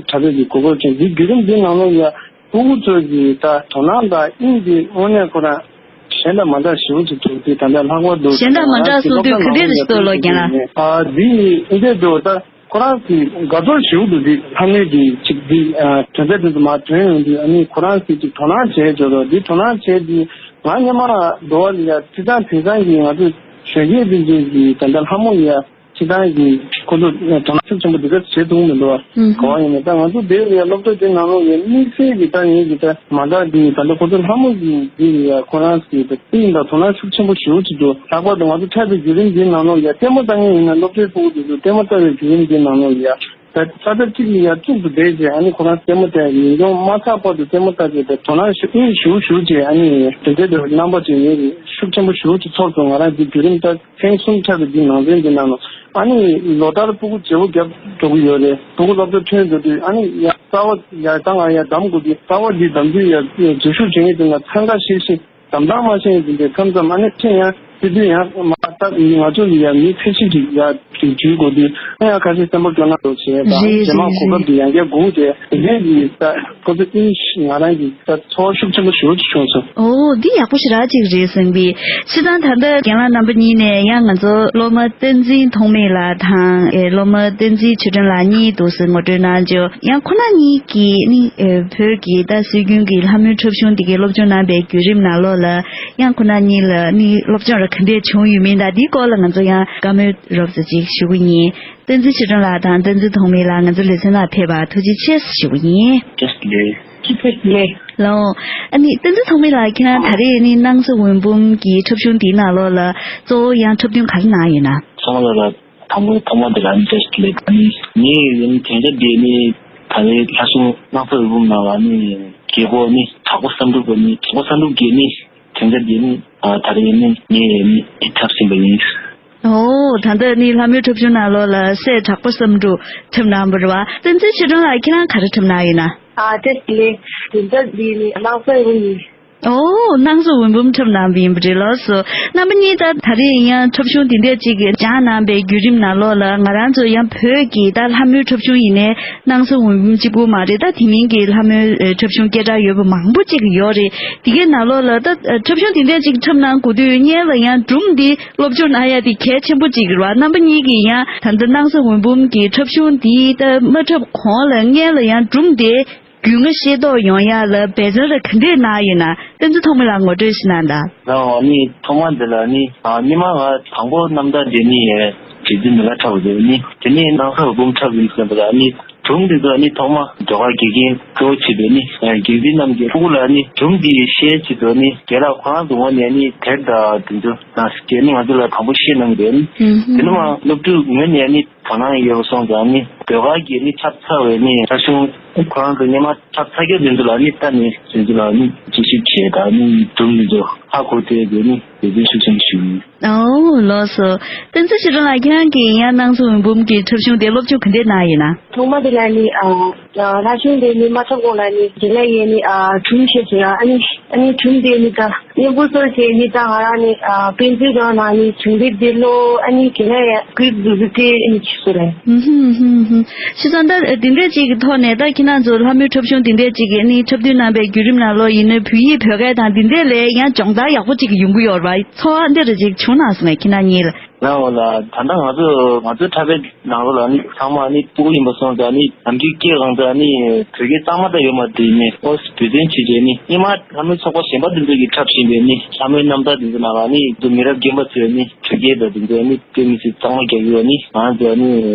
འཁྲབ་པའི་གི་གོ་སྐབས་བྱུང་། འདིའི་བརྒྱུད་རིམ་འདི་ནང་ལོགས་ལ་ཡ་སྤུ་གུ་ཚོ་གི་ད་དོ་སྣང་དང་དབྱིངས་འདི་དངོས་གནས་ཁོ་རང་གཞན་དང་མ་འདྲ་ཞེ་པོ་ཅིག་འདུག་དེ་ད་ལྟ་ལྷག་པར་དུ་གཞན་དང་མ་འདྲ་གསུངས་དུས་ག་འདྲས་ཞིག་འདུག་ལོ་རྒན་ལགས། ཨ་འདི་ཨེ་འདྲས་འདུག་ད་ཁོ་རང་གི་དགའ་ཚོར་ཞེ་པོ་འདུག་འདི་ལྷ་མོའི་གི་ཅིག་འདི་དོན་ཚན་དེ་ཚོ་མར་ཐོན་ཡོང་དུས་ཨ་ནི་ཁོ་རང་གི་ཅིག་དོ་སྣང་བྱས་འཇོག་རོགས། འདི་དོ་སྣང་བྱས་འདི་ང་སྔོན་མ་འགྲོ་བ་ལ་ཡ་སྤྱིར་བཏང་དེང་སང་གི་ང་ཚོ་གཞོན་སྐྱེས་འདི་ཚོ་གི་ད་ལྟ་ལྷ་མོ་ཡ། སྤྱིར་བཏང་གི་ཁོ་ཚོ་དོ་སྣང་ཤུགས་ཆེན་པོ་འདི་ག་བྱེད་ཐུབ་མི་འདུག་བ། ག་བ་ཡིན་ན་ད་ང་ཚོ་འདིར་ཡ་སློབ་གྲྭ་དེ་ནང་ལོགས་ཡ་དམིགས་བསལ་གྱི་ད་ངེད་ཀྱི་ད་མ་འདྲ་གི་ད་ལྟ་ཁོ་ཚོ་ལྷ་མོ་གི་འདི་ཡ་ཁོ་རང་གི་ད་ཏིང་དང་དོ་སྣང་ཤུགས་ཆེན་པོ་ཞེ་པོ་ཅིག་འདུག་ལྷག་པར་དུ་ང་ཚོ་འཁྲབ་པའི་བརྒྱུད་རིམ་འདིའི་ནང་ལོགས་ཡ་ལྟད་མོ་ལྟ་མཁན་ཡིན་ན་སློབ་གྲྭའི་ཕྲུ་གུ་དེ་ཚོ་ལྟད་མོ་ལྟ་བའི་བརྒྱུད་རིམ་འདིའི་ནང་ལོགས་ཡ་ད་ས་ཆ་གཅིག་ལ་ཡ་བཙུགས་སུ་བསྡད་རྗེས་ཨ་ནི་ཁོ་རང་ལྟད་མོ་ལྟ་ཡ་ཉིན་གུང་མ་ཚར་བར་དུ་ལྟད་མོ་ལྟ་རྗེས་ད་དོ་སྣང་ཤུགས་ཞེ་པོ་ཞེ་པོ་ཅིག་ཨ་ནི་དེ་འདྲའི་རྣམ་པ་ཅིག་ངེད་ཀྱི་ཤུགས་ཆེན་པོ་ཞེ་པོ་ཅིག་ཚོར་སོང་། ང་རང་འདི་བརྒྱུད་རིམ་ད། ཐེངས་གསུམ་འཁྲབ་པའི་འདི་ནང་ཚན་འདི་ནང་ལ་ཨ་ནི་ལོ་ལྟར་སྤུ་གུ་བརྗེ་པོ་བརྒྱབ་འགྲོ་གི་ཡོད་རེད། སྤུ་གུ་སློབ་གྲྭ་ཐོན་འགྲོ་དུས་ཨ་ནི་ཡ་རྩ་བ་ཡ་ད་ང་ཡ་གདམ་དགོས་དུས་རྩ་བ་འདི་གདམ་དུས་ཡ་རྗེས་ཤུགས་བྱེད་མཁན་དེ་ང་འཚང་ཁ་ཤིག་ཤིག་གདམ་སྟངས་མ་ཤེས་ཡིན་དེ་མཚམས་མཚམས་ཨ་ནི་ཁྱེད་ཡང་དེ་དུས་ཡང་མ་ད་ང་ཚོ་ཡི་ཡ་མི་ཚེ་ཤིག་གི་ཡ་དེ་འཇུས་དགོས་དུས་ཨ་ཡ་ཁ་ཤས་སེམས་པ་སྐྱོ་ན་འགྲོ་བྱས་ད་རྗེས་མ་གོ་སྐབས་དེ་ཡང་བསྐྱར་དགོས་དེ་དེ་འདྲའི་གི་ད་ཁོ་ཚོ་ཨིན་ང་རང་གི་ད་ཚོར་ཤུགས་ཆེན་པོ་ཞེ་པོ་ཅིག་བྱུང་སོང་། ཨོ་འདི་ཡག་པོ་ཞེ་དྲག་ཅིག་རེད་བསམ་པས། སྤྱིར་བཏང་ད་ལྟ་རྒན་ལགས་རྣམ་པ་གཉིས་ནས་ཡང་ང་ཚོ་སློབ་མ་བསྟན་འཛིན་ཐོགས་མེད་ལགས་དང་ཨེ་སློབ་མ་བསྟན་འཛིན་ཆོས་སྒྲོན་ལགས་གཉིས་འདུག་སེ་ངོ་སྤྲོད་གནང་ཆོག་ཡང་ཁོ་ན་གཉིས་ཀྱིས་ནི་ཨེ་བོད་ཀྱི་ད་སྲོལ་རྒྱུན་གྱི་ལྷ་མོའི་འཁྲབ་གཞུང་འདི་གའི་སློབ་སྦྱོང་གནང་པའི་བརྒྱུད་རིམ་ནང་ལོགས་ལ་ཡང་ཁོ་ན་གཉིས་ལ་ནི་སློབ་སྦྱོང་ར་ག་འདྲས་བྱུང་ཡོད་མིན་དང་འདིའི་སྐོར་ལ་ང་ཚོ་ཡང་བཀའ་མོལ་རོབ་ཙམ་ཅིག་ཞུ་གི་ཡིན། བསྟན་འཛིན་ཆོས་སྒྲོན་ལགས་དང་བསྟན་འཛིན་ཐོགས་མེད་ལགས་ང་ཚོ་ལེ་ཚན་ལ་ཕེབས་པར་ཐུགས་རྗེ་ཆེ་ཞུ་གི་ཡིན། བཀྲ་ཤིས་བདེ་ལེགས། ལགས་འོང་། ཨ་ནི་བསྟན་འཛིན་ཐོགས་མེད་ལགས་ཁྱེད་རང་ད་རེས་ནི་སྣང་ས་འོད་འབུམ་གྱི་འཁྲབ་གཞུང་འདིའི་ནང་ལོགས་ལ་གཙོ་བོ་ཡང་འཁྲབ་སྟོན་ག་རེ་གནང་ཡོད་ན། ཚང་མ་ལ་དང་པོ་ཐོག་མ་དེ་ལ་ཨ་ནི་བཀྲ་ཤིས་བདེ་ལེགས། ཨ་ནི་ངས་ཨ་ནི་དེ་འདྲ་བསྡད་ནི་ད་རེས་ལྷ་སྲུང་སྣང་ས་འོད་འབུམ་ནང་ལ་ཨ་ནི་རྒྱལ་སྒོ་ཨ་ནི་དྲག་པོ་བསམ་འགྲུབ་ཨ་ནི་དྲག་པོ་བསམ་འགྲུབ་རྒྱལ་ནི་དེ་འདྲ་བསྡད་ནི་ད་རེས་ཨ་ནི་ངས་ཨ་ནི་འཁྲབ་ཟིན་པ་ཡིན། ཨོ། ད་ལྟ་ནི་ལྷ་མོའི་འཁྲབ་གཞུང་ནང་ལོགས་ལ་སྲས་དྲག་པོ་བསམ་འགྲུབ་འཁྲབ་གནང་བ་རེད་བ། བསྟན་འཛིན་ཆོས་སྒྲོན་ལགས་ཁྱེད་རང་ག་རེ་འཁྲབ་གནང་ཡོད་ན། ཨ་ཏེ་ལེ། དེ་འདྲ་འདི་ནི་སྣང་ས་འོད་འབུམ་ཡིན། ཨོ། སྣང་ཚོགས་འོད་འབུམ་འཁྲབ་གནང་བ་ཡིན་པ་རེད་ལགས་སོ། རྣམ་པ་གཉིས་ད་ད་རེས་ཡང་འཁྲབ་གཞུང་འདི་འདྲ་ཅིག་སྦྱངས་གནང་པའི་བརྒྱུད་རིམ་ནང་ལོགས་ལ། ང་རང་ཚོ་ཡང་བོད་ཀྱི་ད་ལྷ་མོའི་འཁྲབ་གཞུང་ཡིན་ནའི་སྣང་ཚོགས་འོད་འབུམ་གཅིག་པུ་མ་རེད། ད་དེ་མིན་གྱི་ལྷ་མོའི་འཁྲབ་གཞུང་སྐད་གྲགས་ཡོད་པ་མང་པོ་ཅིག་ཡོད་རེད། དེ་གའི་ནང་ལོགས་ལ་ད་འཁྲབ་གཞུང་འདི་འདྲ་ཅིག་འཁྲབ་གནང་དགོས་དུས་སྔོན་ལ་ཡང་སྒྲུང་འདི་སློབ་སྦྱོང་གནང་ཡ་དེ་གལ་ཆེན་པོ་ཅིག་རེད་བ། རྣམ་པ་གཉིས་ཀྱིས་ཡང་ད་ལྟ་སྣང་ཚོགས་འོད་འབུམ་གྱི་འཁྲབ་གཞུང་འདི་ད་མ་འཁྲབ་གོང་ལ་སྔོན་ལ་ཡང་སྒྲུང་དེ་རྒྱུས་མངའ་ཤེས་རྟོགས་ཡོང་ཡ་ལ་འབད་བརྩོན་ར་ག་འདྲས་གནང་ཡོད་ན། བསྟན་འཛིན་ཐོགས་མེད་ལགས་ངོ་སྤྲོད་ཞིག་གནང་དང་། ལགས་འོ། ནི་ཐོག་མ་འདི་ལ་ནི་ཨ་སྔོན་མ་ང་དང་པོ་རྣམ་ཐར་འདི་ནི་རྗེ་བཙུན་མི་ལ་འཁྲབ་པ་འདི་ནི་དེ་ནི་སྣང་ཚོགས་འོད་འབུམ་འཁྲབ་ཡིན་ཟེར་བ་ལ་ནི་སྒྲུང་འདི་ཚོ་ནི་ཐོག་མ་ཟློས་གར་དགེ་རྒན་གཙོ་བོ་བྱས་པའི་ནི་རྒྱལ་རྩེ་རྣམ་རྒྱལ་ཕྲུ་གུ་ལ་ནི་སྒྲུང་འདི་བཤད་བྱེད་དུ་ནི་རྒན་ལགས་ཁོ་རང་ཚོ་ངོས་ནས་ནི་དེབ་དང་འདི་ཚོ་ནང་སྐྱེལ་ནི་ང་ཚོ་ལ་དང་པོ་བཤད་གནང་གི་རེད། ནི་དེ་ནི་མ་སློབ་ཕྲུག་ངོས་ནས་ནི་དོ་སྣང་ཡོད་པ་སོང་ཙང་ནི་ཟློས་གར་གྱི་ནི་འཁྲབ་ཚར་བའི་ནི་ཁྲབ་གཞུང་ཁོ་རང་ཚོ་སྔོན་མ་འཁྲབ་ཚར་རྒྱུ་དེ་ཚོ་ལ་ནི་ལྟ་ནས་དེ་ཚོ་ལ་ནི་དཔྱད་ཞིབ་བྱས་དང་ནི་སྒྲུང་དེ་ཚོ་ཧ་གོ་བསྡད་དེ་ནི་དེ་ཚོའི་ཤུགས་ཆེན་པོ་ཞུ་ཡིན། ཨོ་ལགས་སོ། བསྟན་འཛིན་ཆོས་སྒྲོན་ལགས་ཁྱེད་རང་གིས་ཡང་སྣང་ཚོགས་འོད་འབུམ་གྱི་འཁྲབ་གཞུང་དེ་སློབ་སྦྱོང་ག་འདྲས་གནང་ཡིན་ན། ཐོག་མ་དེ་ལ་ནི་ཨ་ལྷ་གཞུང་དེ་ནི་མ་འཁྲབ་གོང་ལ་ནི་དེ་ལ་ཡས་ནི་ཨ་སྒྲུང་བཤད་ཟེར་ཡ། ཨ་ནི་ཨ་ནི་སྒྲུང་དེ་ནི་ད་སྙན་པོ་སོགས་བྱས་ནི་ད་ང་རང་ནི་ཨ་དཔེ་མཛོད་སྒང་ནང་ནི་སྒྲུང་དེབ་དེ་ལོ་ཨ་ནི་དེ་ལ་ཡ་གུས་འདུག་གི་དེ་ནི་བྱས་སོ་རེད། ཧུམ་ཧུམ་ཧུམ་ཧུམ། བྱས་ཙང་ད་དེ་འདྲས་ཅིག་གི་ཐོག་ནས་ད་ཁྱེད་རང་ཚོ་ལྷ་མོའི་འཁྲབ་གཞུང་དེ་འདྲས་ཅིག་གི་ནི་འཁྲབ་སྟོན་གནང་པའི་བརྒྱུད་རིམ་ནང་ལོགས་ཡིན་ནའི་བོད་ཡིག་བོད་སྐད་དང་དེ་འདྲས་ལས་ཡང་སྦྱོང་བརྡར་ཡག་པོ་ཅིག་ཡོང་གི་ཡོད་རེད་བ། ཚོར་བ་འདི་འདྲ་ཅིག་བྱུང་ན་སོང་ངས་ཁྱེད་རང་གཉིས་ལ། ལགས་འོ་ལགས། ད་ལྟ་ང་ཚོ་ང་ཚོའི་འཁྲབ་པའི་ནང་ལོགས་ལ་ནི་ཚང་མ་ནི་ཕྲུ་གུ་ཡིན་པ་སོང་ཙང་ནི་ནམ་རྒྱུན་སྐྱེས་གང་ཙམ་ནི་བོད་སྐད་གཙང་མ་ད་ཡོད་མ་རེད། ནི་ཨོ་བོད་དོན་བྱས་བྱས་ནི་སྔོན་མ་ལྷ་མོའི་ཚོགས་པ་གཞན་པ་འདི་ཚོ་གིས་འཁྲབ་བཞིན་པའི་ནི་ལྷ་མོའི་རྣམ་ཐར་འདི་ཚོ་ནང་ལ་ནི་ང་ཚོ་མི་རབས་རྒན་པ་ཚོས་ནི་བོད་སྐད་དང་འདི་ཚོ་ནི་དཔེ་མི་སྲིད་གཙང་མ་རྒྱག་གི་ཡོད། ནི་ང་ཚོ་ནི་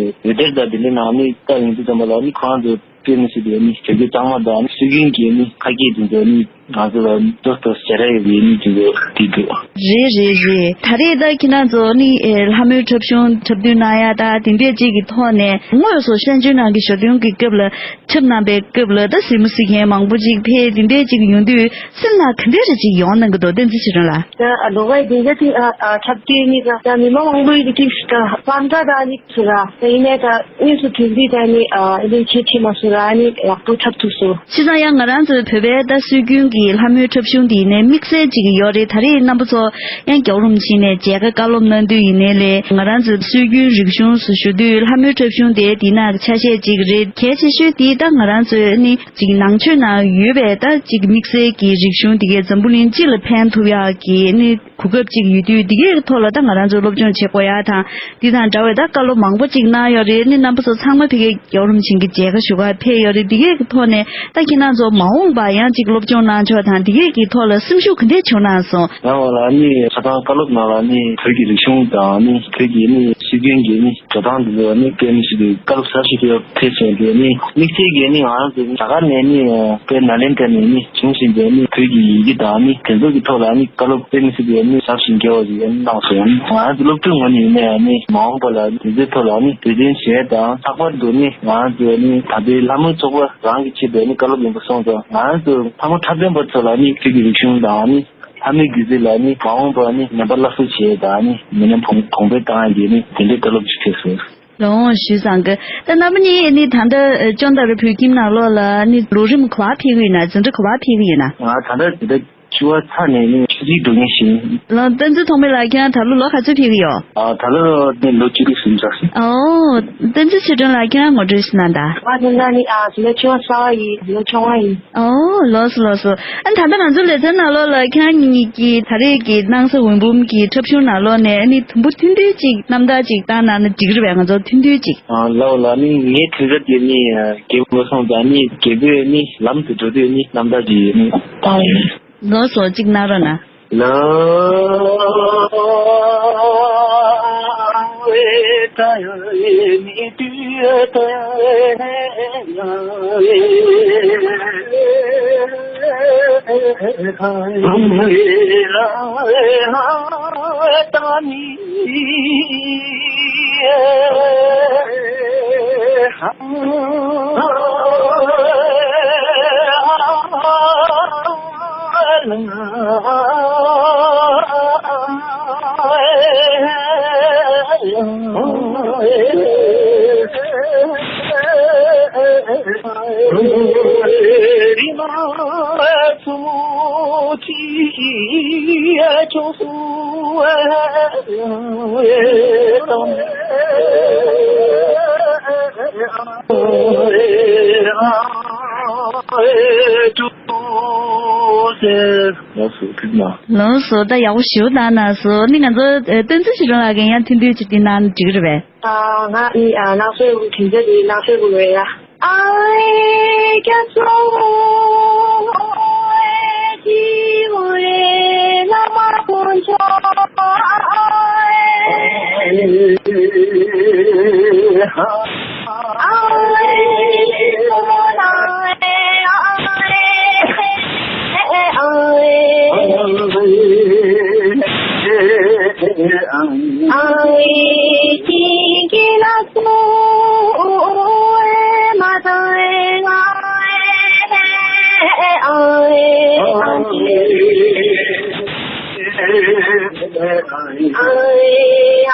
འོད་སྡེར་དང་འདི་འདྲའི་ནང་ནི་ལྟ་ཡོང་དུས་ཙམ་པ་ལ་ནི་ཁོ་རང་ཚོ་དཔེ་མི་སྲིད་པའི་ནི་བོད་སྐད་གཙང་མ་དང་ནི་སྲོལ་རྒྱུན་གྱི་ནི་ཁ་སྐད་འདི་ཚོ་ནི་ང་ཚོ་ལ་ཏོག་ཏོག་ཞེ་དྲག་ཡོད་པའི་ནི་དེ་འདྲ་དེ་འདུག་རེད་རེད་རེད། ད་རེས་ད་ཁྱེད་རང་ཚོ་ནི་ཨེ་ལྷ་མོའི་འཁྲབ་གཞུང་འཁྲབ་སྟོན་གནང་ཡ་ད་དེ་འདྲས་ཅིག་གི་ཐོག་ནས་དངོས་སུ་ཤན་ཆུན་ནང་གི་ཞོ་སྟོན་གྱི་སྐབས་ལ་འཁྲབ་གནང་པའི་སྐབས་ལ་ད་གཟིགས་མོ་གཟིགས་མཁན་མང་པོ་ཅིག་ཕེབས། དེ་འདྲས་ཅིག་ཡོང་དུས་སེམས་ལ་ག་འདྲས་རེ་ཅིག་ཡོང་གནང་གི་འདུག་བསྟན་འཛིན་ཆོས་སྒྲོན་ལགས། ད་ལོ་བའི་དེ་འདྲ་དེ་འཁྲབ་སྟོན་ནི་ད་ད་མི་མང་མང་པོ་ཡིན་དུས་ད་ལྷ་འདྲ་ད་ནི་ཚུར་ར་ད་ཡིན་ནའི་ད་དངོས་སུ་དེ་འདྲས་ད་ནི་ཨ་ཨེ་འདྲས་ཆེ་ཆེ་མ་སུ་ར་ནི་ཡག་པོ་འཁྲབ་ཐུབ་སོང་། བྱས་ཙང་ཡང་ང་རང་ཚོའི་བོད་པའི་ད་སྲོལ་རྒྱུན་གྱི་ལྷ་མོའི་འཁྲབ་གཞུང་འདི་ནས་དམིགས་བསལ་ཅིག་ཡོད་རེད། ད་རེས་རྣམ་པ་ཚོ་ཡང་རྒྱལ་བ་རིན་པོ་ཆེ་ནས་མཇལ་ཁ་བཀའ་སློབ་གནང་དུས་ཡིན་ནའི་ལས་ང་རང་ཚོའི་སྲོལ་རྒྱུན་རིག་གཞུང་སུ་ཞུ་དུས་ལྷ་མོའི་འཁྲབ་གཞུང་དེ་འདི་ནང་གི་ཆ་ཤས་ཅིག་རེད། གལ་ཆེ་ཤོས་དེ་ད་ང་རང་ཚོའི་ནི་ཅིག་ནང་ཆོས་ནང་ཡོད་པའི་ད་ཅིག་དམིགས་བསལ་གྱི་རིག་གཞུང་དེ་གའི་འཛམ་བུ་གླིང་སྤྱི་ལ་ཕན་ཐུབ་ཡག་གི་ནི་གོ་སྐབས་ཅིག་ཡོད་དུས་འདི་གའི་ཐོག་ལ་ད་ང་རང་ཚོས་སློབ་སྦྱོང་བྱེད་དགོས་ཡག་དང་འདི་དང་འདྲ་བའི་ད་བཀའ་སློབ་མང་པོ་ཅིག་གནང་ཡོད་རེད། ནི་རྣམ་པ་ཚོ་ཚང་མ་ཕ་གིའི་རྒྱལ་བ་རིན་པོ་ཆེ་གི་མཇལ་ཁ་ཞུ་གར་ཕེབས་ཡོད་རེད། འདི་གའི་ཐོག་ནས་ད་ཁྱེད་རང་ཚོ་མ་འོངས་པ་ཡང་ཅིག་སློབ་སྦྱོང་གནང་ཕྱོགས་དང་འདི་གའི་གི་ཐོག་ལ་སེམས་ཤུགས་ག་འདྲས་བྱུང་གནང་སོང་། ཡང་འོ་ལ་ནི་ཆ་ཚང་བཀའ་སློབ་ནང་ལ་ནི་བོད་ཀྱི་རིག་གཞུང་དང་ནི་བོད་ཀྱི་ནི་སྲོལ་རྒྱུན་གྱི་ནི་འགྲོ་སྟངས་འདི་ཚོ་ནི་དཔེ་མི་སྲིད་པའི་བཀའ་སློབ་ཟབ་ཞིག་ཕེབས་ཕེབས་བྱས་ཏེ་ནི་དམིགས་བསལ་གྱི་ནི་ང་རང་ཚོ་རྒྱ་གར་ནས་ནི་དཔེ་ནཱ་ལེནྡྲ་ནས་ནི་བྱུང་བཞིན་པའི་ནི་བོད་ཀྱི་ཡི་གེ་དང་ནི་དེ་ཚོ་གི་ཐོག་ལ་ནི་བཀའ་སློབ་དཔེ་མི་སྲིད་པའི་ནི་ཟབ་ཞིང་རྒྱས་པ་ཞིག་ཡང་གནང་སོང་། ང་རང་ཚོ་སློབ་ཕྲུག་ངོས་ནས་ཡིན་ན་ཡང་ནི་མ་འོངས་པ་ལ་དེ་ཚོའི་ཐོག་ལ་ནི་དུས་འཛིན་བྱས་དང་ལྷག་པར་དུ་ནི་ང་རང་ཚོ་ནི་ད་ལྟའི་ལྷ་མོའི་ཚོགས་པ་རང་གིས་བྱེད་པའི་ནི་བཀའ་སློབ་ཡིན་པ་སོང་ཙང་ང་རང་ཚོ་ལྷ་མོ་འཁྲབ་སྟོན་པ་ཚོ་ལ་ནི་བོད་ཀྱི་རིག་གཞུང་དང་ནི་ལྷ་མོའི་སྒྱུ་རྩལ་ལ་ནི་མ་འོངས་པར་ནི་ངན་པ་སླར་གསོ་བྱེད་ཡས་དང་ནི་མི་ཉམས་གོང་གོང་འཕེལ་བཏང་ཡས་ཀྱི་ནི་དེ་འདྲའི་བཀའ་སློབ་ཅིག་ཕེབས་སོང་། ལོ་ཞུས་བཟང་གི། ད་རྣམ་པ་གཉིས་ནི་ད་ལྟ་ཅོན་ཏ་ར་བོད་ཁྱིམ་ནང་ལོགས་ལ་ནི་ལོ་རིམ་ག་པར་ཕེབས་ཀྱི་ཡོད་ན། འཛིན་གྲྭ་ག་པར་ཕེབས་ཀྱི་ཡོད་ན། ང་ད་ལྟ་འཛིན་གྲྭ་བཅུ་པ་ཚར་ནས་ནི་ཆུ་ཚོད་འགྲོ་མཁན་ཞིག་ཡིན། ལོ་བསྟན་འཛིན་ཐོགས་མེད་ལགས་ཁྱེད་རང་ད་ལོ་ལོ་ག་ཚོད་ཕེབས་ཀྱི་ཡོད། ཨ་ད་ལོ་ནི་ལོ་བཅུ་དྲུག་ཟིན་ཚར་སོང་། ཨོ། བསྟན་འཛིན་ཆོས་སྒྲོན་ལགས་ཁྱེད་རང་ངོ་སྤྲོད་ཞིག་གནང་དང་། ང་དེ་འདྲ་ནི་ཨ་འཛིན་གྲྭ་བཅུ་པ་གསར་པ་ཡིན། ལོ་ཆུང་བ་ཡིན། ཨོ་ལགས་སོ་ལགས་སོ། ཨ་ནི་ད་ལྟ་ང་ཚོའི་ལེ་ཚན་ནང་ལོགས་ལ་ཁྱེད་རང་གཉིས་ཀྱིས་ད་རེས་ཀྱི་སྣང་ས་འོད་འབུམ་གྱི་འཁྲབ་གཞུང་ནང་ལོགས་ནས་ཨ་ནི་དུམ་བུ་ཐུང་ཐུང་ཅིག་རྣམ་ཐར་ཅིག་བཏང་གནང་ན་འགྲིག་གི་རེད་པས། ང་ཚོ་ཐུང་ཐུང་ཅིག་ཨ་ལགས་འོ་ལགས། ནི་ངའི་དུས་ཚོད་དེ་ནི་རྒད་པོ་སོང་ཙང་ནི་རྒད་པོས་ནི་ལམ་དུ་འགྲོ་དུས་ནི་རྣམ་ཐར་ཅིག་ནི་བཏང་ཡིན། ལགས་སོ་ཅིག་གནང་རོགས་གནང་། ལགས་སོ། ད་ཡག་པོ་ཞེ་པོ་བཏང་གནང་སོང་། ནི་ང་ཚོ་ཨ་བསྟན་འཛིན་ཆོས་སྒྲོན་ལགས་ཀྱིས་ཡང་ཐུང་ཐུང་ཅིག་འདི་གནང་ན་འགྲིག་གི་རེད་པས། ཨ། ང་ནི་ཨ་ནག་ཆུའི་དྲིན་ཆེན་དེ་ནག་ཆུའི་བུ་རེད་ཡ། ཨ་ཨེ་ཀྱ་སོ་ཨེ་ཀྱི་བུ་རེད། བླ་མ་དཀོན་མཆོག་ཨ་ཨེ།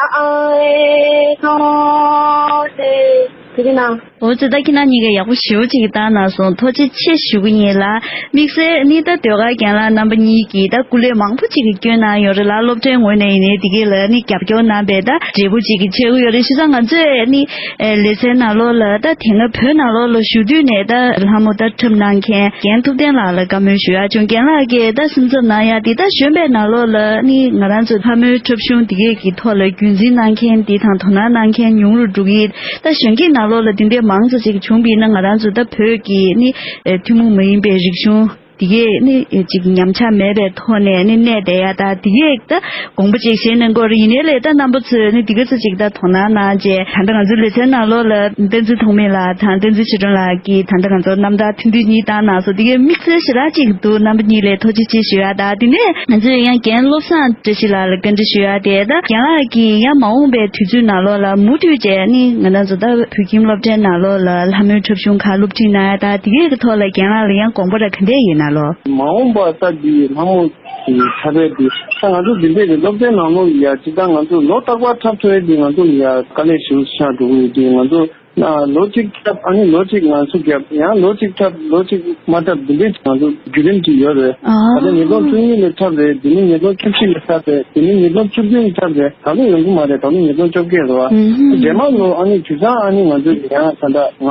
ཨ་ཨེ། དེ་རིང་ན། འོ་ཙི། ད་ཁྱེད་རང་གཉིས་ཀས་ཡག་པོ་ཞེ་པོ་ཅིག་བཏང་གནང་སོང་། ཐུགས་རྗེ་ཆེ་ཞུ་གི་ཡིན་ལགས། དམིགས་བསལ་ནི་ད་ཟློས་གར་རྒན་ལགས་རྣམ་པ་གཉིས་ཀྱིས་ད་སྐུ་ལས་མང་པོ་ཅིག་གི་བསྐྱོན་གནང་ཡོད་རེད་ལགས། སློབ་གྲྭའི་ངོས་ནས་ཡིན་ནའི་དེ་གས་ལ་ནི་རྒྱབ་སྐྱོར་གནང་བས་ད་འབྲས་བུ་ཅིག་གི་ཆགས་ཀྱི་ཡོད་རེད། བྱས་ཙང་ང་ཚོས་ནི་ཨེ་ལེ་ཚན་ནང་ལོགས་ལ་ད་དེ་སྔ་བོད་ནང་ལོགས་ལ་བཞུགས་དུས་ནས་ད་ལྷ་མོ་ད་འཁྲབ་གནང་མཁན་རྒན་ཐུབ་བསྟན་ལགས་ལ་བཀའ་མོལ་ཞུ་ཡག་བྱུང་། རྒན་ལགས་ཀྱིས་ད་སེམས་འཚབ་གནང་ཡག་དེ། ད་གཞོན་པའི་ནང་ལོགས་ལ་ནི་ང་རང་ཚོ་ལྷ་མོའི་འཁྲབ་གཞུང་དེ་གས་ཀྱི་ཐོག་ལ་རྒྱུན་འཛིན་གནང་མཁན་དེ་དང་དོ་སྣང་གནང་མཁན་ཉུང་རུ་འགྲོ་གི། ད་གཞོན་སྐྱེས་ནང་ལོགས་ལ་དེ་འདྲའི་མང་ཙམ་ཅིག་བྱུང་བ་ཡིན་ན་ང་རང་ཚོ་ད་བོད་ཀྱི་ནི་ཨེ་ཐུན་མོང་མ་ཡིན་པའི་རིག་གཞུང་དེ་གས་ནི་ཨེ་ཅིག་ཉམས་ཆག་མེད་པའི་ཐོག་ནས་ནི་གནས་བསྡད་ཡག་ད་དེ་གས་ད་དགོངས་པ་ཅིག་བཞེས་གནང་དགོས་རེད། ཡིན་ནའི་ལས་ད་རྣམ་པ་ཚོས་ནི་དེ་ག་ཚོད་ཅིག་ད་དོ་སྣང་གནང་རྗེས། ད་ལྟ་ང་ཚོའི་ལེ་ཚན་ནང་ལོགས་ལ་བསྟན་འཛིན་ཐོགས་མེད་ལགས་དང་བསྟན་འཛིན་ཆོས་སྒྲོན་ལགས་ཀྱིས་ད་ལྟ་ང་ཚོར་རྣམ་ཐར་ཐུང་ཐུང་གཉིས་བཏང་གནང་སོང་། དེ་གའི་དམིགས་བསལ་ཞེ་དྲག་ཅིག་འདུག་རྣམ་པ་གཉིས་ལ་ཐུགས་རྗེ་ཆེ་ཞུ་ཡག་དང་། དེ་ནས་ང་ཚོས་ཡང་རྒན་བློ་བཟང་བཀྲ་ཤིས་ལགས་ལ་བཀའ་འདྲི་ཞུ་ཡག་དེ། ད་རྒན་ལགས་ཀྱིས་ཡང་མ་འོངས་པའི་དུས་ཚོད་ནང་ལོགས་ལ་མུ་མཐུད་བྱས་ནི་ང་རང་ཚོ་ད་བོད་ཁྱིམ་སློབ་གྲྭའི་ནང་ལོགས་ལ་ལྷ་མོའི་འཁྲབ་གཞུང་ཁག་སློབ་ཁྲིད་གནང་ཡག་དང་། དེ་གའི་གི་ཐོག་ལ་རྒན་ལགས་ལ་ཡང་དགོངས་པ་ར་ག་འདྲས་ཡོད་ན་ལོ། མ་འོངས་པ་ད་འདི་ལྷ་མོ་གི་འཁྲབ་པའི་འདི་ད་ང་ཚོ་འདི་འདྲས་ཀྱི་སློབ་གྲྭའི་ནང་ལོགས་ཡ་ཅི་ད་ང་ཚོ་ལོ་རྟག་པར་འཁྲབ་ཐུབ་ཡག་འདི་ང་ཚོ་ལ་ཡ་དཀའ་ལས་ཞེ་པོ་ཆགས་འགྲོ་གི་ཡོད་དུས། ང་ཚོ་ལོ་གཅིག་འཁྲབ། ཨ་ནི་ལོ་གཅིག་ང་ཚོ་རྒྱབ། ཡང་ལོ་གཅིག་འཁྲབ། ལོ་གཅིག་མ་འཁྲབ། འདི་འདྲས་ང་ཚོ་བརྒྱུད་རིམ་ཅིག་ཡོད་རེད། ཨ། ད་ལྟ་ཉིས་སྟོང་བཅུ་གཉིས་ལ་འཁྲབ་རེད། དེ་ནས་ཉིས་སྟོང་བཅུ་བཞི་ལ་འཁྲབ་རེད། དེ་ནས་ཉིས་སྟོང་བཅུ་བདུན་ལ་འཁྲབ་རེད། ད་ལོ་ཡོང་གི་མ་རེད། ད་ལོ་ཉིས་སྟོང་བཅོ་བརྒྱད་རེད་བ། ཨུ་ཧུ། རྗེས་མ་ལོ་ཨ་ནི་དུས་སང་ཨ་ནི་ང་ཚོ་ཡང་ད་ལྟ་ང་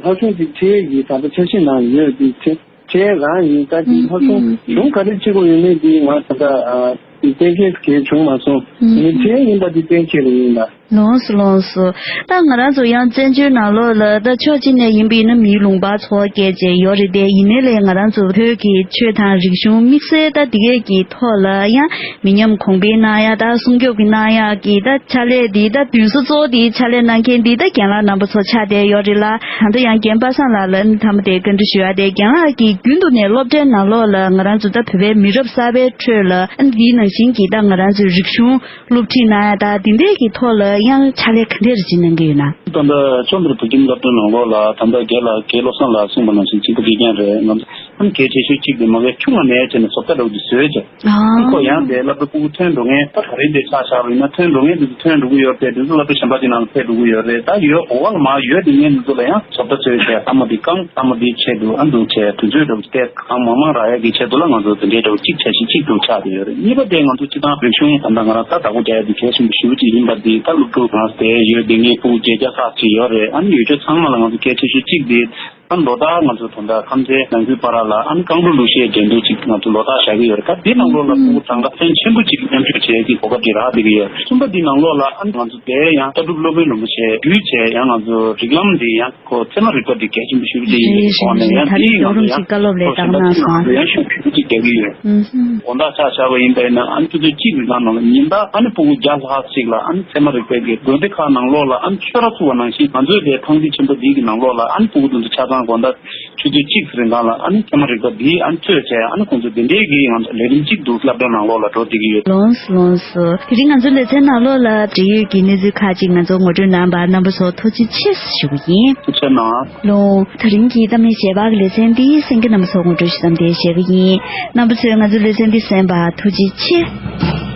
ལྷག་བྱུང་ཅིག་ཁྲིད་ཡས་ཀྱི་ད་ལྟ་འཆར་གཞི་ནང་ཡོད་དེ། ཁྲིད་ཁྲིད་རང་ཡིན། ད་དེ་ལྷག་བྱུང་གཞུང་ག་རེ་ཁྲིད་དགོས་ཡོད་མེད་དེ་ང་ད་ལྟ་ཨ་དེ་གཏན་འཁེལ་གལ་བྱུང་མ་སོང་། ཨུ་ཧུ། ངས་ཁྲིད་ཡས་ཡིན་པ་དེ་གཏན་འཁེལ་ཡིན་ད། ལགས་སོ། ལགས་སོ། ད་ང་རང་ཚོ་ཡང་བཙན་བྱོལ་ནང་ལོགས་ལ་ད་ཕྱོགས་གཅིག་ནས་ཡིན་པ་ཡིན་ན་མིའི་ལུང་པ་ཚོ་བསྐྱལ་བྱས་ཡོད་རེད་དེ། ཡིན་ནའི་ལས་ང་རང་ཚོ་བོད་ཀྱི་ཆོས་དང་རིག་གཞུང་། དམིགས་བསལ་ད་འདི་གས་ཀྱི་ཐོག་ལ་ཡང་མི་ཉམས་གོང་འཕེལ་གནང་ཡག་དང་སྲུང་སྐྱོབ་ཀྱི་གནང་ཡག་གི་ད་ཕྱག་ལས་འདི་ད་མདུན་སོ་གཙོ་བོ་འདི་ཕྱག་ལས་གནང་མཁན་འདི་ད་རྒན་ལགས་རྣམ་པ་ཚོ་ཆགས་བསྡད་ཡོད་རེད་ལ། ད་ལྟ་ཡང་རྒན་པ་སངས་ལགས་ལ་ནི་མཐའ་མ་དེ་བཀའ་འདྲི་ཞུ་ཡག་དེ། རྒན་ལགས་ཀྱིས་རྒྱུན་དུ་ནས་སློབ་གྲྭའི་ནང་ལོགས་ལ་ང་རང་ཚོ་ད་བོད་པའི་མི་རབས་གསར་པའི་ཁྲོད་ལ་ཨ་ནི་འདིའི་ནང་བཞིན་གྱི་ད་ང་རང་ཚོའི་རིག་གཞུང་སློབ་ཁྲིད་གནང་ཡག་དང་དེ་འདྲས་ཀྱི་ཐོག་ལ་ཡང་ཕྱག་ལས་ག་འདྲས་རེ་བྱེད་གནང་གི་ཡོད་ན། ད་ལྟ་ཕྱོགས་འདིར་བོད་ཁྱིམ་སློབ་གྲྭའི་ནང་ལོགས་ལ་ད་ལྟ་རྒན་ལགས་རྒན་བློ་བཟང་ལགས་གསུངས་པ་ནང་བཞིན་སྤྱི་ཟླ་དགེ་རྒན་རེད། ང་ཚོ་ཨ་ནི་གལ་ཆེ་ཤོས་གཅིག་དེ་མ་གི་ཆུང་བ་ནས་བྱས་ནས་བཟོ་ལྟ་འདྲ་བོ་དེ་བཟོས་བྱས། ཨ། ཁོ་ཡང་དེ་སློབ་གྲྭ་ཕྲུ་གུ་ཐོན་འགྲོ་མཁན་ད་ག་རེ་འདྲ་ཆགས་བཞག་པ་ཡིན་ན། ཐོན་འགྲོ་མཁན་དེ་ཚོ་ཐོན་འགྲོ་གི་ཡོད་རེད། དེ་ཚོ་སློབ་གྲྭ་གཞན་པ་ཅིག་ནང་ལ་ཕེབས་འགྲོ་གི་ཡོད་རེད། ད་ཡོད་འོག་ལ་མར་ཡོད་དེ་ངས་འདི་ཚོ་ལ་ཡང་བཟོ་ལྟ་བཟོས་བྱས། ལྟད་མོ་འདི་རྐང་ལྟད་མོ་འདི་ཆེད་དུ་ཨ་འདུག་བྱས། དུས་ཚོད་འདྲ་བོ་དེ་གང་མང་མང་རག་ཡག་གི་ཆེད་དུ་ལ་ང་ཚོ་དེ་འདྲའི་འདྲ་བོ་གཅིག་བྱ་གཞི་གཅིག་ཏུ་ཆགས་བསྡད་ཡོད་རེད། གཉིས་པ་དེ་ང་ཚོ་སྤྱི་བཏང་རིག་གཞུང་ད་ལྟ་ང་རང་ད་བདག་པོ་རྒྱག་ཡ་དེ་གལ་ཆེན་པོ་ཞེ་པོ་ཅིག་ཡིན་པ་འདི་ད་སློབ་ཕྲུག་རང་དེ་ཡོད་དེ་ངའི་ཕྲུ་གུ་བརྒྱད་བརྒྱ་ལྷག་ཅིག་ཡོད་རེད། ཨ་ནི་ཡོད་ཆོག་ཚང་མ་ལ་ང་ཚོ་གལ་ཆེ་ཤོས་གཅིག་དེ་ཨ་ནི་ལོ་ལྟར་ང་ཚོ་ད་ལྟ་ཁམས་ཚན་ནང་ཁུལ་བར་ལ་ཨ་ནི་རྐང་བྲོ་གླུ་གཞས་འགྲན་བསྡུར་ཅིག་ང་ཚོ་ལོ་ལྟར་བཞག་གི་ཡོད་རེད། ད་འདི་ནང་ལོགས་ལ་ཕྲུ་གུ་གྲངས་ཀ་ཕོན་ཆེན་པོ་ཅིག་མཉམ་ཞུགས་བྱེད་ཀྱི་གོ་སྐབས་ཅིག་རག་བསྡད་ཀྱི་ཡོད། གསུམ་པ་འདི་ནང་ལོགས་ལ་ཨ་ནི་ང་ཚོ་དེ་ཡང་ལྟ་གྲུབ་སློབ་དཔོན་རིན་པོ་ཆེ་བརྒྱུད་བྱས་ཡང་ང་ཚོ་རིགས་ལམ་འདི་ཡང་ཁོ་ཚད་མ་རིག་པ་འདི་གལ་ཆེན་པོ་ཞེ་པོ་ཅིག་ཡིན་པའི་ཐོག་ནས་ཡང་དེའི་ནང་ལ་ཡང་ཁོ་གཞན་པ་ཚོའི་ནང་ལ་ཡང་ཤུགས་ཆེན་པོ་ཅིག་རྒྱག་གི་ཡོད། དགོང་དག་ཆ་བཞག་པ་ཡིན་པ་ཡིན་ན་ཨ་ནི་ཆུ་ཚོད་གཅིག་གི་སྒང་ནང་ལ་ཉིན་ལྟར་ཨ་ནི་ཕྲུ་གུ་བརྒྱ་ལྷག་ཅིག་ལ་ཨ་ནི་ཚད་མ་རིག་པའི་གི་དགོན་སྡེ་ཁག་ནང་ལོགས་ལ་ཨ་ནི་ཆོས་ར་ཚུགས་པ་ནང་བཞིན་ང་ཚོའི་དེ་ཐང་འདི་ཆེན་པོ་འདི་གི་ནང་ལོགས་ལ་ཨ་ནི་ཕྲུ་གུ་དེ་ཚོ་ཆ་ཚང་དགོང་དག་ཆུ་ཚོད་གཅིག་ཙམ་རིང་སྒང་ལ་ཨ་ནི་ཚད་མ་རིག་པ་འདི་ཨ་ནི་རྩོད་བྱས། ཨ་ནི་ཁོང་ཚོ་དེ་འདྲའི་གི་ང་ཚོ་ལས་རིམ་གཅིག་ཏུ་སློབ་གྲྭ་ནང་ལོགས་ལ་འགྲོ་བསྡད་ཀྱི་ཡོད། ལགས་སོ། ལགས་སོ། དེ་རིང་ང་ཚོའི་ལེ་ཚན་ནང་ལོགས་ལ་འབྲེལ་ཡོད་ཀྱི་གནས་ཚུལ་ཁག་ཅིག་ང་ཚོར་ངོ་སྤྲོད་གནང་བར་རྣམ་པ་ཚོར་ཐུགས་རྗེ་ཆེ་ཞུ་གི་ཡིན། ཐུགས་རྗེ་གནང་། ལགས། དེ་རིང་གི་གཏམ་གླེང་རྗེས་དཔག་གི་ལེ་ཚན་འདི་གསན་མཁན་རྣམ་པ་ཚོར་ངོ་སྤྲོད་ཞུ་མཚམས་འདིར་བཞག་གི་ཡིན། རྣམ་པ་ཚོས་ང་ཚོའི་ལེ་ཚན་འདི་གསན་པར་ཐུགས་རྗེ་ཆེ།